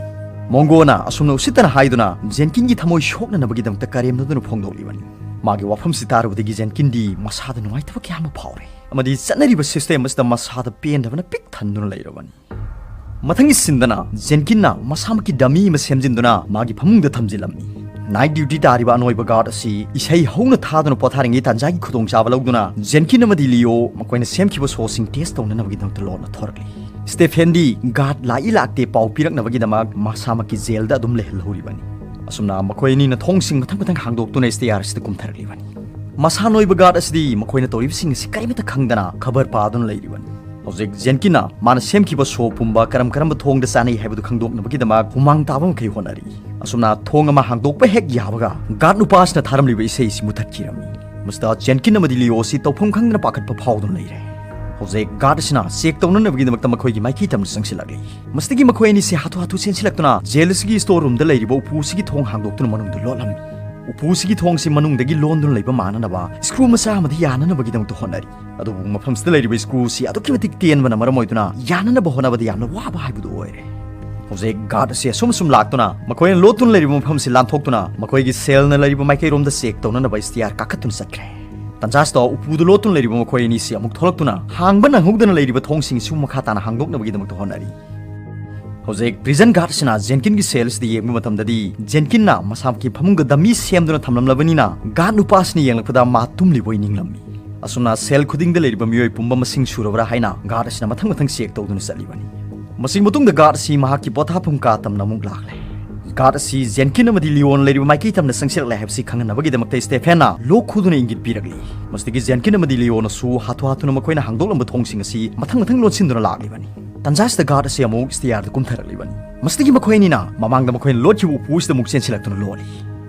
ꯃꯣꯡꯒꯣꯅ ꯑꯁꯨꯝꯅ ꯎꯁꯤꯠꯇꯅ ꯍꯥꯏꯗꯨꯅ ꯖꯦꯟꯀꯤꯟꯒꯤ ꯊꯃꯣꯏ ꯁꯣꯛꯅꯅꯕꯒꯤꯗꯃꯛꯇ ꯀꯔꯦꯝꯅꯗꯨꯅ ꯐꯣꯡꯗꯣꯛꯂꯤꯕꯅꯤ꯫ ꯃꯥꯒꯤ ꯋꯥꯐꯝꯁꯤ ꯇꯥꯔꯨꯕꯗꯒꯤ ꯖꯦꯟꯀꯤꯟꯗꯤ ꯃꯁꯥꯗ ꯅꯨꯡꯉꯥꯏꯇꯕ ꯀꯌꯥ ꯑꯃ ꯐꯥꯎꯔꯦ ꯑꯃꯗꯤ ꯆꯠꯅꯔꯤꯕ system ꯑꯁꯤꯗ ꯃꯁꯥꯗ ꯄꯦꯟꯗꯕꯅ ꯄꯤꯛ ꯊꯟꯗꯨꯅ ꯂꯩꯔꯕꯅꯤ꯫ ꯃꯊꯪꯒꯤ ꯁꯤꯟꯗꯅ ꯖꯦꯟꯀꯤꯟꯅ ꯃꯁꯥꯃꯛꯀꯤ dummy ꯑꯃ ꯁꯦꯝꯖꯤꯟꯗꯨꯅ ꯃꯥꯒꯤ ꯐꯃꯨꯡꯗ ꯊꯝꯖꯤꯜꯂꯝꯃꯤ꯫ Night duty ꯇꯥꯔꯤꯕ ꯑꯅꯣꯏꯕ guard ꯑꯁꯤ ꯏꯁꯩ ꯍꯧꯅ ꯊꯥꯗꯨꯅ ꯄꯣꯊꯥꯔꯤꯉꯩ ꯇꯥꯟꯖꯥꯒꯤ ꯈꯨꯗꯣꯡꯆꯥꯕ ꯂꯧꯗꯨꯅ ꯖꯦꯟꯀꯤꯟ ꯑꯃꯗꯤ ꯂꯤꯑꯣ ꯃꯈꯣꯏꯅ ꯁꯦꯝꯈꯤꯕ ꯁꯣꯁꯤꯡ test ꯇꯧꯅꯅꯕꯒꯤꯗꯃꯛꯇ ꯂꯣꯟꯅ ꯊꯣꯔꯛꯂꯤ꯫ ꯁ꯭ꯇꯦꯐꯦꯟꯗꯤ guard ꯂꯥꯛꯏ ꯂꯥꯛꯇꯦ ꯄꯥꯎ ꯄꯤꯔꯛꯅꯕꯒꯤꯗꯃꯛ ꯃꯁꯥꯃꯛꯀꯤ ꯖꯦꯜꯗ ꯑꯗꯨꯝ ꯂꯩꯍꯜꯍꯧꯔꯤꯕꯅꯤ꯫ ꯑꯁꯨꯝꯅ ꯃꯈꯣꯏ ꯑꯅꯤꯅ ꯊꯣꯡꯁꯤꯡ ꯃꯊꯪ ꯃꯊꯪ ꯍꯥꯡꯗꯣꯛꯇꯨꯅ stairs ꯑꯁꯤꯗ ꯀꯨꯝꯊꯔꯛꯂꯤꯕꯅꯤ꯫ ꯃꯁꯥ ꯅꯣꯏꯕ guard ꯑꯁꯤꯗꯤ ꯃꯈꯣꯏꯅ ꯇꯧꯔꯤꯕꯁꯤꯡ ꯑꯁꯤ ꯀꯔꯤꯃꯠꯇ ꯈꯪꯗꯅ ꯈꯕꯔ ꯄꯥꯗꯨꯅ ꯂꯩꯔꯤꯕꯅꯤ꯫ ꯍꯧꯖꯤꯛ ꯖꯦꯟꯀꯤꯟꯅ ꯃꯥꯅ ꯁꯦꯝꯈꯤꯕ ꯁꯣ ꯄꯨꯝꯕ ꯀꯔꯝ ꯀꯔꯝꯕ ꯊꯣꯡꯗ ꯆꯥꯅꯩ ꯍꯥꯏꯕꯗꯨ ꯈꯪꯗꯣꯛꯅꯕꯒꯤꯗꯃꯛ ꯍꯨꯃꯥꯡ ꯇꯥꯕ ꯃꯈꯩ ꯍꯣꯠꯅꯔꯤ꯫ ꯑꯁꯨꯝꯅ ꯊꯣꯡ ꯑꯃ ꯍꯥꯡꯗꯣꯛꯄ ꯍꯦꯛ ꯌꯥꯕꯒ guard ꯅꯨꯄꯥꯁꯤꯅ ꯊꯥꯔꯝꯂꯤꯕ ꯏꯁꯩ ꯑꯁꯤ ꯃꯨꯊꯠꯈꯤꯔꯝꯃꯤ꯫ ꯃꯁꯤꯗ ꯖꯦꯟꯀꯤꯟ ꯑꯃꯗꯤ ꯂꯤꯑꯣ ꯑꯁꯤ ꯇꯧꯐꯝ ꯈꯪꯗꯅ ꯄꯥꯈꯠꯄ ꯐꯥꯎꯗꯨꯅ ꯂꯩꯔꯦ꯫ ꯍꯧꯖꯤꯛ ꯒꯥꯔꯗ ꯑꯁꯤꯅ ꯆꯦꯛ ꯇꯧꯅꯅꯕꯒꯤꯗꯃꯛꯇ ꯃꯈꯣꯏꯒꯤ ꯃꯥꯏꯀꯩ ꯇꯝꯅ ꯆꯪꯁꯤꯜꯂꯛꯂꯤ꯫ ꯃꯁꯤꯗꯒꯤ ꯃꯈꯣꯏ ꯑꯅꯤꯁꯤ ꯍꯥꯊꯨ ꯍꯥꯊꯨ ꯆꯦꯟꯁꯤꯜꯂꯛꯇꯨꯅ ꯖꯦꯜ ꯑꯁꯤꯒꯤ ꯁ꯭ꯇꯣꯔ ꯔꯨꯝꯗ ꯂꯩꯔꯤꯕ ꯎꯄꯨ ꯑꯁꯤꯒꯤ ꯊꯣꯡ ꯍꯥꯡꯗꯣꯛꯇꯨꯅ ꯃꯅꯨꯡꯗ ꯂꯣꯠꯂꯝꯃꯤ꯫ ꯎꯄꯨ ꯑꯁꯤꯒꯤ ꯊꯣꯡꯁꯤ ꯃꯅꯨꯡꯗꯒꯤ ꯂꯣꯟꯗꯨꯅ ꯂꯩꯕ ꯃꯥꯟꯅꯅꯕ ꯁ꯭ꯀ꯭ꯔꯨ ꯃꯆꯥ ꯑꯃꯗꯤ ꯌꯥꯅꯅꯕꯒꯤꯗꯃꯛꯇ ꯍꯣꯠꯅꯔꯤ꯫ ꯑꯗꯨꯕꯨ ꯃꯐꯝꯁꯤꯗ ꯂꯩꯔꯤꯕ ꯁ꯭ꯀ꯭ꯔꯨ ꯑꯁꯤ ꯑꯗꯨꯛꯀꯤ ꯃꯇꯤꯛ ꯇꯦꯟꯕꯅ ꯃꯔꯝ ꯑꯣꯏꯗꯨꯅ ꯌꯥꯅꯅꯕ ꯍꯣꯠꯅꯕꯗ ꯌꯥꯝꯅ ꯋꯥꯕ ꯍꯥꯏꯕꯗꯨ ꯑꯣꯏꯔꯦ꯫ ꯍꯧꯖꯤꯛ ꯒꯥꯔꯗ ꯑꯁꯤ ꯑꯁꯨꯝ ꯑꯁꯨꯝ ꯂꯥꯛꯇꯨꯅ ꯃꯈꯣꯏꯅ ꯂꯣꯠꯇꯨꯅ ꯂꯩꯔꯤꯕ ꯃꯐꯝꯁꯤ ꯂꯥꯟꯊꯣꯛꯇꯨꯅ ꯃꯈꯣꯏꯒꯤ ꯁꯦꯜꯅ ꯂꯩꯔꯤꯕ ꯃꯥꯏꯀꯩꯔꯣꯝꯗ ꯆꯦꯛ ꯇꯧꯅꯅꯕ ꯁ꯭ꯇꯤꯌꯥꯔ ꯀꯥꯈꯠꯇꯨꯅ ꯆꯠꯈ꯭ꯔꯦ꯫ ꯇꯟꯖꯥꯁꯤꯗ ꯎꯄꯨꯗ ꯂꯣꯠꯇꯨꯅ ꯂꯩꯔꯤꯕ ꯃꯈꯣꯏ ꯑꯅꯤꯁꯤ ꯑꯃꯨꯛ ꯊꯣꯛꯂꯛꯇꯨꯅ ꯍꯥꯡꯕ ꯅꯪꯍꯧꯗꯅ ꯂꯩꯔꯤꯕ ꯊꯣꯡꯁꯤꯡꯁꯨ ꯃꯈꯥ ꯇꯥꯅ ꯍꯥꯡꯗꯣꯛꯅꯕꯒꯤꯗꯃꯛꯇ ꯍꯣꯠꯅꯔꯤ꯫ ꯍꯧꯖꯤꯛ ꯄ꯭ꯔꯤꯖꯟ ꯒꯥꯔꯗ ꯑꯁꯤꯅ ꯖꯦꯟꯀꯤꯟꯒꯤ ꯁꯦꯜ ꯑꯁꯤꯗ ꯌꯦꯡꯕ ꯃꯇꯝꯗꯗꯤ ꯖꯦꯟꯀꯤꯟꯅ ꯃꯁꯥꯃꯛꯀꯤ ꯐꯃꯨꯡꯗ ꯗꯝꯃꯤ ꯁꯦꯝꯗꯨꯅ ꯊꯝꯂꯝꯂꯕꯅꯤꯅ ꯒꯥꯔꯗ ꯅꯨꯄꯥ ꯑꯁꯤꯅ ꯌꯦꯡꯂꯛꯄꯗ ꯃꯥ ꯇꯨꯝꯂꯤꯕꯣꯏ ꯅꯤꯡꯂꯝꯃꯤ꯫ ꯑꯁꯨꯝꯅ ꯁꯦꯜ ꯈꯨꯗꯤꯡꯗ ꯂꯩꯔꯤꯕ ꯃꯤꯑꯣꯏ ꯄꯨꯝꯕ ꯃꯁꯤꯡ ꯁꯨꯔꯕ꯭ꯔꯥ ꯍꯥꯏꯅ ꯒꯥꯔꯗ ꯑꯁꯤꯅ ꯃꯊꯪ ꯃꯊꯪ ꯆꯦꯛ ꯇꯧꯗꯨꯅ ꯆꯠꯂꯤꯕꯅꯤ꯫ ꯃꯁꯤꯒꯤ ꯃꯇꯨꯡꯗ ꯒꯥꯔꯗ ꯑꯁꯤ ꯃꯍꯥꯛꯀꯤ ꯄꯣꯊꯥꯐꯝ ꯀꯥ ꯇꯝꯅ ꯑꯃꯨꯛ ꯂꯥꯛꯂꯦ꯫ ꯒꯥꯔꯗ ꯑꯁꯤ ꯖꯦꯟꯀꯤꯟ ꯑꯃꯗꯤ ꯂꯤꯑꯣꯟ ꯂꯩꯔꯤꯕ ꯃꯥꯏꯀꯩ ꯇꯝꯅ ꯆꯪꯁꯤꯜꯂꯛꯂꯦ ꯍꯥꯏꯕꯁꯤ ꯈꯪꯍꯟꯅꯕꯒꯤꯗꯃꯛꯇ ꯁ꯭ꯇꯦꯐꯦꯟꯅ ꯂꯣꯛ ꯈꯨꯗꯨꯅ ꯏꯪꯒꯤꯠ ꯄꯤꯔꯛꯂꯤ꯫ ꯃꯁꯤꯗꯒꯤ ꯖꯦꯟꯀꯤꯟ ꯑꯃꯗꯤ ꯂꯤꯑꯣꯟꯅꯁꯨ ꯍꯥꯊꯨ ꯍꯥꯊꯨꯅ ꯃꯈꯣꯏꯅ ꯍꯥꯡꯗꯣꯛꯂꯝꯕ ꯊꯣꯡꯁꯤꯡ ꯑꯁꯤ ꯃꯊꯪ ꯃꯊꯪ ꯂꯣꯟꯁꯤꯟꯗꯨꯅ ꯂꯥꯛꯂꯤꯕꯅꯤ꯫ ꯇꯟꯖꯥꯁꯤꯗ ꯒꯥꯔꯗ ꯑꯁꯤ ꯑꯃꯨꯛ ꯁ꯭ꯇꯤꯌꯥꯔꯗ ꯀꯨꯝꯊꯔꯛꯂꯤꯕꯅꯤ꯫ ꯃꯁꯤꯗꯒꯤ ꯃꯈꯣꯏ ꯑꯅꯤꯅ ꯃꯃꯥꯡꯗ ꯃꯈꯣꯏꯅ ꯂꯣꯠꯈꯤꯕ ꯎꯄꯨ ꯑꯁꯤꯗ ꯑꯃꯨꯛ ꯆꯦꯟꯁꯤꯜꯂꯛꯇꯨꯅ ꯂꯣꯠꯂꯤ꯫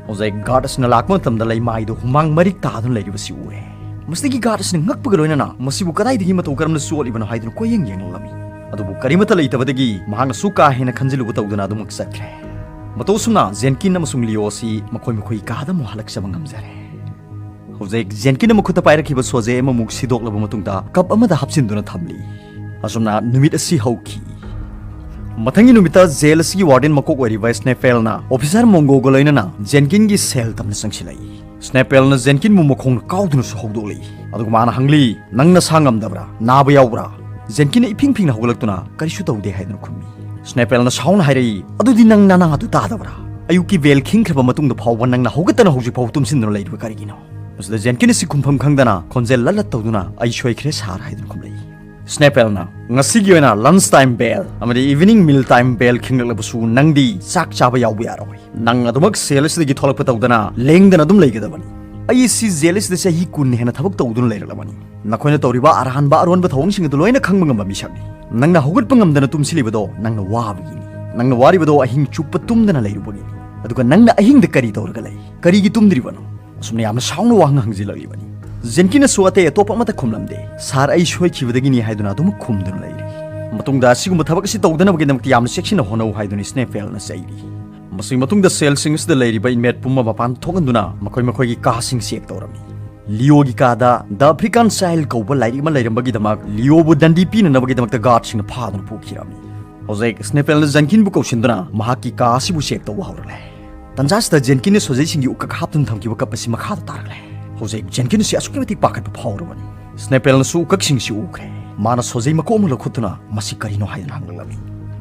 ꯍꯧꯖꯤꯛ ꯒꯥꯔꯗ ꯑꯁꯤꯅ ꯂꯥꯛꯄ ꯃꯇꯝꯗ ꯂꯩꯃꯥꯏꯗ ꯍꯨꯃꯥꯡ ꯃꯔꯤꯛ ꯇꯥꯗꯨꯅ ꯂꯩꯔꯤꯕꯁꯤ ꯎꯔꯦ꯫ ꯃꯁꯤꯗꯒꯤ ꯒꯥꯔꯗ ꯑꯁꯤꯅ ꯉꯛꯄꯒ ꯂꯣꯏꯅꯅ ꯃꯁꯤꯕꯨ ꯀꯗꯥꯏꯗꯒꯤ ꯃꯇꯧ ꯀꯔꯝꯅ ꯆꯣꯠꯂꯤꯕꯅꯣ ꯍꯥꯏꯗꯨꯅ ꯀꯣꯏꯌꯦꯡ ꯌꯦꯡꯂꯝꯃꯤ꯫ ꯑꯗꯨꯕꯨ ꯀꯔꯤꯃꯠꯇ ꯂꯩꯇꯕꯗꯒꯤ ꯃꯍꯥꯛꯅꯁꯨ ꯀꯥ ꯍꯦꯟꯅ ꯈꯟꯖꯤꯜꯂꯨꯕ ꯇꯧꯗꯅ ꯑꯗꯨꯃꯛ ꯆꯠꯈ꯭ꯔꯦ꯫ ꯃꯇꯧ ꯑꯁꯨꯝꯅ ꯖꯦꯟꯀꯤꯟ ꯑꯃꯁꯨꯡ ꯂꯤꯑꯣ ꯑꯁꯤ ꯃꯈꯣꯏ ꯃꯈꯣꯏ ꯀꯥꯗ ꯑꯃꯨꯛ ꯍꯜꯂꯛꯆꯕ ꯉꯝꯖꯔꯦ꯫ ꯍꯧꯖꯤꯛ ꯖꯦꯟꯀꯤꯟꯅ ꯃꯈꯨꯠꯇ ꯄꯥꯏꯔꯛꯈꯤꯕ ꯁꯣꯖꯦ ꯑꯃꯃꯨꯛ ꯁꯤꯗꯣꯛꯂꯕ ꯃꯇꯨꯡꯗ ꯀꯞ ꯑꯃꯗ ꯍꯥꯞꯆꯤꯟꯗꯨꯅ ꯊꯝꯂꯤ꯫ ꯑꯁꯨꯝꯅ ꯅꯨꯃꯤꯠ ꯑꯁꯤ ꯍꯧꯈꯤ꯫ ꯃꯊꯪꯒꯤ ꯅꯨꯃꯤꯠꯇ ꯖꯦꯜ ꯑꯁꯤꯒꯤ ꯋꯥꯔꯗꯦꯟ ꯃꯀꯣꯛ ꯑꯣꯏꯔꯤꯕ ꯁ꯭ꯅꯦꯐꯦꯜꯅ ꯑꯣꯐꯤꯁꯥꯔ ꯃꯣꯡꯒꯣꯒ ꯂꯣꯏꯅꯅ ꯖꯦꯟꯀꯤꯟꯒꯤ ꯁꯦꯜ ꯇꯝꯅ ꯆꯪꯁꯤꯜꯂꯛꯏ꯫ ꯁ꯭ꯅꯦꯐꯦꯜꯅ ꯖꯦꯟꯀꯤꯟꯕꯨ ꯃꯈꯣꯡꯅ ꯀꯥꯎꯗꯨꯅꯁꯨ ꯍꯧꯗꯣꯛꯂꯛꯏ꯫ ꯑꯗꯨꯒ ꯃꯥꯅ ꯍꯪꯂꯤ, "ꯅꯪ ꯅꯁꯥ ꯉꯝꯗꯕ꯭ꯔꯥ? ꯅꯥꯕ ꯌꯥꯎꯕ꯭ꯔꯥ?" ꯖꯦꯟꯀꯤꯟꯅ ꯏꯐꯤꯡ ꯐꯤꯡꯅ ꯍꯧꯒꯠꯂꯛꯇꯨꯅ, "ꯀꯔꯤꯁꯨ ꯇꯧꯗꯦ" ꯍꯥꯏꯗꯨꯅ ꯈꯨꯝꯃꯤ꯫ ꯁ꯭ꯅꯦꯐꯦꯜꯅ ꯁꯥꯎꯅ ꯍꯥꯏꯔꯛꯏ, "ꯑꯗꯨꯗꯤ ꯅꯪ ꯅꯅꯥ ꯑꯗꯨ ꯇꯥꯗꯕ꯭ꯔꯥ? ꯑꯌꯨꯛꯀꯤ ꯕꯦꯜ ꯈꯤꯡꯈ꯭ꯔꯕ ꯃꯇꯨꯡꯗ ꯐꯥꯎꯕ ꯅꯪꯅ ꯍꯧꯒꯠꯇꯅ ꯍꯧꯖꯤꯛ ꯐꯥꯎꯕ ꯇꯨꯝꯁꯤꯟꯗꯨꯅ ꯂꯩꯔꯤꯕ ꯀꯔꯤꯒꯤꯅꯣ?" ꯃꯁꯤꯗ ꯖꯦꯟꯀꯤꯟ ꯑꯁꯤ ꯈꯨꯝꯐꯝ ꯈꯪꯗꯅ ꯈꯣꯟꯖꯦꯜ ꯂꯠ ꯂꯠ ꯇꯧꯗꯨꯅ, "ꯑꯩ ꯁꯣꯏꯈ꯭ꯔꯦ ꯁꯥꯔ" ꯍꯥꯏꯗꯨꯅ ꯈꯨꯝꯂꯛꯏ꯫ ꯁ꯭ꯅꯦꯐꯦꯜꯅ, "ꯉꯁꯤꯒꯤ ꯑꯣꯏꯅ ꯂꯟꯆ ꯇꯥꯏꯝ ꯕꯦꯜ ꯑꯃꯗꯤ ꯏꯚꯤꯅꯤꯡ ꯃꯤꯜ ꯇꯥꯏꯝ ꯕꯦꯜ ꯈꯤꯡꯂꯛꯂꯕꯁꯨ ꯅꯪꯗꯤ ꯆꯥꯛ ꯆꯥꯕ ꯌꯥꯎꯕ ꯌꯥꯔꯣꯏ꯫ ꯅꯪ ꯑꯗꯨꯃꯛ ꯁꯦꯜ ꯑꯁꯤꯗꯒꯤ ꯊꯣꯛꯂꯛꯄ ꯇꯧꯗꯅ ꯂꯦꯡꯗꯅ ꯑꯗꯨꯝ ꯂꯩꯒꯗꯕꯅꯤ꯫ ꯑꯩ ꯁꯤ ꯖꯦꯜ ꯑꯁꯤꯗ ꯆꯍꯤ ꯀꯨꯟ ꯍꯦꯟꯅ ꯊꯕꯛ ꯇꯧꯗꯨꯅ ꯂꯩꯔꯛꯂꯕꯅꯤ꯫ ꯅꯈꯣꯏꯅ ꯇꯧꯔꯤꯕ ꯑꯔꯥꯟꯕ ꯑꯔꯣꯟꯕ ꯊꯧꯑꯣꯡꯁꯤꯡ ꯑꯗꯨ ꯂꯣꯏꯅ ꯈꯪꯕ ꯉꯝꯕ ꯃꯤꯁꯛꯅꯤ꯫ ꯅꯪꯅ ꯍꯧꯒꯠꯄ ꯉꯝꯗꯅ ꯇꯨꯝꯁꯤꯜꯂꯤꯕꯗꯣ ꯅꯪꯅ ꯋꯥꯕꯒꯤꯅꯤ꯫ ꯅꯪꯅ ꯋꯥꯔꯤꯕꯗꯣ ꯑꯍꯤꯡ ꯆꯨꯞꯄ ꯇꯨꯝꯗꯅ ꯂꯩꯔꯨꯕꯒꯤꯅꯤ꯫ ꯑꯗꯨꯒ ꯅꯪꯅ ꯑꯍꯤꯡꯗ ꯀꯔꯤ ꯇꯧꯔꯒ ꯂꯩ? ꯀꯔꯤꯒꯤ ꯇꯨꯝꯗ꯭ꯔꯤꯕꯅꯣ?" ꯑꯁꯨꯝꯅ ꯌꯥꯝꯅ ꯁꯥꯎꯅ ꯋꯥꯍꯪ ꯍꯪꯖꯤꯜꯂꯛꯂꯤꯕꯅꯤ꯫ ꯖꯦꯟꯀꯤꯟꯅꯁꯨ ꯑꯇꯩ ꯑꯇꯣꯞꯄ ꯑꯃꯠꯇ ꯈꯨꯝꯂꯝꯗꯦ꯫ "ꯁꯥꯔ, ꯑꯩ ꯁꯣꯏꯈꯤꯕꯗꯒꯤꯅꯤ" ꯍꯥꯏꯗꯨꯅ ꯑꯗꯨꯝ ꯈꯨꯝꯗꯨꯅ ꯂꯩꯔꯤ꯫ ꯃꯇꯨꯡꯗ ꯑꯁꯤꯒꯨꯝꯕ ꯊꯕꯛ ꯑꯁꯤ ꯇꯧꯗꯅꯕꯒꯤꯗꯃꯛꯇ ꯌꯥꯝꯅ ꯆꯦꯛꯁꯤꯟꯅ ꯍꯣꯠꯅꯧ ꯍꯥꯏꯗꯨꯅ ꯁ꯭ꯅꯦꯐꯦꯜꯅ ꯆꯩꯔꯤ꯫ ꯃꯁꯤꯒꯤ ꯃꯇꯨꯡꯗ ꯁꯦꯜꯁꯤꯡ ꯑꯁꯤꯗ ꯂꯩꯔꯤꯕ ꯏꯟꯃꯦꯠ ꯄꯨꯝꯕ ꯃꯄꯥꯟ ꯊꯣꯛꯍꯟꯗꯨꯅ ꯃꯈꯣꯏ ꯃꯈꯣꯏꯒꯤ ꯀꯥꯁꯤꯡ ꯆꯦꯛ ꯇꯧꯔꯝꯃꯤ꯫ ꯂꯤꯑꯣꯒꯤ ꯀꯥꯗ The African Child ꯀꯧꯕ ꯂꯥꯏꯔꯤꯛ ꯑꯃ ꯂꯩꯔꯝꯕꯒꯤꯗꯃꯛ ꯂꯤꯑꯣꯕꯨ ꯗꯟꯗꯤ ꯄꯤꯅꯅꯕꯒꯤꯗꯃꯛꯇ ꯒꯥꯔꯗꯁꯤꯡꯅ ꯐꯥꯗꯨꯅ ꯄꯨꯈꯤꯔꯝꯃꯤ꯫ ꯍꯧꯖꯤꯛ ꯁ꯭ꯅꯦꯐꯦꯜꯅ ꯖꯦꯟꯀꯤꯟꯕꯨ ꯀꯧꯁꯤꯟꯗꯨꯅ ꯃꯍꯥꯛꯀꯤ ꯀꯥ ꯑꯁꯤꯕꯨ ꯆꯦꯛ ꯇꯧꯕ ꯍꯧꯔꯛꯂꯦ꯫ ꯇꯟꯖꯥꯁꯤꯗ ꯖꯦꯟꯀꯤꯟꯅ ꯁꯣꯖꯩꯁꯤꯡꯒꯤ ꯎꯀꯛ ꯍꯥꯞꯇꯨꯅ ꯊꯝꯈꯤꯕ ꯀꯞ ꯑꯁꯤ ꯃꯈꯥꯗ ꯇꯥꯔꯛꯂꯦ꯫ ꯍꯧꯖꯤꯛ ꯖꯦꯟꯀꯤꯟ ꯑꯁꯤ ꯑꯁꯨꯛꯀꯤ ꯃꯇꯤꯛ ꯄꯥꯈꯠꯄ ꯐꯥꯎꯔꯕꯅꯤ꯫ ꯁ꯭ꯅꯦꯐꯦꯜꯅꯁꯨ ꯎꯀꯛꯁꯤꯡꯁꯤ ꯎꯈ꯭ꯔꯦ꯫ ꯃꯥꯅ ꯁꯣꯖꯩ ꯃꯀꯣꯛ ꯑꯃ ꯂꯧꯈꯠꯇꯨꯅ "ꯃꯁꯤ ꯀꯔꯤꯅꯣ?" ꯍꯥꯏꯗꯨꯅ ꯍꯪꯂꯛꯂꯝꯃꯤ꯫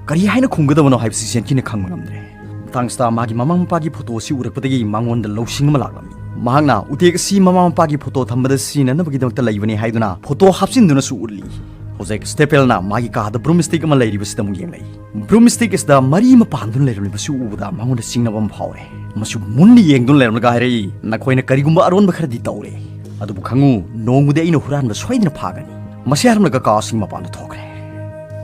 ꯀꯔꯤ ꯍꯥꯏꯅ ꯈꯨꯝꯒꯗꯕꯅꯣ ꯍꯥꯏꯕꯁꯤ ꯖꯦꯟꯀꯤꯟꯅ ꯈꯪꯕ ꯉꯝꯗ꯭ꯔꯦ꯫ ꯃꯇꯥꯡꯁꯤꯗ ꯃꯥꯒꯤ ꯃꯃꯥ ꯃꯄꯥꯒꯤ ꯐꯣꯇꯣ ꯑꯁꯤ ꯎꯔꯛꯄꯗꯒꯤ ꯃꯉꯣꯟꯗ ꯂꯧꯁꯤꯡ ꯑꯃ ꯂꯥꯛꯂꯝꯃꯤ꯫ ꯃꯍꯥꯛꯅ ꯎꯇꯦꯛ ꯑꯁꯤ ꯃꯃꯥ ꯃꯄꯥꯒꯤ ꯐꯣꯇꯣ ꯊꯝꯕꯗ ꯁꯤꯖꯤꯟꯅꯅꯕꯒꯤꯗꯃꯛꯇ ꯂꯩꯕꯅꯤ ꯍꯥꯏꯗꯨꯅ ꯐꯣꯇꯣ ꯍꯥꯞꯆꯤꯟꯗꯨꯅꯁꯨ ꯎꯠꯂꯤ꯫ ꯍꯧꯖꯤꯛ ꯁ꯭ꯅꯦꯐꯦꯜꯅ ꯃꯥꯒꯤ ꯀꯥꯗ ꯕ꯭ꯔꯨꯝꯁ꯭ꯇꯤꯛ ꯑꯃ ꯂꯩꯔꯤꯕꯁꯤꯗ ꯑꯃꯨꯛ ꯌꯦꯡꯂꯛꯏ꯫ ꯕ꯭ꯔꯨꯝꯁ꯭ꯇꯤꯛ ꯑꯁꯤꯗ ꯃꯔꯤ ꯑꯃ ꯄꯥꯟꯗꯨꯅ ꯂꯩꯔꯝꯂꯤꯕꯁꯤ ꯎꯕꯗ ꯃꯉꯣꯟꯗ ꯆꯤꯡꯅꯕ ꯑꯃ ꯐꯥꯎꯔꯦ꯫ ꯃꯁꯤ ꯃꯨꯟꯅ ꯌꯦꯡꯗꯨꯅ ꯂꯩꯔꯝꯂꯒ ꯍꯥꯏꯔꯛꯏ, "ꯅꯈꯣꯏꯅ ꯀꯔꯤꯒꯨꯝꯕ ꯑꯔꯣꯟꯕ ꯈꯔꯗꯤ ꯇꯧꯔꯦ꯫ ꯑꯗꯨꯕꯨ ꯈꯪꯉꯨ, ꯅꯣꯡꯃꯗꯤ ꯑꯩꯅ ꯍꯨꯔꯥꯟꯕ ꯁꯣꯏꯗꯅ ꯐꯥꯒꯅꯤ"꯫ ꯃꯁꯤ ꯍꯥꯏꯔꯝꯂꯒ ꯀꯥꯁꯤꯡ ꯃꯄꯥꯟꯗ ꯊꯣꯛꯈ꯭ꯔꯦ꯫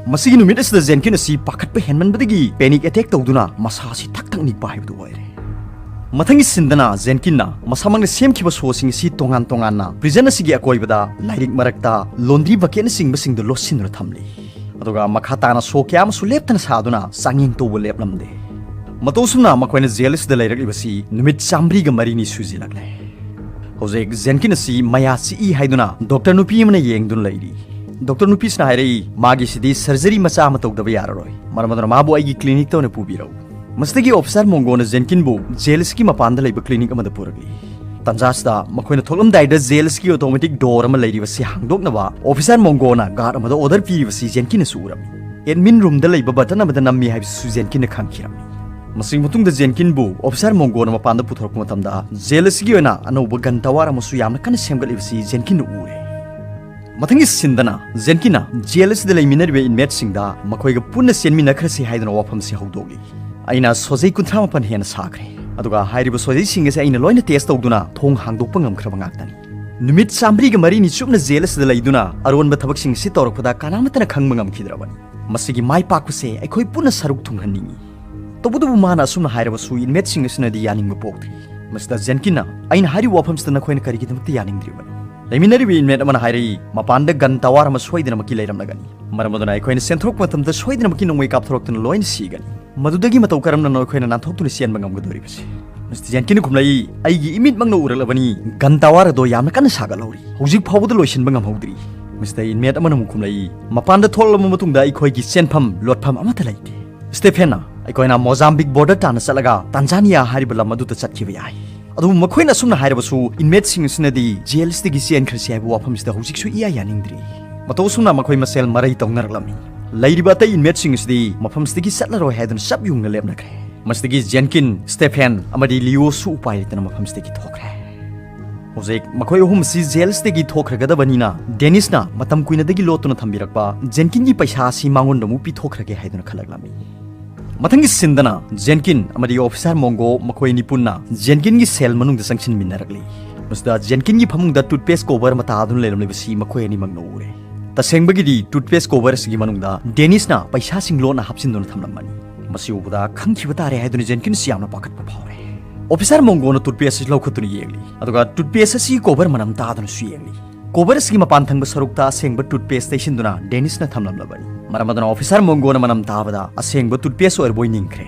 ꯃꯁꯤꯒꯤ ꯅꯨꯃꯤꯠ ꯑꯁꯤꯗ ꯖꯦꯟꯀꯤꯟ ꯑꯁꯤ ꯄꯥꯈꯠꯄ ꯍꯦꯟꯃꯟꯕꯗꯒꯤ panic attack ꯇꯧꯗꯨꯅ ꯃꯁꯥ ꯑꯁꯤ ꯊꯛ ꯊꯛ ꯅꯤꯛꯄ ꯍꯥꯏꯕꯗꯨ ꯑꯣꯏꯔꯦ꯫ ꯃꯊꯪꯒꯤ ꯁꯤꯟꯗꯅ ꯖꯦꯟꯀꯤꯟꯅ ꯃꯁꯥꯃꯛꯅ ꯁꯦꯝꯈꯤꯕ ꯁꯣꯁꯤꯡ ꯑꯁꯤ ꯇꯣꯉꯥꯟ ꯇꯣꯉꯥꯟꯅ prison ꯑꯁꯤꯒꯤ ꯑꯀꯣꯏꯕꯗ ꯂꯥꯏꯔꯤꯛ ꯃꯔꯛꯇ, laundry bucketꯅꯆꯤꯡꯕꯁꯤꯡꯗ ꯂꯣꯠꯁꯤꯟꯗꯨꯅ ꯊꯝꯂꯤ꯫ ꯑꯗꯨꯒ ꯃꯈꯥ ꯇꯥꯅ ꯁꯣ ꯀꯌꯥ ꯑꯃꯁꯨ ꯂꯦꯞꯇꯅ ꯁꯥꯗꯨꯅ ꯆꯥꯡꯌꯦꯡ ꯇꯧꯕ ꯂꯦꯞꯂꯝꯗꯦ꯫ ꯃꯇꯧ ꯑꯁꯨꯝꯅ ꯃꯈꯣꯏꯅ ꯖꯦꯜ ꯑꯁꯤꯗ ꯂꯩꯔꯛꯂꯤꯕꯁꯤ ꯅꯨꯃꯤꯠ ꯆꯥꯃꯔꯤꯒ ꯃꯔꯤꯅꯤ ꯁꯨꯖꯤꯜꯂꯛꯂꯦ꯫ ꯍꯧꯖꯤꯛ ꯖꯦꯟꯀꯤꯟ ꯑꯁꯤ ꯃꯌꯥ ꯆꯤꯛꯏ ꯍꯥꯏꯗꯨꯅ ꯗꯣꯛꯇꯔ ꯅꯨꯄꯤ ꯑꯃꯅ ꯌꯦꯡꯗꯨꯅ ꯂꯩꯔꯤ꯫ ꯗꯣꯛꯇꯔ ꯅꯨꯄꯤꯁꯤꯅ ꯍꯥꯏꯔꯛꯏ, "ꯃꯥꯒꯤꯁꯤꯗꯤ surgery ꯃꯆꯥ ꯑꯃ ꯇꯧꯗꯕ ꯌꯥꯔꯔꯣꯏ꯫ ꯃꯔꯝ ꯑꯗꯨꯅ ꯃꯥꯕꯨ ꯑꯩꯒꯤ clinicꯇ ꯑꯣꯏꯅ ꯄꯨꯕꯤꯔꯛꯎ"꯫ ꯃꯁꯤꯗꯒꯤ officer ꯃꯣꯡꯒꯣꯅ ꯖꯦꯟꯀꯤꯟꯕꯨ ꯖꯦꯜ ꯑꯁꯤꯒꯤ ꯃꯄꯥꯟꯗ ꯂꯩꯕ clinic ꯑꯃꯗ ꯄꯨꯔꯛꯂꯤ꯫ ꯇꯟꯖꯥꯁꯤꯗ ꯃꯈꯣꯏꯅ ꯊꯣꯛꯂꯝꯗꯥꯏꯗ ꯖꯦꯜ ꯑꯁꯤꯒꯤ automatic door ꯑꯃ ꯂꯩꯔꯤꯕꯁꯤ ꯍꯥꯡꯗꯣꯛꯅꯕ officer ꯃꯣꯡꯒꯣꯅ guard ꯑꯃꯗ order ꯄꯤꯔꯤꯕꯁꯤ ꯖꯦꯟꯀꯤꯟꯅꯁꯨ ꯎꯔꯝꯃꯤ꯫ Admin roomꯗ ꯂꯩꯕ button ꯑꯃꯗ ꯅꯝꯃꯤ ꯍꯥꯏꯕꯁꯤꯁꯨ ꯖꯦꯟꯀꯤꯟꯅ ꯈꯪꯈꯤꯔꯝꯃꯤ꯫ ꯃꯁꯤꯒꯤ ꯃꯇꯨꯡꯗ ꯖꯦꯟꯀꯤꯟꯕꯨ officer ꯃꯣꯡꯒꯣꯅ ꯃꯄꯥꯟꯗ ꯄꯨꯊꯣꯔꯛꯄ ꯃꯇꯝꯗ ꯖꯦꯜ ꯑꯁꯤꯒꯤ ꯑꯣꯏꯅ ꯑꯅꯧꯕ gun tower ꯑꯃꯁꯨ ꯌꯥꯝꯅ ꯀꯟꯅ ꯁꯦꯝꯒꯠꯂꯤꯕꯁꯤ ꯖꯦꯟꯀꯤꯟꯅ ꯎꯔꯦ꯫ ꯃꯊꯪꯒꯤ ꯁꯤꯟꯗꯅ ꯖꯦꯟꯀꯤꯟꯅ ꯖꯦꯜ ꯑꯁꯤꯗ ꯂꯩꯃꯤꯟꯅꯔꯤꯕ inmateꯁꯤꯡꯗ ꯃꯈꯣꯏꯒ ꯄꯨꯟꯅ ꯆꯦꯟꯃꯤꯟꯅꯈ꯭ꯔꯁꯤ ꯍꯥꯏꯗꯨꯅ ꯋꯥꯐꯝꯁꯤ ꯍꯧꯗꯣꯛꯂꯤ꯫ "ꯑꯩꯅ ꯁꯣꯖꯩ ꯀꯨꯟꯊ꯭ꯔꯥ ꯃꯥꯄꯟ ꯍꯦꯟꯅ ꯁꯥꯈ꯭ꯔꯦ, ꯑꯗꯨꯒ ꯍꯥꯏꯔꯤꯕ ꯁꯣꯖꯩꯁꯤꯡ ꯑꯁꯤ ꯑꯩꯅ ꯂꯣꯏꯅ test ꯇꯧꯗꯨꯅ ꯊꯣꯡ ꯍꯥꯡꯗꯣꯛꯄ ꯉꯝꯈ꯭ꯔꯕ ꯉꯥꯛꯇꯅꯤ꯫ ꯅꯨꯃꯤꯠ ꯆꯥꯃꯔꯤꯒ ꯃꯔꯤꯅꯤ ꯆꯨꯞꯅ ꯖꯦꯜ ꯑꯁꯤꯗ ꯂꯩꯗꯨꯅ ꯑꯔꯣꯟꯕ ꯊꯕꯛꯁꯤꯡ ꯑꯁꯤ ꯇꯧꯔꯛꯄꯗ ꯀꯅꯥꯃꯠꯇꯅ ꯈꯪꯕ ꯉꯝꯈꯤꯗ꯭ꯔꯕꯅꯤ꯫ ꯃꯁꯤꯒꯤ ꯃꯥꯏ ꯄꯥꯛꯄꯁꯦ ꯑꯩꯈꯣꯏ ꯄꯨꯟꯅ ꯁꯔꯨꯛ ꯊꯨꯡꯍꯟꯅꯤꯡꯏ"꯫ ꯇꯧꯕꯇꯕꯨ ꯃꯥꯅ ꯑꯁꯨꯝꯅ ꯍꯥꯏꯔꯕꯁꯨ inmateꯁꯤꯡ ꯑꯁꯤꯅꯗꯤ ꯌꯥꯅꯤꯡꯕ ꯄꯣꯛꯇ꯭ꯔꯤ꯫ ꯃꯁꯤꯗ ꯖꯦꯟꯀꯤꯟꯅ, "ꯑꯩꯅ ꯍꯥꯏꯔꯤꯕ ꯋꯥꯐꯝꯁꯤꯗ ꯅꯈꯣꯏꯅ ꯀꯔꯤꯒꯤꯗꯃꯛꯇ ꯌꯥꯅꯤꯡꯗ꯭ꯔꯤꯕꯅꯣ?" ꯂꯩꯃꯤꯟꯅꯔꯤꯕ ꯏꯟꯃꯦꯠ ꯑꯃꯅ ꯍꯥꯏꯔꯛꯏ, ꯃꯄꯥꯟꯗ ꯒꯟ ꯇꯋꯥꯔ ꯑꯃ ꯁꯣꯏꯗꯅꯃꯛꯀꯤ ꯂꯩꯔꯝꯂꯒꯅꯤ꯫ ꯃꯔꯝ ꯑꯗꯨꯅ ꯑꯩꯈꯣꯏꯅ ꯆꯦꯟꯊꯣꯔꯛꯄ ꯃꯇꯝꯗ ꯁꯣꯏꯗꯅꯃꯛꯀꯤ ꯅꯣꯡꯃꯩ ꯀꯥꯞꯊꯣꯔꯛꯇꯨꯅ ꯂꯣꯏꯅ ꯁꯤꯒꯅꯤ꯫ ꯃꯗꯨꯗꯒꯤ ꯃꯇꯧ ꯀꯔꯝꯅꯅꯣ ꯑꯩꯈꯣꯏꯅ ꯅꯥꯟꯊꯣꯛꯇꯨꯅ ꯆꯦꯟꯕ ꯉꯝꯒꯗꯧꯔꯤꯕꯁꯦ? ꯃꯤꯁꯇꯔ ꯖꯦꯟꯀꯤꯟꯅ ꯈꯨꯝꯂꯛꯏ, ꯑꯩꯒꯤ ꯏꯃꯤꯠꯃꯛꯅ ꯎꯔꯛꯂꯕꯅꯤ, ꯒꯟ ꯇꯋꯥꯔ ꯑꯗꯣ ꯌꯥꯝꯅ ꯀꯟꯅ ꯁꯥꯒꯠꯍꯧꯔꯤ꯫ ꯍꯧꯖꯤꯛ ꯐꯥꯎꯕꯗ ꯂꯣꯏꯁꯤꯟꯕ ꯉꯝꯍꯧꯗ꯭ꯔꯤ꯫ ꯃꯤꯁꯇꯔ ꯏꯟꯃꯦꯠ ꯑꯃꯅ ꯑꯃꯨꯛ ꯈꯨꯝꯂꯛꯏ, ꯃꯄꯥꯟꯗ ꯊꯣꯛꯂꯕ ꯃꯇꯨꯡꯗ ꯑꯩꯈꯣꯏꯒꯤ ꯆꯦꯟꯐꯝ ꯂꯣꯠꯐꯝ ꯑꯃꯠꯇ ꯂꯩꯇꯦ꯫ ꯁ꯭ꯇꯦꯐꯦꯟꯅ, ꯑꯩꯈꯣꯏꯅ ꯃꯣꯖꯥꯝꯕꯤꯛ ꯕꯣꯔꯗꯔ ꯇꯥꯟꯅ ꯆꯠꯂꯒ ꯇꯥꯟꯖꯥꯅꯤꯌꯥ ꯍꯥꯏꯔꯤꯕ ꯂꯝ ꯑꯗꯨꯗ ꯆꯠꯈꯤꯕ ꯌꯥꯏ꯫ ꯑꯗꯨꯕꯨ ꯃꯈꯣꯏꯅ ꯑꯁꯨꯝꯅ ꯍꯥꯏꯔꯕꯁꯨ, ꯏꯟꯃꯦꯠꯁꯤꯡ ꯑꯁꯤꯅꯗꯤ ꯖꯦꯜꯁꯤꯗꯒꯤ ꯆꯦꯟꯈ꯭ꯔꯁꯤ ꯍꯥꯏꯕ ꯋꯥꯐꯝꯁꯤꯗ ꯍꯧꯖꯤꯛꯁꯨ ꯏꯌꯥ ꯌꯥꯅꯤꯡꯗ꯭ꯔꯤ꯫ ꯃꯇꯧ ꯑꯁꯨꯝꯅ ꯃꯈꯣꯏ ꯃꯁꯦꯜ ꯃꯔꯩ ꯇꯧꯅꯔꯛꯂꯝꯃꯤ꯫ ꯂꯩꯔꯤꯕ ꯑꯇꯩ ꯏꯟꯃꯦꯠꯁꯤꯡ ꯑꯁꯤꯗꯤ ꯃꯐꯝꯁꯤꯗꯒꯤ ꯆꯠꯂꯔꯣꯏ ꯍꯥꯏꯗꯨꯅ ꯆꯞ ꯌꯨꯡꯅ ꯂꯦꯞꯅꯈ꯭ꯔꯦ꯫ ꯃꯁꯤꯗꯒꯤ ꯖꯦꯟꯀꯤꯟ, ꯁ꯭ꯇꯦꯐꯦꯟ ꯑꯃꯗꯤ ꯂꯤꯑꯣꯁꯨ ꯎꯄꯥꯏ ꯂꯩꯇꯅ ꯃꯐꯝꯁꯤꯗꯒꯤ ꯊꯣꯛꯈ꯭ꯔꯦ꯫ ꯍꯧꯖꯤꯛ ꯃꯈꯣꯏ ꯑꯍꯨꯝ ꯑꯁꯤ ꯖꯦꯜꯁꯤꯗꯒꯤ ꯊꯣꯛꯈ꯭ꯔꯒꯗꯕꯅꯤꯅ, ꯗꯦꯅꯤꯁꯅ ꯃꯇꯝ ꯀꯨꯏꯅꯗꯒꯤ ꯂꯣꯠꯇꯨꯅ ꯊꯝꯕꯤꯔꯛꯄ ꯖꯦꯟꯀꯤꯟꯒꯤ ꯄꯩꯁꯥ ꯑꯁꯤ ꯃꯉꯣꯟꯗ ꯑꯃꯨꯛ ꯄꯤꯊꯣꯛꯈ꯭ꯔꯒꯦ ꯍꯥꯏꯗꯨꯅ ꯈꯜꯂꯛꯂꯝꯃꯤ꯫ ꯃꯊꯪꯒꯤ ꯁꯤꯟꯗꯅ ꯖꯦꯟꯀꯤꯟ ꯑꯃꯗꯤ ꯑꯣꯐꯤꯁꯥꯔ ꯃꯣꯡꯒꯣ ꯃꯈꯣꯏ ꯑꯅꯤ ꯄꯨꯟꯅ ꯖꯦꯟꯀꯤꯟꯒꯤ ꯁꯦꯜ ꯃꯅꯨꯡꯗ ꯆꯪꯁꯤꯟꯃꯤꯟꯅꯔꯛꯂꯤ꯫ ꯃꯁꯤꯗ ꯖꯦꯟꯀꯤꯟꯒꯤ ꯐꯃꯨꯡꯗ ꯇꯨꯠꯄꯦꯁ ꯀꯣꯚꯔ ꯑꯃ ꯇꯥꯗꯨꯅ ꯂꯩꯔꯝꯂꯤꯕꯁꯤ ꯃꯈꯣꯏ ꯑꯅꯤꯃꯛꯅ ꯎꯔꯦ꯫ ꯇꯁꯦꯡꯕꯒꯤꯗꯤ ꯇꯨꯠꯄꯦꯁ ꯀꯣꯚꯔ ꯑꯁꯤꯒꯤ ꯃꯅꯨꯡꯗ ꯗꯦꯅꯤꯁꯅ ꯄꯩꯁꯥꯁꯤꯡ ꯂꯣꯟꯅ ꯍꯥꯞꯆꯤꯟꯗꯨꯅ ꯊꯝꯂꯝꯕꯅꯤ꯫ ꯃꯁꯤ ꯎꯕꯗ ꯈꯪꯈꯤꯕ ꯇꯥꯔꯦ ꯍꯥꯏꯗꯨꯅ ꯖꯦꯟꯀꯤꯟꯁ ꯌꯥꯝꯅ ꯄꯥꯈꯠꯄ ꯐꯥꯎꯔꯦ꯫ ꯑꯣꯐꯤꯁꯥꯔ ꯃꯣꯡꯒꯣꯅ ꯇꯨꯠꯄꯦꯁ ꯑꯁꯤ ꯂꯧꯈꯠꯇꯨꯅ ꯌꯦꯡꯂꯤ, ꯑꯗꯨꯒ ꯇꯨꯠꯄꯦꯁ ꯑꯁꯤ ꯀꯣꯚꯔ ꯃꯅꯝ ꯇꯥꯗꯨꯅꯁꯨ ꯌꯦꯡꯂꯤ꯫ ꯀꯣꯚꯔ ꯑꯁꯤꯒꯤ ꯃꯄꯥꯟ ꯊꯪꯕ ꯁꯔꯨꯛꯇ ꯑꯁꯦꯡꯕ ꯇꯨꯠꯄꯦꯁ ꯇꯩꯁꯤꯟꯗꯨꯅ ꯗꯦꯅꯤꯁꯅ ꯊꯝꯂꯝꯂꯕꯅꯤ꯫ ꯃꯔꯝ ꯑꯗꯨꯅ ꯑꯣꯐꯤꯁꯥꯔ ꯃꯣꯡꯒꯣꯅ ꯃꯅꯝ ꯇꯥꯕꯗ ꯑꯁꯦꯡꯕ ꯇꯨꯠꯄꯦꯁ ꯑꯣꯏꯔꯕꯣꯏ ꯅꯤꯡꯈ꯭ꯔꯦ꯫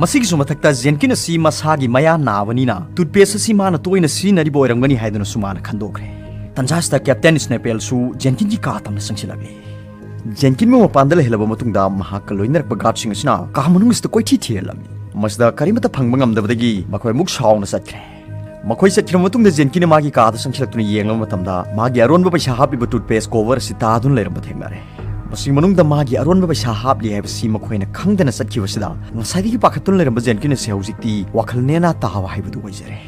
ꯃꯁꯤꯒꯤꯁꯨ ꯃꯊꯛꯇ ꯖꯦꯟꯀꯤꯟ ꯑꯁꯤ ꯃꯁꯥꯒꯤ ꯃꯌꯥ ꯅꯥꯕꯅꯤꯅ ꯇꯨꯠꯄꯦꯁ ꯑꯁꯤ ꯃꯥꯅ ꯇꯣꯏꯅ ꯁꯤꯖꯤꯟꯅꯔꯤꯕ ꯑꯣꯏꯔꯝꯒꯅꯤ ꯍꯥꯏꯗꯨꯅꯁꯨ ꯃꯥꯅ ꯈꯟꯗꯣꯛꯈ꯭ꯔꯦ꯫ ꯇꯟꯖꯥꯁꯤꯗ ꯀꯦꯞꯇꯦꯟ ꯁ꯭ꯅꯦꯄꯦꯜꯁꯨ ꯖꯦꯟꯀꯤꯟꯒꯤ ꯀꯥ ꯇꯝꯅ ꯆꯪꯁꯤꯜꯂꯛꯂꯤ꯫ ꯖꯦꯟꯀꯤꯟꯕꯨ ꯃꯄꯥꯟꯗ ꯂꯩꯍꯜꯂꯕ ꯃꯇꯨꯡꯗ ꯃꯍꯥꯛꯀ ꯂꯣꯏꯅꯔꯛꯄ ꯒꯥꯔꯗꯁꯤꯡ ꯑꯁꯤꯅ ꯀꯥ ꯃꯅꯨꯡꯁꯤꯗ ꯀꯣꯏꯊꯤ ꯊꯤꯍꯜꯂꯝꯃꯤ꯫ ꯃꯁꯤꯗ ꯀꯔꯤꯃꯠꯇ ꯐꯪꯕ ꯉꯝꯗꯕꯗꯒꯤ ꯃꯈꯣꯏ ꯑꯃꯨꯛ ꯁꯥꯎꯅ ꯆꯠꯈ꯭ꯔꯦ꯫ ꯃꯈꯣꯏ ꯆꯠꯈ꯭ꯔꯕ ꯃꯇꯨꯡꯗ ꯖꯦꯟꯀꯤꯟꯅ ꯃꯥꯒꯤ ꯀꯥꯗ ꯆꯪꯁꯤꯜꯂꯛꯇꯨꯅ ꯌꯦꯡꯂꯕ ꯃꯇꯝꯗ ꯃꯥꯒꯤ ꯑꯔꯣꯟꯕ ꯄꯩꯁꯥ ꯍꯥꯞꯂꯤꯕ ꯇꯨꯠꯄꯦꯁ ꯀꯣꯚꯔ ꯑꯁꯤ ꯇꯥꯗꯨꯅ ꯂꯩꯔꯝꯕ ꯊꯦꯡꯅꯔꯦ꯫ ꯃꯁꯤꯒꯤ ꯃꯅꯨꯡꯗ ꯃꯥꯒꯤ ꯑꯔꯣꯟꯕ ꯄꯩꯁꯥ ꯍꯥꯞꯂꯤ ꯍꯥꯏꯕꯁꯤ ꯃꯈꯣꯏꯅ ꯈꯪꯗꯅ ꯆꯠꯈꯤꯕꯁꯤꯗ ꯉꯁꯥꯏꯗꯒꯤ ꯄꯥꯈꯠꯇꯨꯅ ꯂꯩꯔꯝꯕ ꯖꯦꯟꯀꯤꯟ ꯑꯁꯤ ꯍꯧꯖꯤꯛꯇꯤ ꯋꯥꯈꯜ ꯅꯦꯅꯥ ꯇꯥꯕ ꯍꯥꯏꯕꯗꯨ ꯑꯣꯏꯖꯔꯦ꯫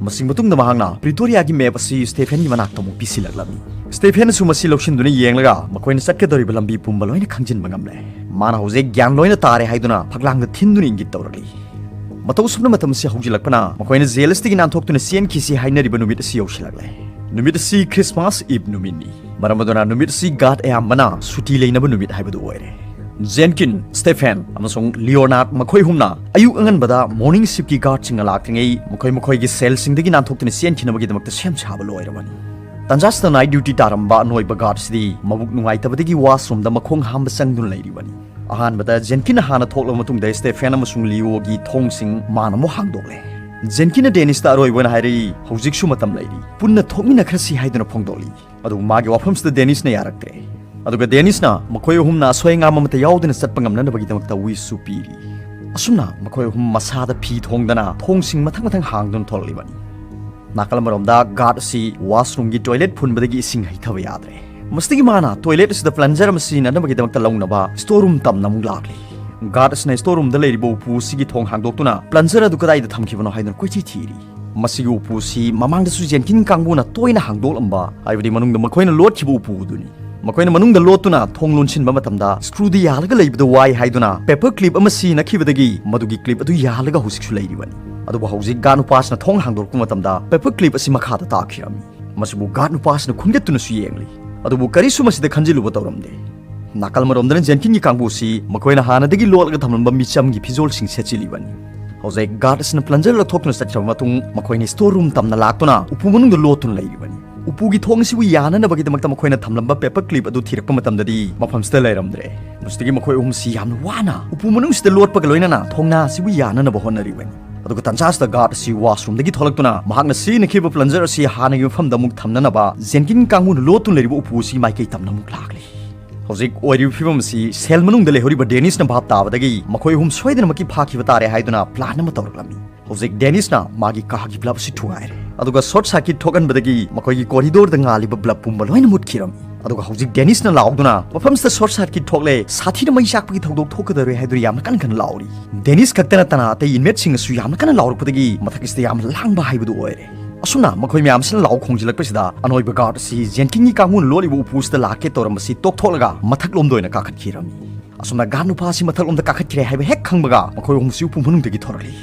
ꯃꯁꯤ ꯃꯇꯨꯡꯗ ꯃꯍꯥꯛꯅ ꯄ꯭ꯔꯤꯇꯣꯔꯤꯌꯥꯒꯤ ꯃꯦꯞ ꯑꯁꯤ ꯁ꯭ꯇꯦꯐꯦꯟꯒꯤ ꯃꯅꯥꯛꯇ ꯑꯃꯨꯛ ꯄꯤꯁꯤꯜꯂꯛꯂꯝꯃꯤ꯫ ꯁ꯭ꯇꯦꯐꯦꯟꯅꯁꯨ ꯃꯁꯤ ꯂꯧꯁꯤꯟꯗꯨꯅ ꯌꯦꯡꯂꯒ ꯃꯈꯣꯏꯅ ꯆꯠꯀꯗꯧꯔꯤꯕ ꯂꯝꯕꯤ ꯄꯨꯝꯕ ꯂꯣꯏꯅ ꯈꯪꯖꯤꯟꯕ ꯉꯝꯂꯦ꯫ ꯃꯥꯅ ꯍꯧꯖꯤꯛ ꯒ꯭ꯌꯥꯟ ꯂꯣꯏꯅ ꯇꯥꯔꯦ ꯍꯥꯏꯗꯨꯅ ꯐꯛꯂꯥꯡꯗ ꯊꯤꯟꯗꯨꯅ ꯏꯪꯒꯤꯠ ꯇꯧꯔꯛꯂꯤ꯫ ꯃꯇꯧ ꯑꯁꯨꯝꯅ ꯃꯇꯝ ꯑꯁꯤ ꯍꯧꯖꯤꯜꯂꯛꯄꯅ ꯃꯈꯣꯏꯅ ꯖꯦꯜ ꯑꯁꯤꯗꯒꯤ ꯅꯥꯟꯊꯣꯛꯇꯨꯅ ꯆꯦꯟꯈꯤꯁꯤ ꯍꯥꯏꯅꯔꯤꯕ ꯅꯨꯃꯤꯠ ꯑꯁꯤ ꯌꯧꯁꯤꯜꯂꯛꯂꯦ꯫ ꯅꯨꯃꯤꯠ ꯑꯁꯤ ꯈ꯭ꯔꯤꯁꯃꯥꯁ ꯏꯚ ꯅꯨꯃꯤꯠꯅꯤ꯫ ꯃꯔꯝ ꯑꯗꯨꯅ ꯅꯨꯃꯤꯠ ꯑꯁꯤ ꯒꯥꯔꯗ ꯑꯌꯥꯝꯕꯅ ꯁꯨꯇꯤ ꯂꯩꯅꯕ ꯅꯨꯃꯤꯠ ꯍꯥꯏꯕꯗꯨ ꯑꯣꯏꯔꯦ꯫ ꯖꯦꯟꯀꯤꯟ, ꯁ꯭ꯇꯦꯐꯦꯟ ꯑꯃꯁꯨꯡ ꯂꯤꯑꯣꯅꯥꯔꯗ ꯃꯈꯣꯏ ꯑꯍꯨꯝꯅ ꯑꯌꯨꯛ ꯑꯉꯟꯕꯗ ꯃꯣꯔꯅꯤꯡ ꯁꯤꯞꯀꯤ ꯒꯥꯔꯗꯁꯤꯡꯅ ꯂꯥꯛꯇ꯭ꯔꯤꯉꯩ ꯃꯈꯣꯏ ꯃꯈꯣꯏꯒꯤ ꯁꯦꯜꯁꯤꯡꯗꯒꯤ ꯅꯥꯟꯊꯣꯛꯇꯨꯅ ꯆꯦꯟꯈꯤꯅꯕꯒꯤꯗꯃꯛꯇ ꯁꯦꯝ ꯁꯥꯕ ꯂꯣꯏꯔꯕꯅꯤ꯫ ꯇꯟꯖꯥꯁꯤꯗ ꯅꯥꯏꯠ ꯗ꯭ꯌꯨꯇꯤ ꯇꯥꯔꯝꯕ ꯑꯅꯣꯏꯕ ꯒꯥꯔꯗꯁꯤꯗꯤ ꯃꯕꯨꯛ ꯅꯨꯡꯉꯥꯏꯇꯕꯗꯒꯤ ꯋꯥꯁꯔꯨꯝꯗ ꯃꯈꯣꯡ ꯍꯥꯝꯕ ꯆꯪꯗꯨꯅ ꯂꯩꯔꯤꯕꯅꯤ꯫ ꯑꯍꯥꯟꯕꯗ ꯖꯦꯟꯀꯤꯟꯅ ꯍꯥꯟꯅ ꯊꯣꯛꯂꯕ ꯃꯇꯨꯡꯗ ꯁ꯭ꯇꯦꯐꯦꯟ ꯑꯃꯁꯨꯡ ꯂꯤꯑꯣꯒꯤ ꯊꯣꯡꯁꯤꯡ ꯃꯥꯅ ꯑꯃꯨꯛ ꯍꯥꯡꯗꯣꯛꯂꯦ꯫ ꯖꯦꯟꯀꯤꯟꯅ ꯗꯦꯅꯤꯁꯇ ꯑꯔꯣꯏꯕ ꯑꯣꯏꯅ ꯍꯥꯏꯔꯛꯏ, "ꯍꯧꯖꯤꯛꯁꯨ ꯃꯇꯝ ꯂꯩꯔꯤ, ꯄꯨꯟꯅ ꯊꯣꯛꯃꯤꯟꯅꯈ꯭ꯔꯁꯤ" ꯍꯥꯏꯗꯨꯅ ꯐꯣꯡꯗꯣꯛꯂꯤ꯫ ꯑꯗꯨꯕꯨ ꯃꯥꯒꯤ ꯋꯥꯐꯝꯁꯤꯗ ꯗꯦꯅꯤꯁꯅ ꯌꯥꯔꯛꯇ꯭ꯔꯦ꯫ ꯑꯗꯨꯒ ꯗꯦꯅꯤꯁꯅ ꯃꯈꯣꯏ ꯑꯍꯨꯝꯅ ꯑꯁꯣꯏ ꯑꯉꯥꯝ ꯑꯃꯠꯇ ꯌꯥꯎꯗꯅ ꯆꯠꯄ ꯉꯝꯅꯅꯕꯒꯤꯗꯃꯛꯇ ꯋꯤꯁꯁꯨ ꯄꯤꯔꯤ꯫ ꯑꯁꯨꯝꯅ ꯃꯈꯣꯏ ꯑꯍꯨꯝ ꯃꯁꯥꯗ ꯐꯤ ꯊꯣꯡꯗꯅ ꯊꯣꯡꯁꯤꯡ ꯃꯊꯪ ꯃꯊꯪ ꯍꯥꯡꯗꯨꯅ ꯊꯣꯛꯂꯛꯂꯤꯕꯅꯤ꯫ ꯅꯥꯀꯜ ꯑꯃꯔꯣꯝꯗ ꯒꯥꯔꯗ ꯑꯁꯤ ꯋꯥꯁꯔꯨꯝꯒꯤ ꯇꯣꯏꯂꯦꯠ ꯐꯨꯟꯕꯗꯒꯤ ꯏꯁꯤꯡ ꯍꯩꯊꯕ ꯌꯥꯗ꯭ꯔꯦ꯫ ꯃꯁꯤꯗꯒꯤ ꯃꯥꯅ ꯇꯣꯏꯂꯦꯠ ꯑꯁꯤꯗ ꯄ꯭ꯂꯟꯖꯔ ꯑꯃ ꯁꯤꯖꯤꯟꯅꯅꯕꯒꯤꯗꯃꯛꯇ ꯂꯧꯅꯕ ꯁ꯭ꯇꯣꯔ ꯔꯨꯝ ꯇꯝꯅ ꯑꯃꯨꯛ ꯂꯥꯛꯂꯤ꯫ ꯒꯥꯔꯗ ꯑꯁꯤꯅ ꯁ꯭ꯇꯣꯔ ꯔꯨꯝꯗ ꯂꯩꯔꯤꯕ ꯎꯄꯨ ꯑꯁꯤꯒꯤ ꯊꯣꯡ ꯍꯥꯡꯗꯣꯛꯇꯨꯅ ꯄ꯭ꯂꯟꯖꯔ ꯑꯗꯨ ꯀꯗꯥꯏꯗ ꯊꯝꯈꯤꯕꯅꯣ ꯍꯥꯏꯗꯨꯅ ꯀꯣꯏꯊꯤ ꯊꯤꯔꯤ꯫ ꯃꯁꯤꯒꯤ ꯎꯄꯨ ꯑꯁꯤ ꯃꯃꯥꯡꯗꯁꯨ ꯖꯦꯟꯀꯤꯟ ꯀꯥꯡꯕꯨꯅ ꯇꯣꯏꯅ ꯍꯥꯡꯗꯣꯛꯂꯝꯕ, ꯍꯥꯏꯕꯗꯤ ꯃꯅꯨꯡꯗ ꯃꯈꯣꯏꯅ ꯂꯣꯠꯈꯤꯕ ꯎꯄꯨ ꯑꯗꯨꯅꯤ꯫ ꯃꯈꯣꯏꯅ ꯃꯅꯨꯡꯗ ꯂꯣꯠꯇꯨꯅ ꯊꯣꯡ ꯂꯣꯟꯁꯤꯟꯕ ꯃꯇꯝꯗ ꯁ꯭ꯀ꯭ꯔꯨꯗꯨ ꯌꯥꯜꯂꯒ ꯂꯩꯕꯗ ꯋꯥꯏ ꯍꯥꯏꯗꯨꯅ ꯄꯦꯄꯔ ꯀ꯭ꯂꯤꯞ ꯑꯃ ꯁꯤꯖꯤꯟꯅꯈꯤꯕꯗꯒꯤ ꯃꯗꯨꯒꯤ ꯀ꯭ꯂꯤꯞ ꯑꯗꯨ ꯌꯥꯜꯂꯒ ꯍꯧꯖꯤꯛꯁꯨ ꯂꯩꯔꯤꯕꯅꯤ꯫ ꯑꯗꯨꯕꯨ ꯍꯧꯖꯤꯛ ꯒꯥꯔꯗ ꯅꯨꯄꯥꯁꯤꯅ ꯊꯣꯡ ꯍꯥꯡꯗꯣꯔꯛꯄ ꯃꯇꯝꯗ ꯄꯦꯄꯔ ꯀ꯭ꯂꯤꯞ ꯑꯁꯤ ꯃꯈꯥꯗ ꯇꯥꯈꯤꯔꯝꯃꯤ꯫ ꯃꯁꯤꯕꯨ ꯒꯥꯔꯗ ꯅꯨꯄꯥꯁꯤꯅ ꯈꯨꯟꯒꯠꯇꯨꯅꯁꯨ ꯌꯦꯡꯂꯤ꯫ ꯑꯗꯨꯕꯨ ꯀꯔꯤꯁꯨ ꯃꯁꯤꯗ ꯈꯟꯖꯤꯜꯂꯨꯕ ꯇꯧꯔꯝꯗꯦ꯫ ꯅꯥꯀꯜ ꯑꯃꯔꯣꯝꯗꯅ ꯖꯦꯟꯀꯤꯟꯒꯤ ꯀꯥꯡꯕꯨꯁꯤ ꯃꯈꯣꯏꯅ ꯍꯥꯟꯅꯗꯒꯤ ꯂꯣꯠꯂꯒ ꯊꯝꯂꯝꯕ ꯃꯤꯆꯝꯒꯤ ꯐꯤꯖꯣꯜꯁꯤꯡ ꯁꯦꯠꯆꯤꯜꯂꯤꯕꯅꯤ꯫ ꯍꯧꯖꯤꯛ ꯒꯥꯔꯗ ꯑꯁꯤꯅ ꯄ꯭ꯂꯟꯖꯔ ꯂꯧꯊꯣꯛꯇꯨꯅ ꯆꯠꯈ꯭ꯔꯕ ꯃꯇꯨꯡ ꯃꯈꯣꯏꯅ ꯁ꯭ꯇꯣꯔ ꯔꯨꯝ ꯇꯝꯅ ꯂꯥꯛꯇꯨꯅ ꯎꯄꯨ ꯃꯅꯨꯡꯗ ꯂꯣꯠꯇꯨꯅ ꯂꯩꯔꯤꯕꯅꯤ꯫ ꯎꯄꯨꯒꯤ ꯊꯣꯡ ꯑꯁꯤꯕꯨ ꯌꯥꯅꯅꯕꯒꯤꯗꯃꯛꯇ ꯃꯈꯣꯏꯅ ꯊꯝꯂꯝꯕ ꯄꯦꯄꯔ ꯀ꯭ꯂꯤꯞ ꯑꯗꯨ ꯊꯤꯔꯛꯄ ꯃꯇꯝꯗꯗꯤ ꯃꯐꯝꯁꯤꯗ ꯂꯩꯔꯝꯗ꯭ꯔꯦ꯫ ꯃꯁꯤꯗꯒꯤ ꯃꯈꯣꯏ ꯑꯍꯨꯝꯁꯤ ꯌꯥꯝꯅ ꯋꯥꯅ ꯎꯄꯨ ꯃꯅꯨꯡꯁꯤꯗ ꯂꯣꯠꯄꯒ ꯂꯣꯏꯅꯅ ꯊꯣꯡꯅꯥ ꯑꯁꯤꯕꯨ ꯌꯥꯅꯅꯕ ꯍꯣꯠꯅꯔꯤꯕꯅꯤ꯫ ꯑꯗꯨꯒ ꯇꯟꯖꯥꯁꯤꯗ ꯒꯥꯔꯗ ꯑꯁꯤ ꯋꯥꯁꯔꯨꯝꯗꯒꯤ ꯊꯣꯛꯂꯛꯇꯨꯅ ꯃꯍꯥꯛꯅ ꯁꯤꯖꯤꯟꯅꯈꯤꯕ ꯄ꯭ꯂꯟꯖꯔ ꯑꯁꯤ ꯍꯥꯟꯅꯒꯤ ꯃꯐꯝꯗ ꯑꯃꯨꯛ ꯊꯝꯅꯅꯕ ꯖꯦꯟꯀꯤꯟ ꯀꯥꯡꯕꯨꯅ ꯂꯣꯠꯇꯨꯅ ꯂꯩꯔꯤꯕ ꯎꯄꯨ ꯑꯁꯤ ꯃꯥꯏꯀꯩ ꯇꯝꯅ ꯑꯃꯨꯛ ꯂꯥꯛꯂꯤ꯫ ꯍꯧꯖꯤꯛ ꯑꯣꯏꯔꯤꯕ ꯐꯤꯕꯝ ꯑꯁꯤ ꯁꯦꯜ ꯃꯅꯨꯡꯗ ꯂꯩꯍꯧꯔꯤꯕ ꯗꯦꯅꯤꯁꯅ ꯚꯥꯞ ꯇꯥꯕꯗꯒꯤ ꯃꯈꯣꯏ ꯑꯍꯨꯝ ꯁꯣꯏꯗꯅꯃꯛꯀꯤ ꯐꯥꯈꯤꯕ ꯇꯥꯔꯦ ꯍꯥꯏꯗꯨꯅ ꯄ꯭ꯂꯥꯟ ꯑꯃ ꯇꯧꯔꯛꯂꯝꯃꯤ꯫ ꯍꯧꯖꯤꯛ ꯗꯦꯅꯤꯁꯅ ꯃꯥꯒꯤ ꯀꯥꯒꯤ ꯕ꯭ꯂꯕ ꯑꯁꯤ ꯊꯨꯒꯥꯏꯔꯦ, ꯑꯗꯨꯒ ꯁꯣꯔꯠ ꯁꯥꯔꯀꯤꯠ ꯊꯣꯛꯍꯟꯕꯗꯒꯤ ꯃꯈꯣꯏꯒꯤ ꯀꯣꯔꯤꯗꯣꯔꯗ ꯉꯥꯜꯂꯤꯕ ꯕ꯭ꯂꯕ ꯄꯨꯝꯕ ꯂꯣꯏꯅ ꯃꯨꯠꯈꯤꯔꯝꯃꯤ꯫ ꯑꯗꯨꯒ ꯍꯧꯖꯤꯛ ꯗꯦꯅꯤꯁꯅ ꯂꯥꯎꯗꯨꯅ, "ꯃꯐꯝꯁꯤꯗ ꯁꯣꯔꯠ ꯁꯥꯔꯀꯤꯠ ꯊꯣꯛꯂꯦ, ꯁꯥꯊꯤꯅ ꯃꯩ ꯆꯥꯛꯄꯒꯤ ꯊꯧꯗꯣꯛ ꯊꯣꯛꯀꯗꯧꯔꯦ" ꯍꯥꯏꯗꯨꯅ ꯌꯥꯝꯅ ꯀꯟꯅ ꯀꯟꯅ ꯂꯥꯎꯔꯤ꯫ ꯗꯦꯅꯤꯁ ꯈꯛꯇ ꯅꯠꯇꯅ ꯑꯇꯩ ꯏꯟꯃꯦꯠꯁꯤꯡꯅꯁꯨ ꯌꯥꯝꯅ ꯀꯟꯅ ꯂꯥꯎꯔꯛꯄꯗꯒꯤ ꯃꯊꯛ ꯑꯁꯤꯗ ꯌꯥꯝꯅ ꯂꯥꯡꯕ ꯍꯥꯏꯕꯗꯨ ꯑꯣꯏꯔꯦ꯫ ꯑꯁꯨꯝꯅ ꯃꯈꯣꯏ ꯃꯌꯥꯝꯁꯤꯅ ꯂꯥꯎ ꯈꯣꯡꯖꯤꯜꯂꯛꯄꯁꯤꯗ ꯑꯅꯣꯏꯕ ꯒꯥꯔꯗ ꯑꯁꯤ ꯖꯦꯟꯀꯤꯟꯒꯤ ꯀꯥꯡꯕꯨꯅ ꯂꯣꯠꯂꯤꯕ ꯎꯄꯨꯁꯤꯗ ꯂꯥꯛꯀꯦ ꯇꯧꯔꯝꯕꯁꯤ ꯇꯣꯛꯊꯣꯛꯂꯒ ꯃꯊꯛꯂꯣꯝꯗ ꯑꯣꯏꯅ ꯀꯥꯈꯠꯈꯤꯔꯝꯃꯤ꯫ ꯑꯁꯨꯝꯅ ꯒꯥꯔꯗ ꯅꯨꯄꯥ ꯑꯁꯤ ꯃꯊꯛꯂꯣꯝꯗ ꯀꯥꯈꯠꯈ꯭ꯔꯦ ꯍꯥꯏꯕ ꯍꯦꯛ ꯈꯪꯕꯒ ꯃꯈꯣꯏ ꯑꯍꯨꯝꯁꯤ ꯎꯄꯨ ꯃꯅꯨꯡꯗꯒꯤ ꯊꯣꯔꯛꯂꯤ꯫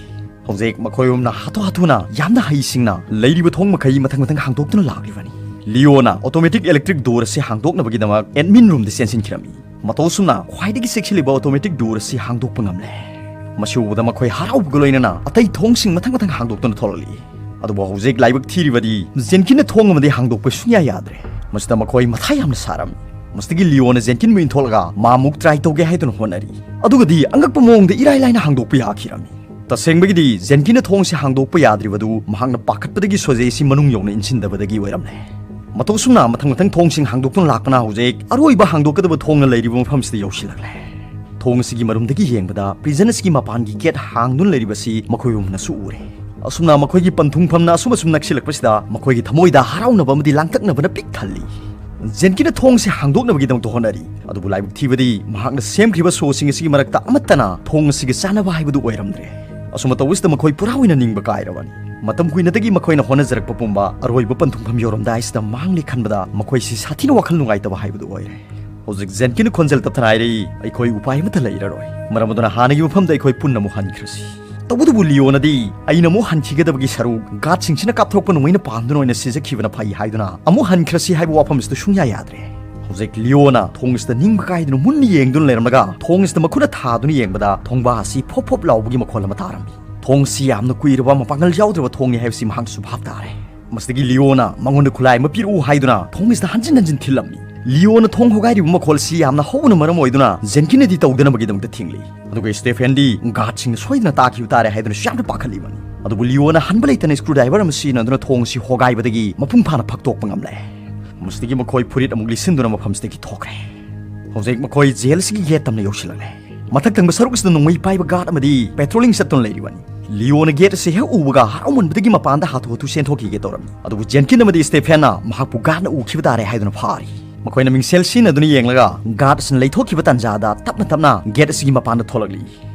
ꯍꯧꯖꯤꯛ ꯃꯈꯣꯏ ꯑꯍꯨꯝꯅ ꯍꯥꯊꯨ ꯍꯥꯊꯨꯅ ꯌꯥꯝꯅ ꯍꯩꯁꯤꯡꯅ ꯂꯩꯔꯤꯕ ꯊꯣꯡ ꯃꯈꯩ ꯃꯊꯪ ꯃꯊꯪ ꯍꯥꯡꯗꯣꯛꯇꯨꯅ ꯂꯥꯛꯂꯤꯕꯅꯤ꯫ ꯂꯤꯑꯣꯅ ꯑꯣꯇꯣꯃꯦꯇꯤꯛ ꯏꯂꯦꯛꯇ꯭ꯔꯤꯛ ꯗꯣꯔ ꯑꯁꯤ ꯍꯥꯡꯗꯣꯛꯅꯕꯒꯤꯗꯃꯛ ꯑꯦꯗꯃꯤꯟ ꯔꯨꯝꯗ ꯆꯦꯟꯁꯤꯟꯈꯤꯔꯝꯃꯤ꯫ ꯃꯇꯧ ꯑꯁꯨꯝꯅ ꯈ꯭ꯋꯥꯏꯗꯒꯤ ꯆꯦꯛꯁꯤꯜꯂꯤꯕ ꯑꯣꯇꯣꯃꯦꯇꯤꯛ ꯗꯣꯔ ꯑꯁꯤ ꯍꯥꯡꯗꯣꯛꯄ ꯉꯝꯂꯦ꯫ ꯃꯁꯤ ꯎꯕꯗ ꯃꯈꯣꯏ ꯍꯔꯥꯎꯕꯒ ꯂꯣꯏꯅꯅ ꯑꯇꯩ ꯊꯣꯡꯁꯤꯡ ꯃꯊꯪ ꯃꯊꯪ ꯍꯥꯡꯗꯣꯛꯇꯨꯅ ꯊꯣꯛꯂꯛꯂꯤ꯫ ꯑꯗꯨꯕꯨ ꯍꯧꯖꯤꯛ ꯂꯥꯏꯕꯛ ꯊꯤꯔꯤꯕꯗꯤ ꯖꯦꯟꯀꯤꯟꯅ ꯊꯣꯡ ꯑꯃꯗꯤ ꯍꯥꯡꯗꯣꯛꯄ ꯁꯨꯡꯌꯥ ꯌꯥꯗ꯭ꯔꯦ꯫ ꯃꯁꯤꯗ ꯃꯈꯣꯏ ꯃꯊꯥ ꯌꯥꯝꯅ ꯁꯥꯔꯝꯃꯤ꯫ ꯃꯁꯤꯗꯒꯤ ꯂꯤꯑꯣꯅ ꯖꯦꯟꯀꯤꯟꯕꯨ ꯏꯟꯊꯣꯛꯂꯒ ꯃꯥ ꯑꯃꯨꯛ ꯇ꯭ꯔꯥꯏ ꯇꯧꯒꯦ ꯍꯥꯏꯗꯨꯅ ꯍꯣꯠꯅꯔꯤ꯫ ꯑꯗꯨꯒꯗꯤ ꯑꯉꯛꯄ ꯃꯑꯣꯡꯗ ꯏꯔꯥꯏ ꯂꯥꯏꯅ ꯍꯥꯡꯗꯣꯛꯄ ꯌꯥꯈꯤꯔꯝꯃꯤ꯫ ꯇꯁꯦꯡꯕꯒꯤꯗꯤ ꯖꯦꯟꯀꯤꯟꯅ ꯊꯣꯡꯁꯤ ꯍꯥꯡꯗꯣꯛꯄ ꯌꯥꯗ꯭ꯔꯤꯕꯗꯨ ꯃꯍꯥꯛꯅ ꯄꯥꯈꯠꯄꯗꯒꯤ ꯁꯣꯖꯦ ꯑꯁꯤ ꯃꯅꯨꯡ ꯌꯧꯅ ꯏꯟꯁꯤꯟꯗꯕꯗꯒꯤ ꯑꯣꯏꯔꯝꯂꯦ꯫ ꯃꯇꯧ ꯑꯁꯨꯝꯅ ꯃꯊꯪ ꯃꯊꯪ ꯊꯣꯡꯁꯤꯡ ꯍꯥꯡꯗꯣꯛꯇꯨꯅ ꯂꯥꯛꯄꯅ ꯍꯧꯖꯤꯛ ꯑꯔꯣꯏꯕ ꯍꯥꯡꯗꯣꯛꯀꯗꯕ ꯊꯣꯡꯅ ꯂꯩꯔꯤꯕ ꯃꯐꯝꯁꯤꯗ ꯌꯧꯁꯤꯜꯂꯛꯂꯦ꯫ ꯊꯣꯡ ꯑꯁꯤꯒꯤ ꯃꯔꯨꯝꯗꯒꯤ ꯌꯦꯡꯕꯗ ꯄ꯭ꯔꯤꯖꯟ ꯑꯁꯤꯒꯤ ꯃꯄꯥꯟꯒꯤ ꯒꯦꯠ ꯍꯥꯡꯗꯨꯅ ꯂꯩꯔꯤꯕꯁꯤ ꯃꯈꯣꯏ ꯄꯨꯝꯅꯁꯨ ꯎꯔꯦ꯫ ꯑꯁꯨꯝꯅ ꯃꯈꯣꯏꯒꯤ ꯄꯟꯊꯨꯡꯐꯝꯅ ꯑꯁꯨꯝ ꯑꯁꯨꯝ ꯅꯛꯁꯤꯜꯂꯛꯄꯁꯤꯗ ꯃꯈꯣꯏꯒꯤ ꯊꯃꯣꯏꯗ ꯍꯔꯥꯎꯅꯕ ꯑꯃꯗꯤ ꯂꯥꯡꯇꯛꯅꯕꯅ ꯄꯤꯛ ꯊꯜꯂꯤ꯫ ꯖꯦꯟꯀꯤꯟꯅ ꯊꯣꯡꯁꯤ ꯍꯥꯡꯗꯣꯛꯅꯕꯒꯤꯗꯃꯛꯇ ꯍꯣꯠꯅꯔꯤ꯫ ꯑꯗꯨꯕꯨ ꯂꯥꯏꯕꯛ ꯊꯤꯕꯗꯤ ꯃꯍꯥꯛꯅ ꯁꯦꯝꯈ꯭ꯔꯤꯕ ꯁꯣꯁꯤꯡ ꯑꯁꯤꯒꯤ ꯃꯔꯛꯇ ꯑꯃꯠꯇꯅ ꯊꯣꯡ ꯑꯁꯤꯒ ꯆꯥꯟꯅꯕ ꯍꯥꯏꯕꯗꯨ ꯑꯣꯏꯔꯝꯗ꯭ꯔꯦ꯫ ꯑꯁꯨꯝꯅ ꯇꯧꯕꯁꯤꯗ ꯃꯈꯣꯏ ꯄꯨꯔꯥ ꯑꯣꯏꯅ ꯅꯤꯡꯕ ꯀꯥꯏꯔꯕꯅꯤ꯫ ꯃꯇꯝ ꯀꯨꯏꯅꯗꯒꯤ ꯃꯈꯣꯏꯅ ꯍꯣꯠꯅꯖꯔꯛꯄ ꯄꯨꯝꯕ ꯑꯔꯣꯏꯕ ꯄꯟꯊꯨꯡꯐꯝ ꯌꯧꯔꯝꯗꯥꯏꯁꯤꯗ ꯃꯥꯡꯂꯦ ꯈꯟꯕꯗ ꯃꯈꯣꯏꯁꯤ ꯁꯥꯊꯤꯅ ꯋꯥꯈꯜ ꯅꯨꯡꯉꯥꯏꯇꯕ ꯍꯥꯏꯕꯗꯨ ꯑꯣꯏꯔꯦ꯫ ꯍꯧꯖꯤꯛ ꯖꯦꯟꯀꯤꯟ ꯈꯣꯟꯖꯦꯜ ꯇꯞꯊꯅ ꯍꯥꯏꯔꯛꯏ, "ꯑꯩꯈꯣꯏ ꯎꯄꯥꯏ ꯑꯃꯠꯇ ꯂꯩꯔꯔꯣꯏ꯫ ꯃꯔꯝ ꯑꯗꯨꯅ ꯍꯥꯟꯅꯒꯤ ꯃꯐꯝꯗ ꯑꯩꯈꯣꯏ ꯄꯨꯟꯅ ꯑꯃꯨꯛ ꯍꯟꯈ꯭ꯔꯁꯤ"꯫ ꯇꯧꯕꯇꯕꯨ ꯂꯤꯑꯣꯅꯗꯤ, "ꯑꯩꯅ ꯑꯃꯨꯛ ꯍꯟꯈꯤꯒꯗꯕꯒꯤ ꯁꯔꯨꯛ ꯒꯥꯔꯗꯁꯤꯡꯁꯤꯅ ꯀꯥꯞꯊꯣꯔꯛꯄ ꯅꯣꯡꯃꯩꯅ ꯄꯥꯟꯗꯨꯅ ꯑꯣꯏꯅ ꯁꯤꯖꯈꯤꯕꯅ ꯐꯩ" ꯍꯥꯏꯗꯨꯅ ꯑꯃꯨꯛ ꯍꯟꯈ꯭ꯔꯁꯤ ꯍꯥꯏꯕ ꯋꯥꯐꯝꯁꯤꯗ ꯁꯨꯡꯌꯥ ꯌꯥꯗ꯭ꯔꯦ꯫ ꯍꯧꯖꯤꯛ ꯂꯤꯑꯣꯅ ꯊꯣꯡꯁꯤꯗ ꯅꯤꯡꯕ ꯀꯥꯏꯗꯨꯅ ꯃꯨꯟꯅ ꯌꯦꯡꯗꯨꯅ ꯂꯩꯔꯝꯂꯒ ꯊꯣꯡꯁꯤꯗ ꯃꯈꯨꯠꯅ ꯊꯥꯗꯨꯅ ꯌꯦꯡꯕꯗ ꯊꯣꯡꯕꯥ ꯑꯁꯤ ꯐꯣꯞ ꯐꯣꯞ ꯂꯥꯎꯕꯒꯤ ꯃꯈꯣꯜ ꯑꯃ ꯇꯥꯔꯝꯃꯤ꯫ ꯊꯣꯡꯁꯤ ꯌꯥꯝꯅ ꯀꯨꯏꯔꯕ ꯃꯄꯥꯡꯒꯜ ꯌꯥꯎꯗ꯭ꯔꯕ ꯊꯣꯡꯅꯤ ꯍꯥꯏꯕꯁꯤ ꯃꯍꯥꯛꯁꯨ ꯚꯥꯞ ꯇꯥꯔꯦ꯫ ꯃꯁꯤꯗꯒꯤ ꯂꯤꯑꯣꯅ ꯃꯉꯣꯟꯗ ꯈꯨꯠꯂꯥꯏ ꯑꯃ ꯄꯤꯔꯛꯎ ꯍꯥꯏꯗꯨꯅ ꯊꯣꯡꯁꯤꯗ ꯍꯟꯖꯤꯟ ꯍꯟꯖꯤꯟ ꯊꯤꯜꯂꯝꯃꯤ꯫ ꯂꯤꯑꯣꯅ ꯊꯣꯡ ꯍꯣꯒꯥꯏꯔꯤꯕ ꯃꯈꯣꯜꯁꯤ ꯌꯥꯝꯅ ꯍꯧꯅ ꯃꯔꯝ ꯑꯣꯏꯗꯨꯅ ꯖꯦꯟꯀꯤꯟꯅꯗꯤ ꯇꯧꯗꯅꯕꯒꯤꯗꯃꯛꯇ ꯊꯤꯡꯂꯤ꯫ ꯑꯗꯨꯒ ꯁ꯭ꯇꯦꯐꯦꯟꯗꯤ ꯒꯥꯔꯗꯁꯤꯡꯅ ꯁꯣꯏꯗꯅ ꯇꯥꯈꯤꯕ ꯇꯥꯔꯦ ꯍꯥꯏꯗꯨꯅ ꯌꯥꯝꯅ ꯄꯥꯈꯠꯂꯤꯕꯅꯤ꯫ ꯑꯗꯨꯕꯨ ꯂꯤꯑꯣꯅ ꯍꯟꯕ ꯂꯩꯇꯅ ꯁ꯭ꯀ꯭ꯔꯨ ꯗ꯭ꯔꯥꯏꯚꯔ ꯑꯃ ꯁꯤꯖꯤꯟꯅꯗꯨꯅ ꯊꯣꯡ ꯑꯁꯤ ꯍꯣꯒꯥꯏꯕꯗꯒꯤ ꯃꯄꯨꯡ ꯐꯥꯅ ꯐꯛꯇꯣꯛꯄ ꯉꯝꯂꯦ꯫ ꯃꯁꯤꯗꯒꯤ ꯃꯈꯣꯏ ꯐꯨꯔꯤꯠ ꯑꯃꯨꯛ ꯂꯤꯠꯁꯤꯟꯗꯨꯅ ꯃꯐꯝꯁꯤꯗꯒꯤ ꯊꯣꯛꯈ꯭ꯔꯦ꯫ ꯍꯧꯖꯤꯛ ꯃꯈꯣꯏ ꯖꯦꯜ ꯑꯁꯤꯒꯤ ꯒꯦꯠ ꯇꯝꯅ ꯌꯧꯁꯤꯜꯂꯛꯂꯦ꯫ ꯃꯊꯛ ꯊꯪꯕ ꯁꯔꯨꯛ ꯑꯁꯤꯗ ꯅꯣꯡꯃꯩ ꯄꯥꯏꯕ ꯒꯥꯔꯗ ꯑꯃꯗꯤ ꯄꯦꯇ꯭ꯔꯣꯂꯤꯡ ꯆꯠꯇꯨꯅ ꯂꯩꯔꯤꯕꯅꯤ꯫ ꯂꯤꯑꯣꯅ ꯒꯦꯠ ꯑꯁꯤ ꯍꯦꯛ ꯎꯕꯒ ꯍꯔꯥꯎꯃꯟꯕꯗꯒꯤ ꯃꯄꯥꯟꯗ ꯍꯥꯊꯨ ꯍꯥꯊꯨ ꯆꯦꯟꯊꯣꯛꯈꯤꯒꯦ ꯇꯧꯔꯝꯃꯤ꯫ ꯑꯗꯨꯕꯨ ꯖꯦꯟꯀꯤꯟ ꯑꯃꯗꯤ ꯁ꯭ꯇꯦꯐꯦꯟꯅ ꯃꯍꯥꯛꯄꯨ ꯒꯥꯔꯗꯅ ꯎꯈꯤꯕ ꯇꯥꯔꯦ ꯍꯥꯏꯗꯨꯅ ꯐꯥꯔꯤ꯫ ꯃꯈꯣꯏꯅ ꯃꯤꯡꯁꯦꯜ ꯁꯤꯖꯤꯟꯅꯗꯨꯅ ꯌꯦꯡꯂꯒ ꯒꯥꯔꯗ ꯑꯁꯤꯅ ꯂꯩꯊꯣꯛꯈꯤꯕ ꯇꯥꯟꯖꯥꯗ ꯇꯞꯅ ꯇꯞꯅ ꯒꯦꯠ ꯑꯁꯤꯒꯤ ꯃꯄꯥꯟꯗ ꯊꯣꯛꯂꯛꯂꯤ꯫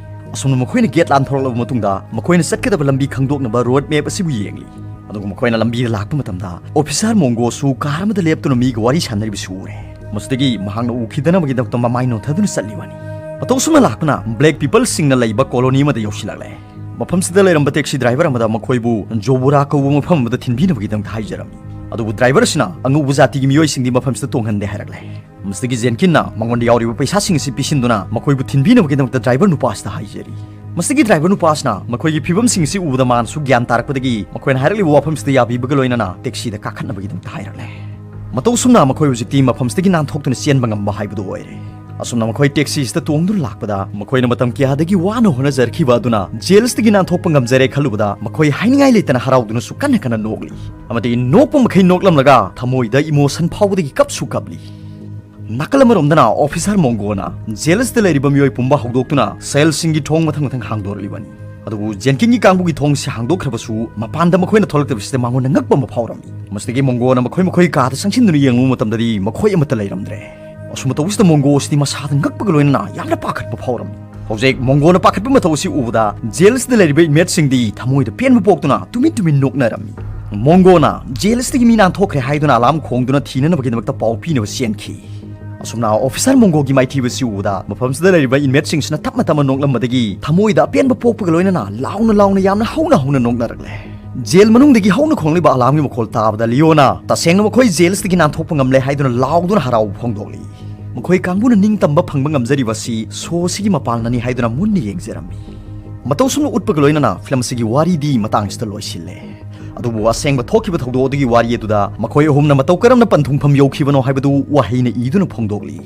ꯑꯁꯨꯝꯅ ꯃꯈꯣꯏꯅ ꯒꯦꯠ ꯂꯥꯟꯊꯣꯔꯛꯂꯕ ꯃꯇꯨꯡꯗ ꯃꯈꯣꯏꯅ ꯆꯠꯀꯗꯕ ꯂꯝꯕꯤ ꯈꯪꯗꯣꯛꯅꯕ ꯔꯣꯗ ꯃꯦꯞ ꯑꯁꯤꯕꯨ ꯌꯦꯡꯂꯤ꯫ ꯑꯗꯨꯒ ꯃꯈꯣꯏꯅ ꯂꯝꯕꯤꯗ ꯂꯥꯛꯄ ꯃꯇꯝꯗ ꯑꯣꯐꯤꯁꯥꯔ ꯃꯣꯡꯒꯣꯁꯨ ꯀꯥꯔ ꯑꯃꯗ ꯂꯦꯞꯇꯨꯅ ꯃꯤꯒ ꯋꯥꯔꯤ ꯁꯥꯟꯅꯔꯤꯕꯁꯨ ꯎꯔꯦ꯫ ꯃꯁꯤꯗꯒꯤ ꯃꯍꯥꯛꯅ ꯎꯈꯤꯗꯅꯕꯒꯤꯗꯃꯛꯇ ꯃꯃꯥꯏ ꯅꯣꯟꯊꯗꯨꯅ ꯆꯠꯂꯤꯕꯅꯤ꯫ ꯃꯇꯧ ꯑꯁꯨꯝꯅ ꯂꯥꯛꯄꯅ ꯕ꯭ꯂꯦꯛ ꯄꯤꯄꯜꯁꯤꯡꯅ ꯂꯩꯕ ꯀꯣꯂꯣꯅꯤ ꯑꯃꯗ ꯌꯧꯁꯤꯜꯂꯛꯂꯦ꯫ ꯃꯐꯝꯁꯤꯗ ꯂꯩꯔꯝꯕ ꯇꯦꯛꯁꯤ ꯗ꯭ꯔꯥꯏꯚꯔ ꯑꯃꯗ ꯃꯈꯣꯏꯕꯨ ꯖꯣꯕꯨꯔꯥ ꯀꯧꯕ ꯃꯐꯝ ꯑꯃꯗ ꯊꯤꯟꯕꯤꯅꯕꯒꯤꯗꯃꯛꯇ ꯍꯥꯏꯖꯔꯝꯃꯤ꯫ ꯑꯗꯨꯕꯨ ꯗ꯭ꯔꯥꯏꯚꯔ ꯑꯁꯤꯅ ꯑꯉꯧꯕ ꯖꯥꯇꯤꯒꯤ ꯃꯤꯑꯣꯏꯁꯤꯡꯗꯤ ꯃꯐꯝꯁꯤꯗ ꯇꯣꯡꯍꯟꯗꯦ ꯍꯥꯏꯔꯛꯂꯦ꯫ ꯃꯁꯤꯗꯒꯤ ꯖꯦꯟꯀꯤꯟꯅ ꯃꯉꯣꯟꯗ ꯌꯥꯎꯔꯤꯕ ꯄꯩꯁꯥꯁꯤꯡ ꯑꯁꯤ ꯄꯤꯁꯤꯟꯗꯨꯅ ꯃꯈꯣꯏꯕꯨ ꯊꯤꯟꯕꯤꯅꯕꯒꯤꯗꯃꯛꯇ ꯗ꯭ꯔꯥꯏꯚꯔ ꯅꯨꯄꯥ ꯑꯁꯤꯗ ꯍꯥꯏꯖꯔꯤ꯫ ꯃꯁꯤꯒꯤ ꯗ꯭ꯔꯥꯏꯚꯔ ꯅꯨꯄꯥꯁꯤꯅ ꯃꯈꯣꯏꯒꯤ ꯐꯤꯕꯝꯁꯤꯡ ꯑꯁꯤ ꯎꯕꯗ ꯃꯥꯅꯁꯨ ꯒ꯭ꯌꯥꯟ ꯇꯥꯔꯛꯄꯗꯒꯤ ꯃꯈꯣꯏꯅ ꯍꯥꯏꯔꯛꯂꯤꯕ ꯋꯥꯐꯝꯁꯤꯗ ꯌꯥꯕꯤꯕꯒ ꯂꯣꯏꯅꯅ ꯇꯦꯛꯁꯤꯗ ꯀꯥꯈꯠꯅꯕꯒꯤꯗꯃꯛꯇ ꯍꯥꯏꯔꯛꯂꯦ꯫ ꯃꯇꯧ ꯁꯨꯝꯅ ꯃꯈꯣꯏ ꯍꯧꯖꯤꯛꯇꯤ ꯃꯐꯝꯁꯤꯗꯒꯤ ꯅꯥꯟꯊꯣꯛꯇꯨꯅ ꯆꯦꯟꯕ ꯉꯝꯕ ꯍꯥꯏꯕꯗꯨ ꯑꯣꯏꯔꯦ꯫ ꯑꯁꯨꯝꯅ ꯃꯈꯣꯏ ꯇꯦꯛꯁꯤꯁꯤꯗ ꯇꯣꯡꯗꯨꯅ ꯂꯥꯛꯄꯗ ꯃꯈꯣꯏꯅ ꯃꯇꯝ ꯀꯌꯥꯗꯒꯤ ꯋꯥꯅ ꯍꯣꯠꯅꯖꯔꯛꯈꯤꯕ ꯑꯗꯨꯅ ꯖꯦꯜꯁꯤꯗꯒꯤ ꯅꯥꯟꯊꯣꯛꯄ ꯉꯝꯖꯔꯦ ꯈꯜꯂꯨꯕꯗ ꯃꯈꯣꯏ ꯍꯥꯏꯅꯤꯡꯉꯥꯏ ꯂꯩꯇꯅ ꯍꯔꯥꯎꯗꯨꯅꯁꯨ ꯀꯟꯅ ꯀꯟꯅ ꯅꯣꯛꯂꯤ꯫ ꯑꯃꯗꯤ ꯅꯣꯛꯄ ꯃꯈꯩ ꯅꯣꯛꯂꯝꯂꯒ ꯊꯃꯣꯏꯗ ꯏꯃꯣꯁꯟ ꯐꯥꯎꯕꯗꯒꯤ ꯀꯞꯁꯨ ꯀꯞꯂꯤ꯫ ꯅꯥꯀꯜ ꯑꯃꯔꯣꯝꯗꯅ ꯑꯣꯐꯤꯁꯥꯔ ꯃꯣꯡꯒꯣꯅ ꯖꯦꯜꯁꯤꯗ ꯂꯩꯔꯤꯕ ꯃꯤꯑꯣꯏ ꯄꯨꯝꯕ ꯍꯧꯗꯣꯛꯇꯨꯅ ꯁꯦꯜꯁꯤꯡꯒꯤ ꯊꯣꯡ ꯃꯊꯪ ꯃꯊꯪ ꯍꯥꯡꯗꯣꯔꯛꯂꯤꯕꯅꯤ꯫ ꯑꯗꯨꯕꯨ ꯖꯦꯟꯀꯤꯟꯒꯤ ꯀꯥꯡꯕꯨꯒꯤ ꯊꯣꯡꯁꯤ ꯍꯥꯡꯗꯣꯛꯈ꯭ꯔꯕꯁꯨ ꯃꯄꯥꯟꯗ ꯃꯈꯣꯏꯅ ꯊꯣꯛꯂꯛꯇꯕꯁꯤꯗ ꯃꯉꯣꯟꯗ ꯉꯛꯄ ꯑꯃ ꯐꯥꯎꯔꯝꯃꯤ꯫ ꯃꯁꯤꯗꯒꯤ ꯃꯣꯡꯒꯣꯅ ꯃꯈꯣꯏ ꯃꯈꯣꯏ ꯀꯥꯗ ꯆꯪꯁꯤꯟꯗꯨꯅ ꯌꯦꯡꯂꯨꯕ ꯃꯇꯝꯗꯗꯤ ꯃꯈꯣꯏ ꯑꯃꯠꯇ ꯂꯩꯔꯝꯗ꯭ꯔꯦ꯫ ꯑꯁꯨꯝꯅ ꯇꯧꯕꯁꯤꯗ ꯃꯣꯡꯒꯣ ꯑꯁꯤꯗꯤ ꯃꯁꯥꯗ ꯉꯛꯄꯒ ꯂꯣꯏꯅꯅ ꯌꯥꯝꯅ ꯄꯥꯈꯠꯄ ꯐꯥꯎꯔꯝꯃꯤ꯫ ꯍꯧꯖꯤꯛ ꯃꯣꯡꯒꯣꯅ ꯄꯥꯈꯠꯄ ꯃꯇꯧ ꯑꯁꯤ ꯎꯕꯗ ꯖꯦꯜꯁꯤꯗ ꯂꯩꯔꯤꯕ ꯏꯟꯃꯦꯠꯁꯤꯡꯗꯤ ꯊꯃꯣꯏꯗ ꯄꯦꯟꯕ ꯄꯣꯛꯇꯨꯅ ꯇꯨꯃꯤꯟ ꯇꯨꯃꯤꯟ ꯅꯣꯛꯅꯔꯝꯃꯤ꯫ ꯃꯣꯡꯒꯣꯅ ꯖꯦꯜꯁꯤꯗꯒꯤ ꯃꯤ ꯅꯥꯟꯊꯣꯛꯈ꯭ꯔꯦ ꯍꯥꯏꯗꯨꯅ ꯑꯂꯥꯝ ꯈꯣꯡꯗꯨꯅ ꯊꯤꯅꯅꯕꯒꯤꯗꯃꯛꯇ ꯄꯥꯎ ꯄꯤꯅꯕ ꯆꯦꯟꯈꯤ꯫ ꯑꯁꯨꯝꯅ ꯑꯣꯐꯤꯁꯥꯔ ꯃꯣꯡꯒꯣꯒꯤ ꯃꯥꯏꯊꯤꯕꯁꯤ ꯎꯕꯗ ꯃꯐꯝꯁꯤꯗ ꯂꯩꯔꯤꯕ ꯏꯟꯃꯦꯠꯁꯤꯡꯁꯤꯅ ꯇꯞꯅ ꯇꯞꯅ ꯅꯣꯛꯂꯝꯕꯗꯒꯤ ꯊꯃꯣꯏꯗ ꯑꯄꯦꯟꯕ ꯄꯣꯛꯄꯒ ꯂꯣꯏꯅꯅ ꯂꯥꯎꯅ ꯂꯥꯎꯅ ꯌꯥꯝꯅ ꯍꯧꯅ ꯍꯧꯅ ꯅꯣꯛꯅꯔꯛꯂꯦ꯫ ꯖꯦꯜ ꯃꯅꯨꯡꯗꯒꯤ ꯍꯧꯅ ꯈꯣꯡꯂꯤꯕ ꯑꯂꯥꯝꯒꯤ ꯃꯈꯣꯜ ꯇꯥꯕꯗ ꯂꯤꯌꯣꯅ ꯇꯁꯦꯡꯅ ꯃꯈꯣꯏ ꯖꯦꯜꯁꯤꯗꯒꯤ ꯅꯥꯟꯊꯣꯛꯄ ꯉꯝꯂꯦ ꯍꯥꯏꯗꯨꯅ ꯂꯥꯎꯗꯨꯅ ꯍꯔꯥꯎꯕ ꯐꯣꯡꯗꯣꯛꯂꯤ꯫ ꯃꯈꯣꯏ ꯀꯥꯡꯕꯨꯅ ꯅꯤꯡꯇꯝꯕ ꯐꯪꯕ ꯉꯝꯖꯔꯤꯕ ꯑꯁꯤ ꯁꯣ ꯑꯁꯤꯒꯤ ꯃꯄꯥꯡꯅꯅꯤ ꯍꯥꯏꯗꯨꯅ ꯃꯨꯟꯅ ꯌꯦꯡꯖꯔꯝꯃꯤ꯫ ꯃꯇꯧ ꯁꯨꯝꯅ ꯎꯠꯄꯒ ꯂꯣꯏꯅꯅ ꯐꯤꯂꯝ ꯑꯁꯤꯒꯤ ꯋꯥꯔꯤꯗꯤ ꯃꯇꯥꯡꯁꯤꯗ ꯂꯣꯏꯁꯤꯜꯂꯦ꯫ ꯑꯗꯨꯕꯨ ꯑꯁꯦꯡꯕ ꯊꯣꯛꯈꯤꯕ ꯊꯧꯗꯣꯛ ꯑꯗꯨꯒꯤ ꯋꯥꯔꯤ ꯑꯗꯨꯗ ꯃꯈꯣꯏ ꯑꯍꯨꯝꯅ ꯃꯇꯧ ꯀꯔꯝꯅ ꯄꯟꯊꯨꯡꯐꯝ ꯌꯧꯈꯤꯕꯅꯣ ꯍꯥꯏꯕꯗꯨ ꯋꯥꯍꯩꯅ ꯏꯗꯨꯅ ꯐꯣꯡꯗꯣꯛꯂꯤ꯫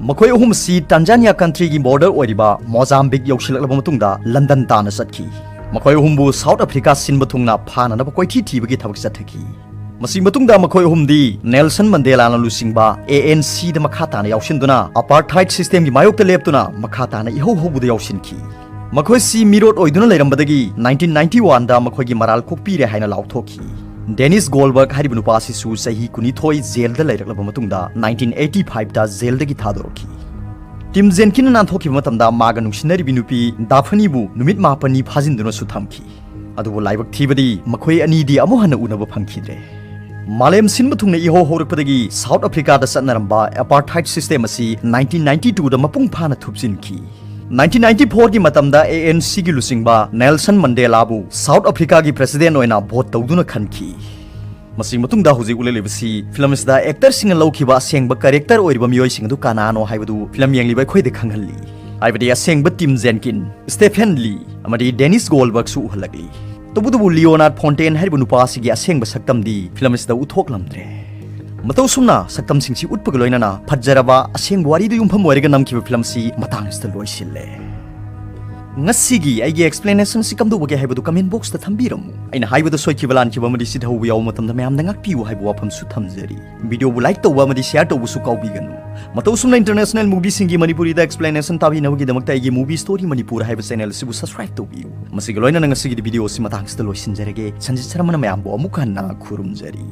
ꯃꯈꯣꯏ ꯑꯍꯨꯝ ꯑꯁꯤ ꯇꯥꯟꯖꯥꯅꯤꯌꯥ ꯀꯟꯇ꯭ꯔꯤꯒꯤ ꯕꯣꯔꯗꯔ ꯑꯣꯏꯔꯤꯕ ꯃꯣꯖꯥꯝꯕꯤꯛ ꯌꯧꯁꯤꯜꯂꯛꯂꯕ ꯃꯇꯨꯡꯗ ꯂꯟꯗꯟ ꯇꯥꯟꯅ ꯆꯠꯈꯤ꯫ ꯃꯈꯣꯏ ꯑꯍꯨꯝꯕꯨ ꯁꯥꯎꯠ ꯑꯐ꯭ꯔꯤꯀꯥ ꯁꯤꯟꯕ ꯊꯨꯡꯅ ꯐꯥꯅꯅꯕ ꯀꯣꯏꯊꯤ ꯊꯤꯕꯒꯤ ꯊꯕꯛ ꯆꯠꯊꯈꯤ꯫ ꯃꯁꯤ ꯃꯇꯨꯡꯗ ꯃꯈꯣꯏ ꯑꯍꯨꯝꯗꯤ ꯅꯦꯜꯁꯟ ꯃꯟꯗꯦꯂꯥꯅ ꯂꯨꯆꯤꯡꯕ ꯑꯦ ꯑꯦꯟ ꯁꯤꯗ ꯃꯈꯥ ꯇꯥꯅ ꯌꯥꯎꯁꯤꯟꯗꯨꯅ ꯑꯄꯥꯔꯊꯥꯏꯗ ꯁꯤꯁꯇꯦꯝꯒꯤ ꯃꯥꯌꯣꯛꯇ ꯂꯦꯞꯇꯨꯅ ꯃꯈꯥ ꯇꯥꯅ ꯏꯍꯧ ꯍꯧꯕꯗ ꯌꯥꯎꯁꯤꯟꯈꯤ꯫ ꯃꯈꯣꯏꯁꯤ ꯃꯤꯔꯣꯠ ꯑꯣꯏꯗꯨꯅ ꯂꯩꯔꯝꯕꯗꯒꯤ ꯅꯥꯏꯟꯇꯤꯟ ꯅꯥꯏꯟꯇꯤ ꯋꯥꯟꯗ ꯃꯈꯣꯏꯒꯤ ꯃꯔꯥꯜ ꯀꯣꯛꯄꯤꯔꯦ ꯍꯥꯏꯅ ꯂꯥꯎꯊꯣꯛꯈꯤ꯫ ꯗꯦꯅꯤꯁ ꯒꯣꯜꯕꯔꯒ ꯍꯥꯏꯔꯤꯕ ꯅꯨꯄꯥ ꯑꯁꯤꯁꯨ ꯆꯍꯤ ꯀꯨꯟꯅꯤꯊꯣꯏ ꯖꯦꯜꯗ ꯂꯩꯔꯛꯂꯕ ꯃꯇꯨꯡꯗ ꯅꯥꯏꯟꯇꯤꯟ ꯑꯩꯠꯇꯤ ꯐꯥꯏꯚꯇ ꯖꯦꯜꯗꯒꯤ ꯊꯥꯗꯣꯔꯛꯈꯤ꯫ ꯇꯤꯝ ꯖꯦꯟꯀꯤꯟꯅ ꯅꯥꯟꯊꯣꯛꯈꯤꯕ ꯃꯇꯝꯗ ꯃꯥꯒ ꯅꯨꯡꯁꯤꯅꯔꯤꯕꯤ ꯅꯨꯄꯤ ꯗꯥꯐꯅꯤꯕꯨ ꯅꯨꯃꯤꯠ ꯃꯥꯄꯟꯅꯤ ꯐꯥꯖꯤꯟꯗꯨꯅꯁꯨ ꯊꯝꯈꯤ꯫ ꯑꯗꯨꯕꯨ ꯂꯥꯏꯕꯛ ꯊꯤꯕꯗꯤ ꯃꯈꯣꯏ ꯑꯅꯤꯗꯤ ꯑꯃꯨꯛ ꯍꯟꯅ ꯎꯅꯕ ꯐꯪꯈꯤꯗ꯭ꯔꯦ꯫ ꯃꯥꯂꯦꯝ ꯁꯤꯟꯕ ꯊꯨꯡꯅ ꯏꯍꯧ ꯍꯧꯔꯛꯄꯗꯒꯤ ꯁꯥꯎꯠ ꯑꯐ꯭ꯔꯤꯀꯥꯗ ꯆꯠꯅꯔꯝꯕ ꯑꯦꯄꯥꯔꯊꯥꯏꯗ ꯁꯤꯁꯇꯦꯝ ꯑꯁꯤ ꯅꯥꯏꯟꯇꯤꯟ ꯅꯥꯏꯟꯇꯤ ꯇꯨꯗ ꯃꯄꯨꯡ ꯐꯥꯅ ꯊꯨꯞꯆꯤꯟꯈꯤ꯫ ꯅꯥꯏꯟꯇꯤꯟ ꯅꯥꯏꯟꯇꯤ ꯐꯣꯔꯒꯤ ꯃꯇꯝꯗ ꯑꯦ ꯑꯦꯟ ꯁꯤꯒꯤ ꯂꯨꯆꯤꯡꯕ ꯅꯦꯜꯁꯟ ꯃꯟꯗꯦꯂꯥꯕꯨ ꯁꯥꯎꯠ ꯑꯐ꯭ꯔꯤꯀꯥꯒꯤ ꯄ꯭ꯔꯦꯁꯤꯗꯦꯟ ꯑꯣꯏꯅ ꯚꯣꯠ ꯇꯧꯗꯨꯅ ꯈꯟꯈꯤ꯫ ꯃꯁꯤ ꯃꯇꯨꯡꯗ ꯍꯧꯖꯤꯛ ꯎꯠꯂꯛꯂꯤꯕꯁꯤ ꯐꯤꯂꯝ ꯑꯁꯤꯗ ꯑꯦꯛꯇꯔꯁꯤꯡꯅ ꯂꯧꯈꯤꯕ ꯑꯁꯦꯡꯕ ꯀꯦꯔꯦꯛꯇꯔ ꯑꯣꯏꯔꯤꯕ ꯃꯤꯑꯣꯏꯁꯤꯡ ꯑꯗꯨ ꯀꯅꯥꯅꯣ ꯍꯥꯏꯕꯗꯨ ꯐꯤꯂꯝ ꯌꯦꯡꯂꯤꯕ ꯑꯩꯈꯣꯏꯗ ꯈꯪꯍꯜꯂꯤ꯫ ꯍꯥꯏꯕꯗꯤ ꯑꯁꯦꯡꯕ ꯇꯤꯝ ꯖꯦꯟꯀꯤꯟ, ꯁ꯭ꯇꯦꯐꯦꯟ ꯂꯤ ꯑꯃꯗꯤ ꯗꯦꯅꯤꯁ ꯒꯣꯜꯕꯔꯒꯁꯨ ꯎꯍꯜꯂꯛꯂꯤ꯫ ꯇꯧꯕꯇꯕꯨ ꯂꯤꯑꯣꯅꯥꯔꯗ ꯐꯣꯟꯇꯦꯟ ꯍꯥꯏꯔꯤꯕ ꯅꯨꯄꯥ ꯑꯁꯤꯒꯤ ꯑꯁꯦꯡꯕ ꯁꯛꯇꯝꯗꯤ ꯐꯤꯂꯝ ꯑꯁꯤꯗ ꯎꯠꯊꯣꯛꯂꯝꯗ꯭ꯔꯦ꯫ ꯃꯇꯧ ꯑꯁꯨꯝꯅ ꯁꯛꯇꯝꯁꯤꯡꯁꯤ ꯎꯠꯄꯒ ꯂꯣꯏꯅꯅ ꯐꯖꯔꯕ ꯑꯁꯦꯡꯕ ꯋꯥꯔꯤꯗ ꯌꯨꯝꯐꯝ ꯑꯣꯏꯔꯒ ꯅꯝꯈꯤꯕ ꯐꯤꯂꯝ ꯑꯁꯤ ꯃꯇꯥꯡ ꯑꯁꯤꯗ ꯂꯣꯏꯁꯤꯜꯂꯦ꯫ ꯉꯁꯤꯒꯤ ꯑꯩꯒꯤ ꯑꯦꯛꯁꯄ꯭ꯂꯦꯅꯦꯁꯟ ꯑꯁꯤ ꯀꯝꯗꯧꯕꯒꯦ ꯍꯥꯏꯕꯗꯨ ꯀꯃꯦꯟ ꯕꯣꯛꯁꯇ ꯊꯝꯕꯤꯔꯝꯃꯨ꯫ ꯑꯩꯅ ꯍꯥꯏꯕꯗ ꯁꯣꯏꯈꯤꯕ ꯂꯥꯟꯈꯤꯕ ꯑꯃꯗꯤ ꯁꯤꯊꯧꯕ ꯌꯥꯎꯕ ꯃꯇꯝꯗ ꯃꯌꯥꯝꯗ ꯉꯥꯛꯄꯤꯌꯨ ꯍꯥꯏꯕ ꯋꯥꯐꯝꯁꯨ ꯊꯝꯖꯔꯤ꯫ ꯚꯤꯗꯤꯑꯣꯕꯨ ꯂꯥꯏꯛ ꯇꯧꯕ ꯑꯃꯗꯤ ꯁꯤꯌꯥꯔ ꯇꯧꯕꯁꯨ ꯀꯥꯎꯕꯤꯒꯅꯨ꯫ ꯃꯇꯧ ꯑꯁꯨꯝꯅ ꯏꯟꯇꯔꯅꯦꯁꯅꯦꯜ ꯃꯨꯚꯤꯁꯤꯡꯒꯤ ꯃꯅꯤꯄꯨꯔꯤꯗ ꯑꯦꯛꯁꯄ꯭ꯂꯦꯅꯦꯁꯟ ꯇꯥꯕꯤꯅꯕꯒꯤꯗꯃꯛꯇ ꯑꯩꯒꯤ ꯃꯨꯚꯤ ꯁ꯭ꯇꯣꯔꯤ ꯃꯅꯤꯄꯨꯔ ꯍꯥꯏꯕ ꯆꯦꯅꯦꯜ ꯑꯁꯤꯕꯨ ꯁꯕꯁꯀ꯭ꯔꯥꯏꯕ ꯇꯧꯕꯤꯌꯨ꯫ ꯃꯁꯤꯒ ꯂꯣꯏꯅꯅ ꯉꯁꯤꯒꯤꯗꯤ ꯚꯤꯗꯤꯑꯣ ꯑꯁꯤ ꯃꯇꯥꯡꯁꯤꯗ ꯂꯣꯏꯁꯤꯟꯖꯔꯒꯦ꯫ ꯁꯟꯖꯤꯠ ꯁꯔꯃꯅ ꯃꯌꯥꯝꯕꯨ ꯑꯃꯨꯛ ꯍꯟꯅ ꯈꯨꯔꯨꯝꯖꯔꯤ꯫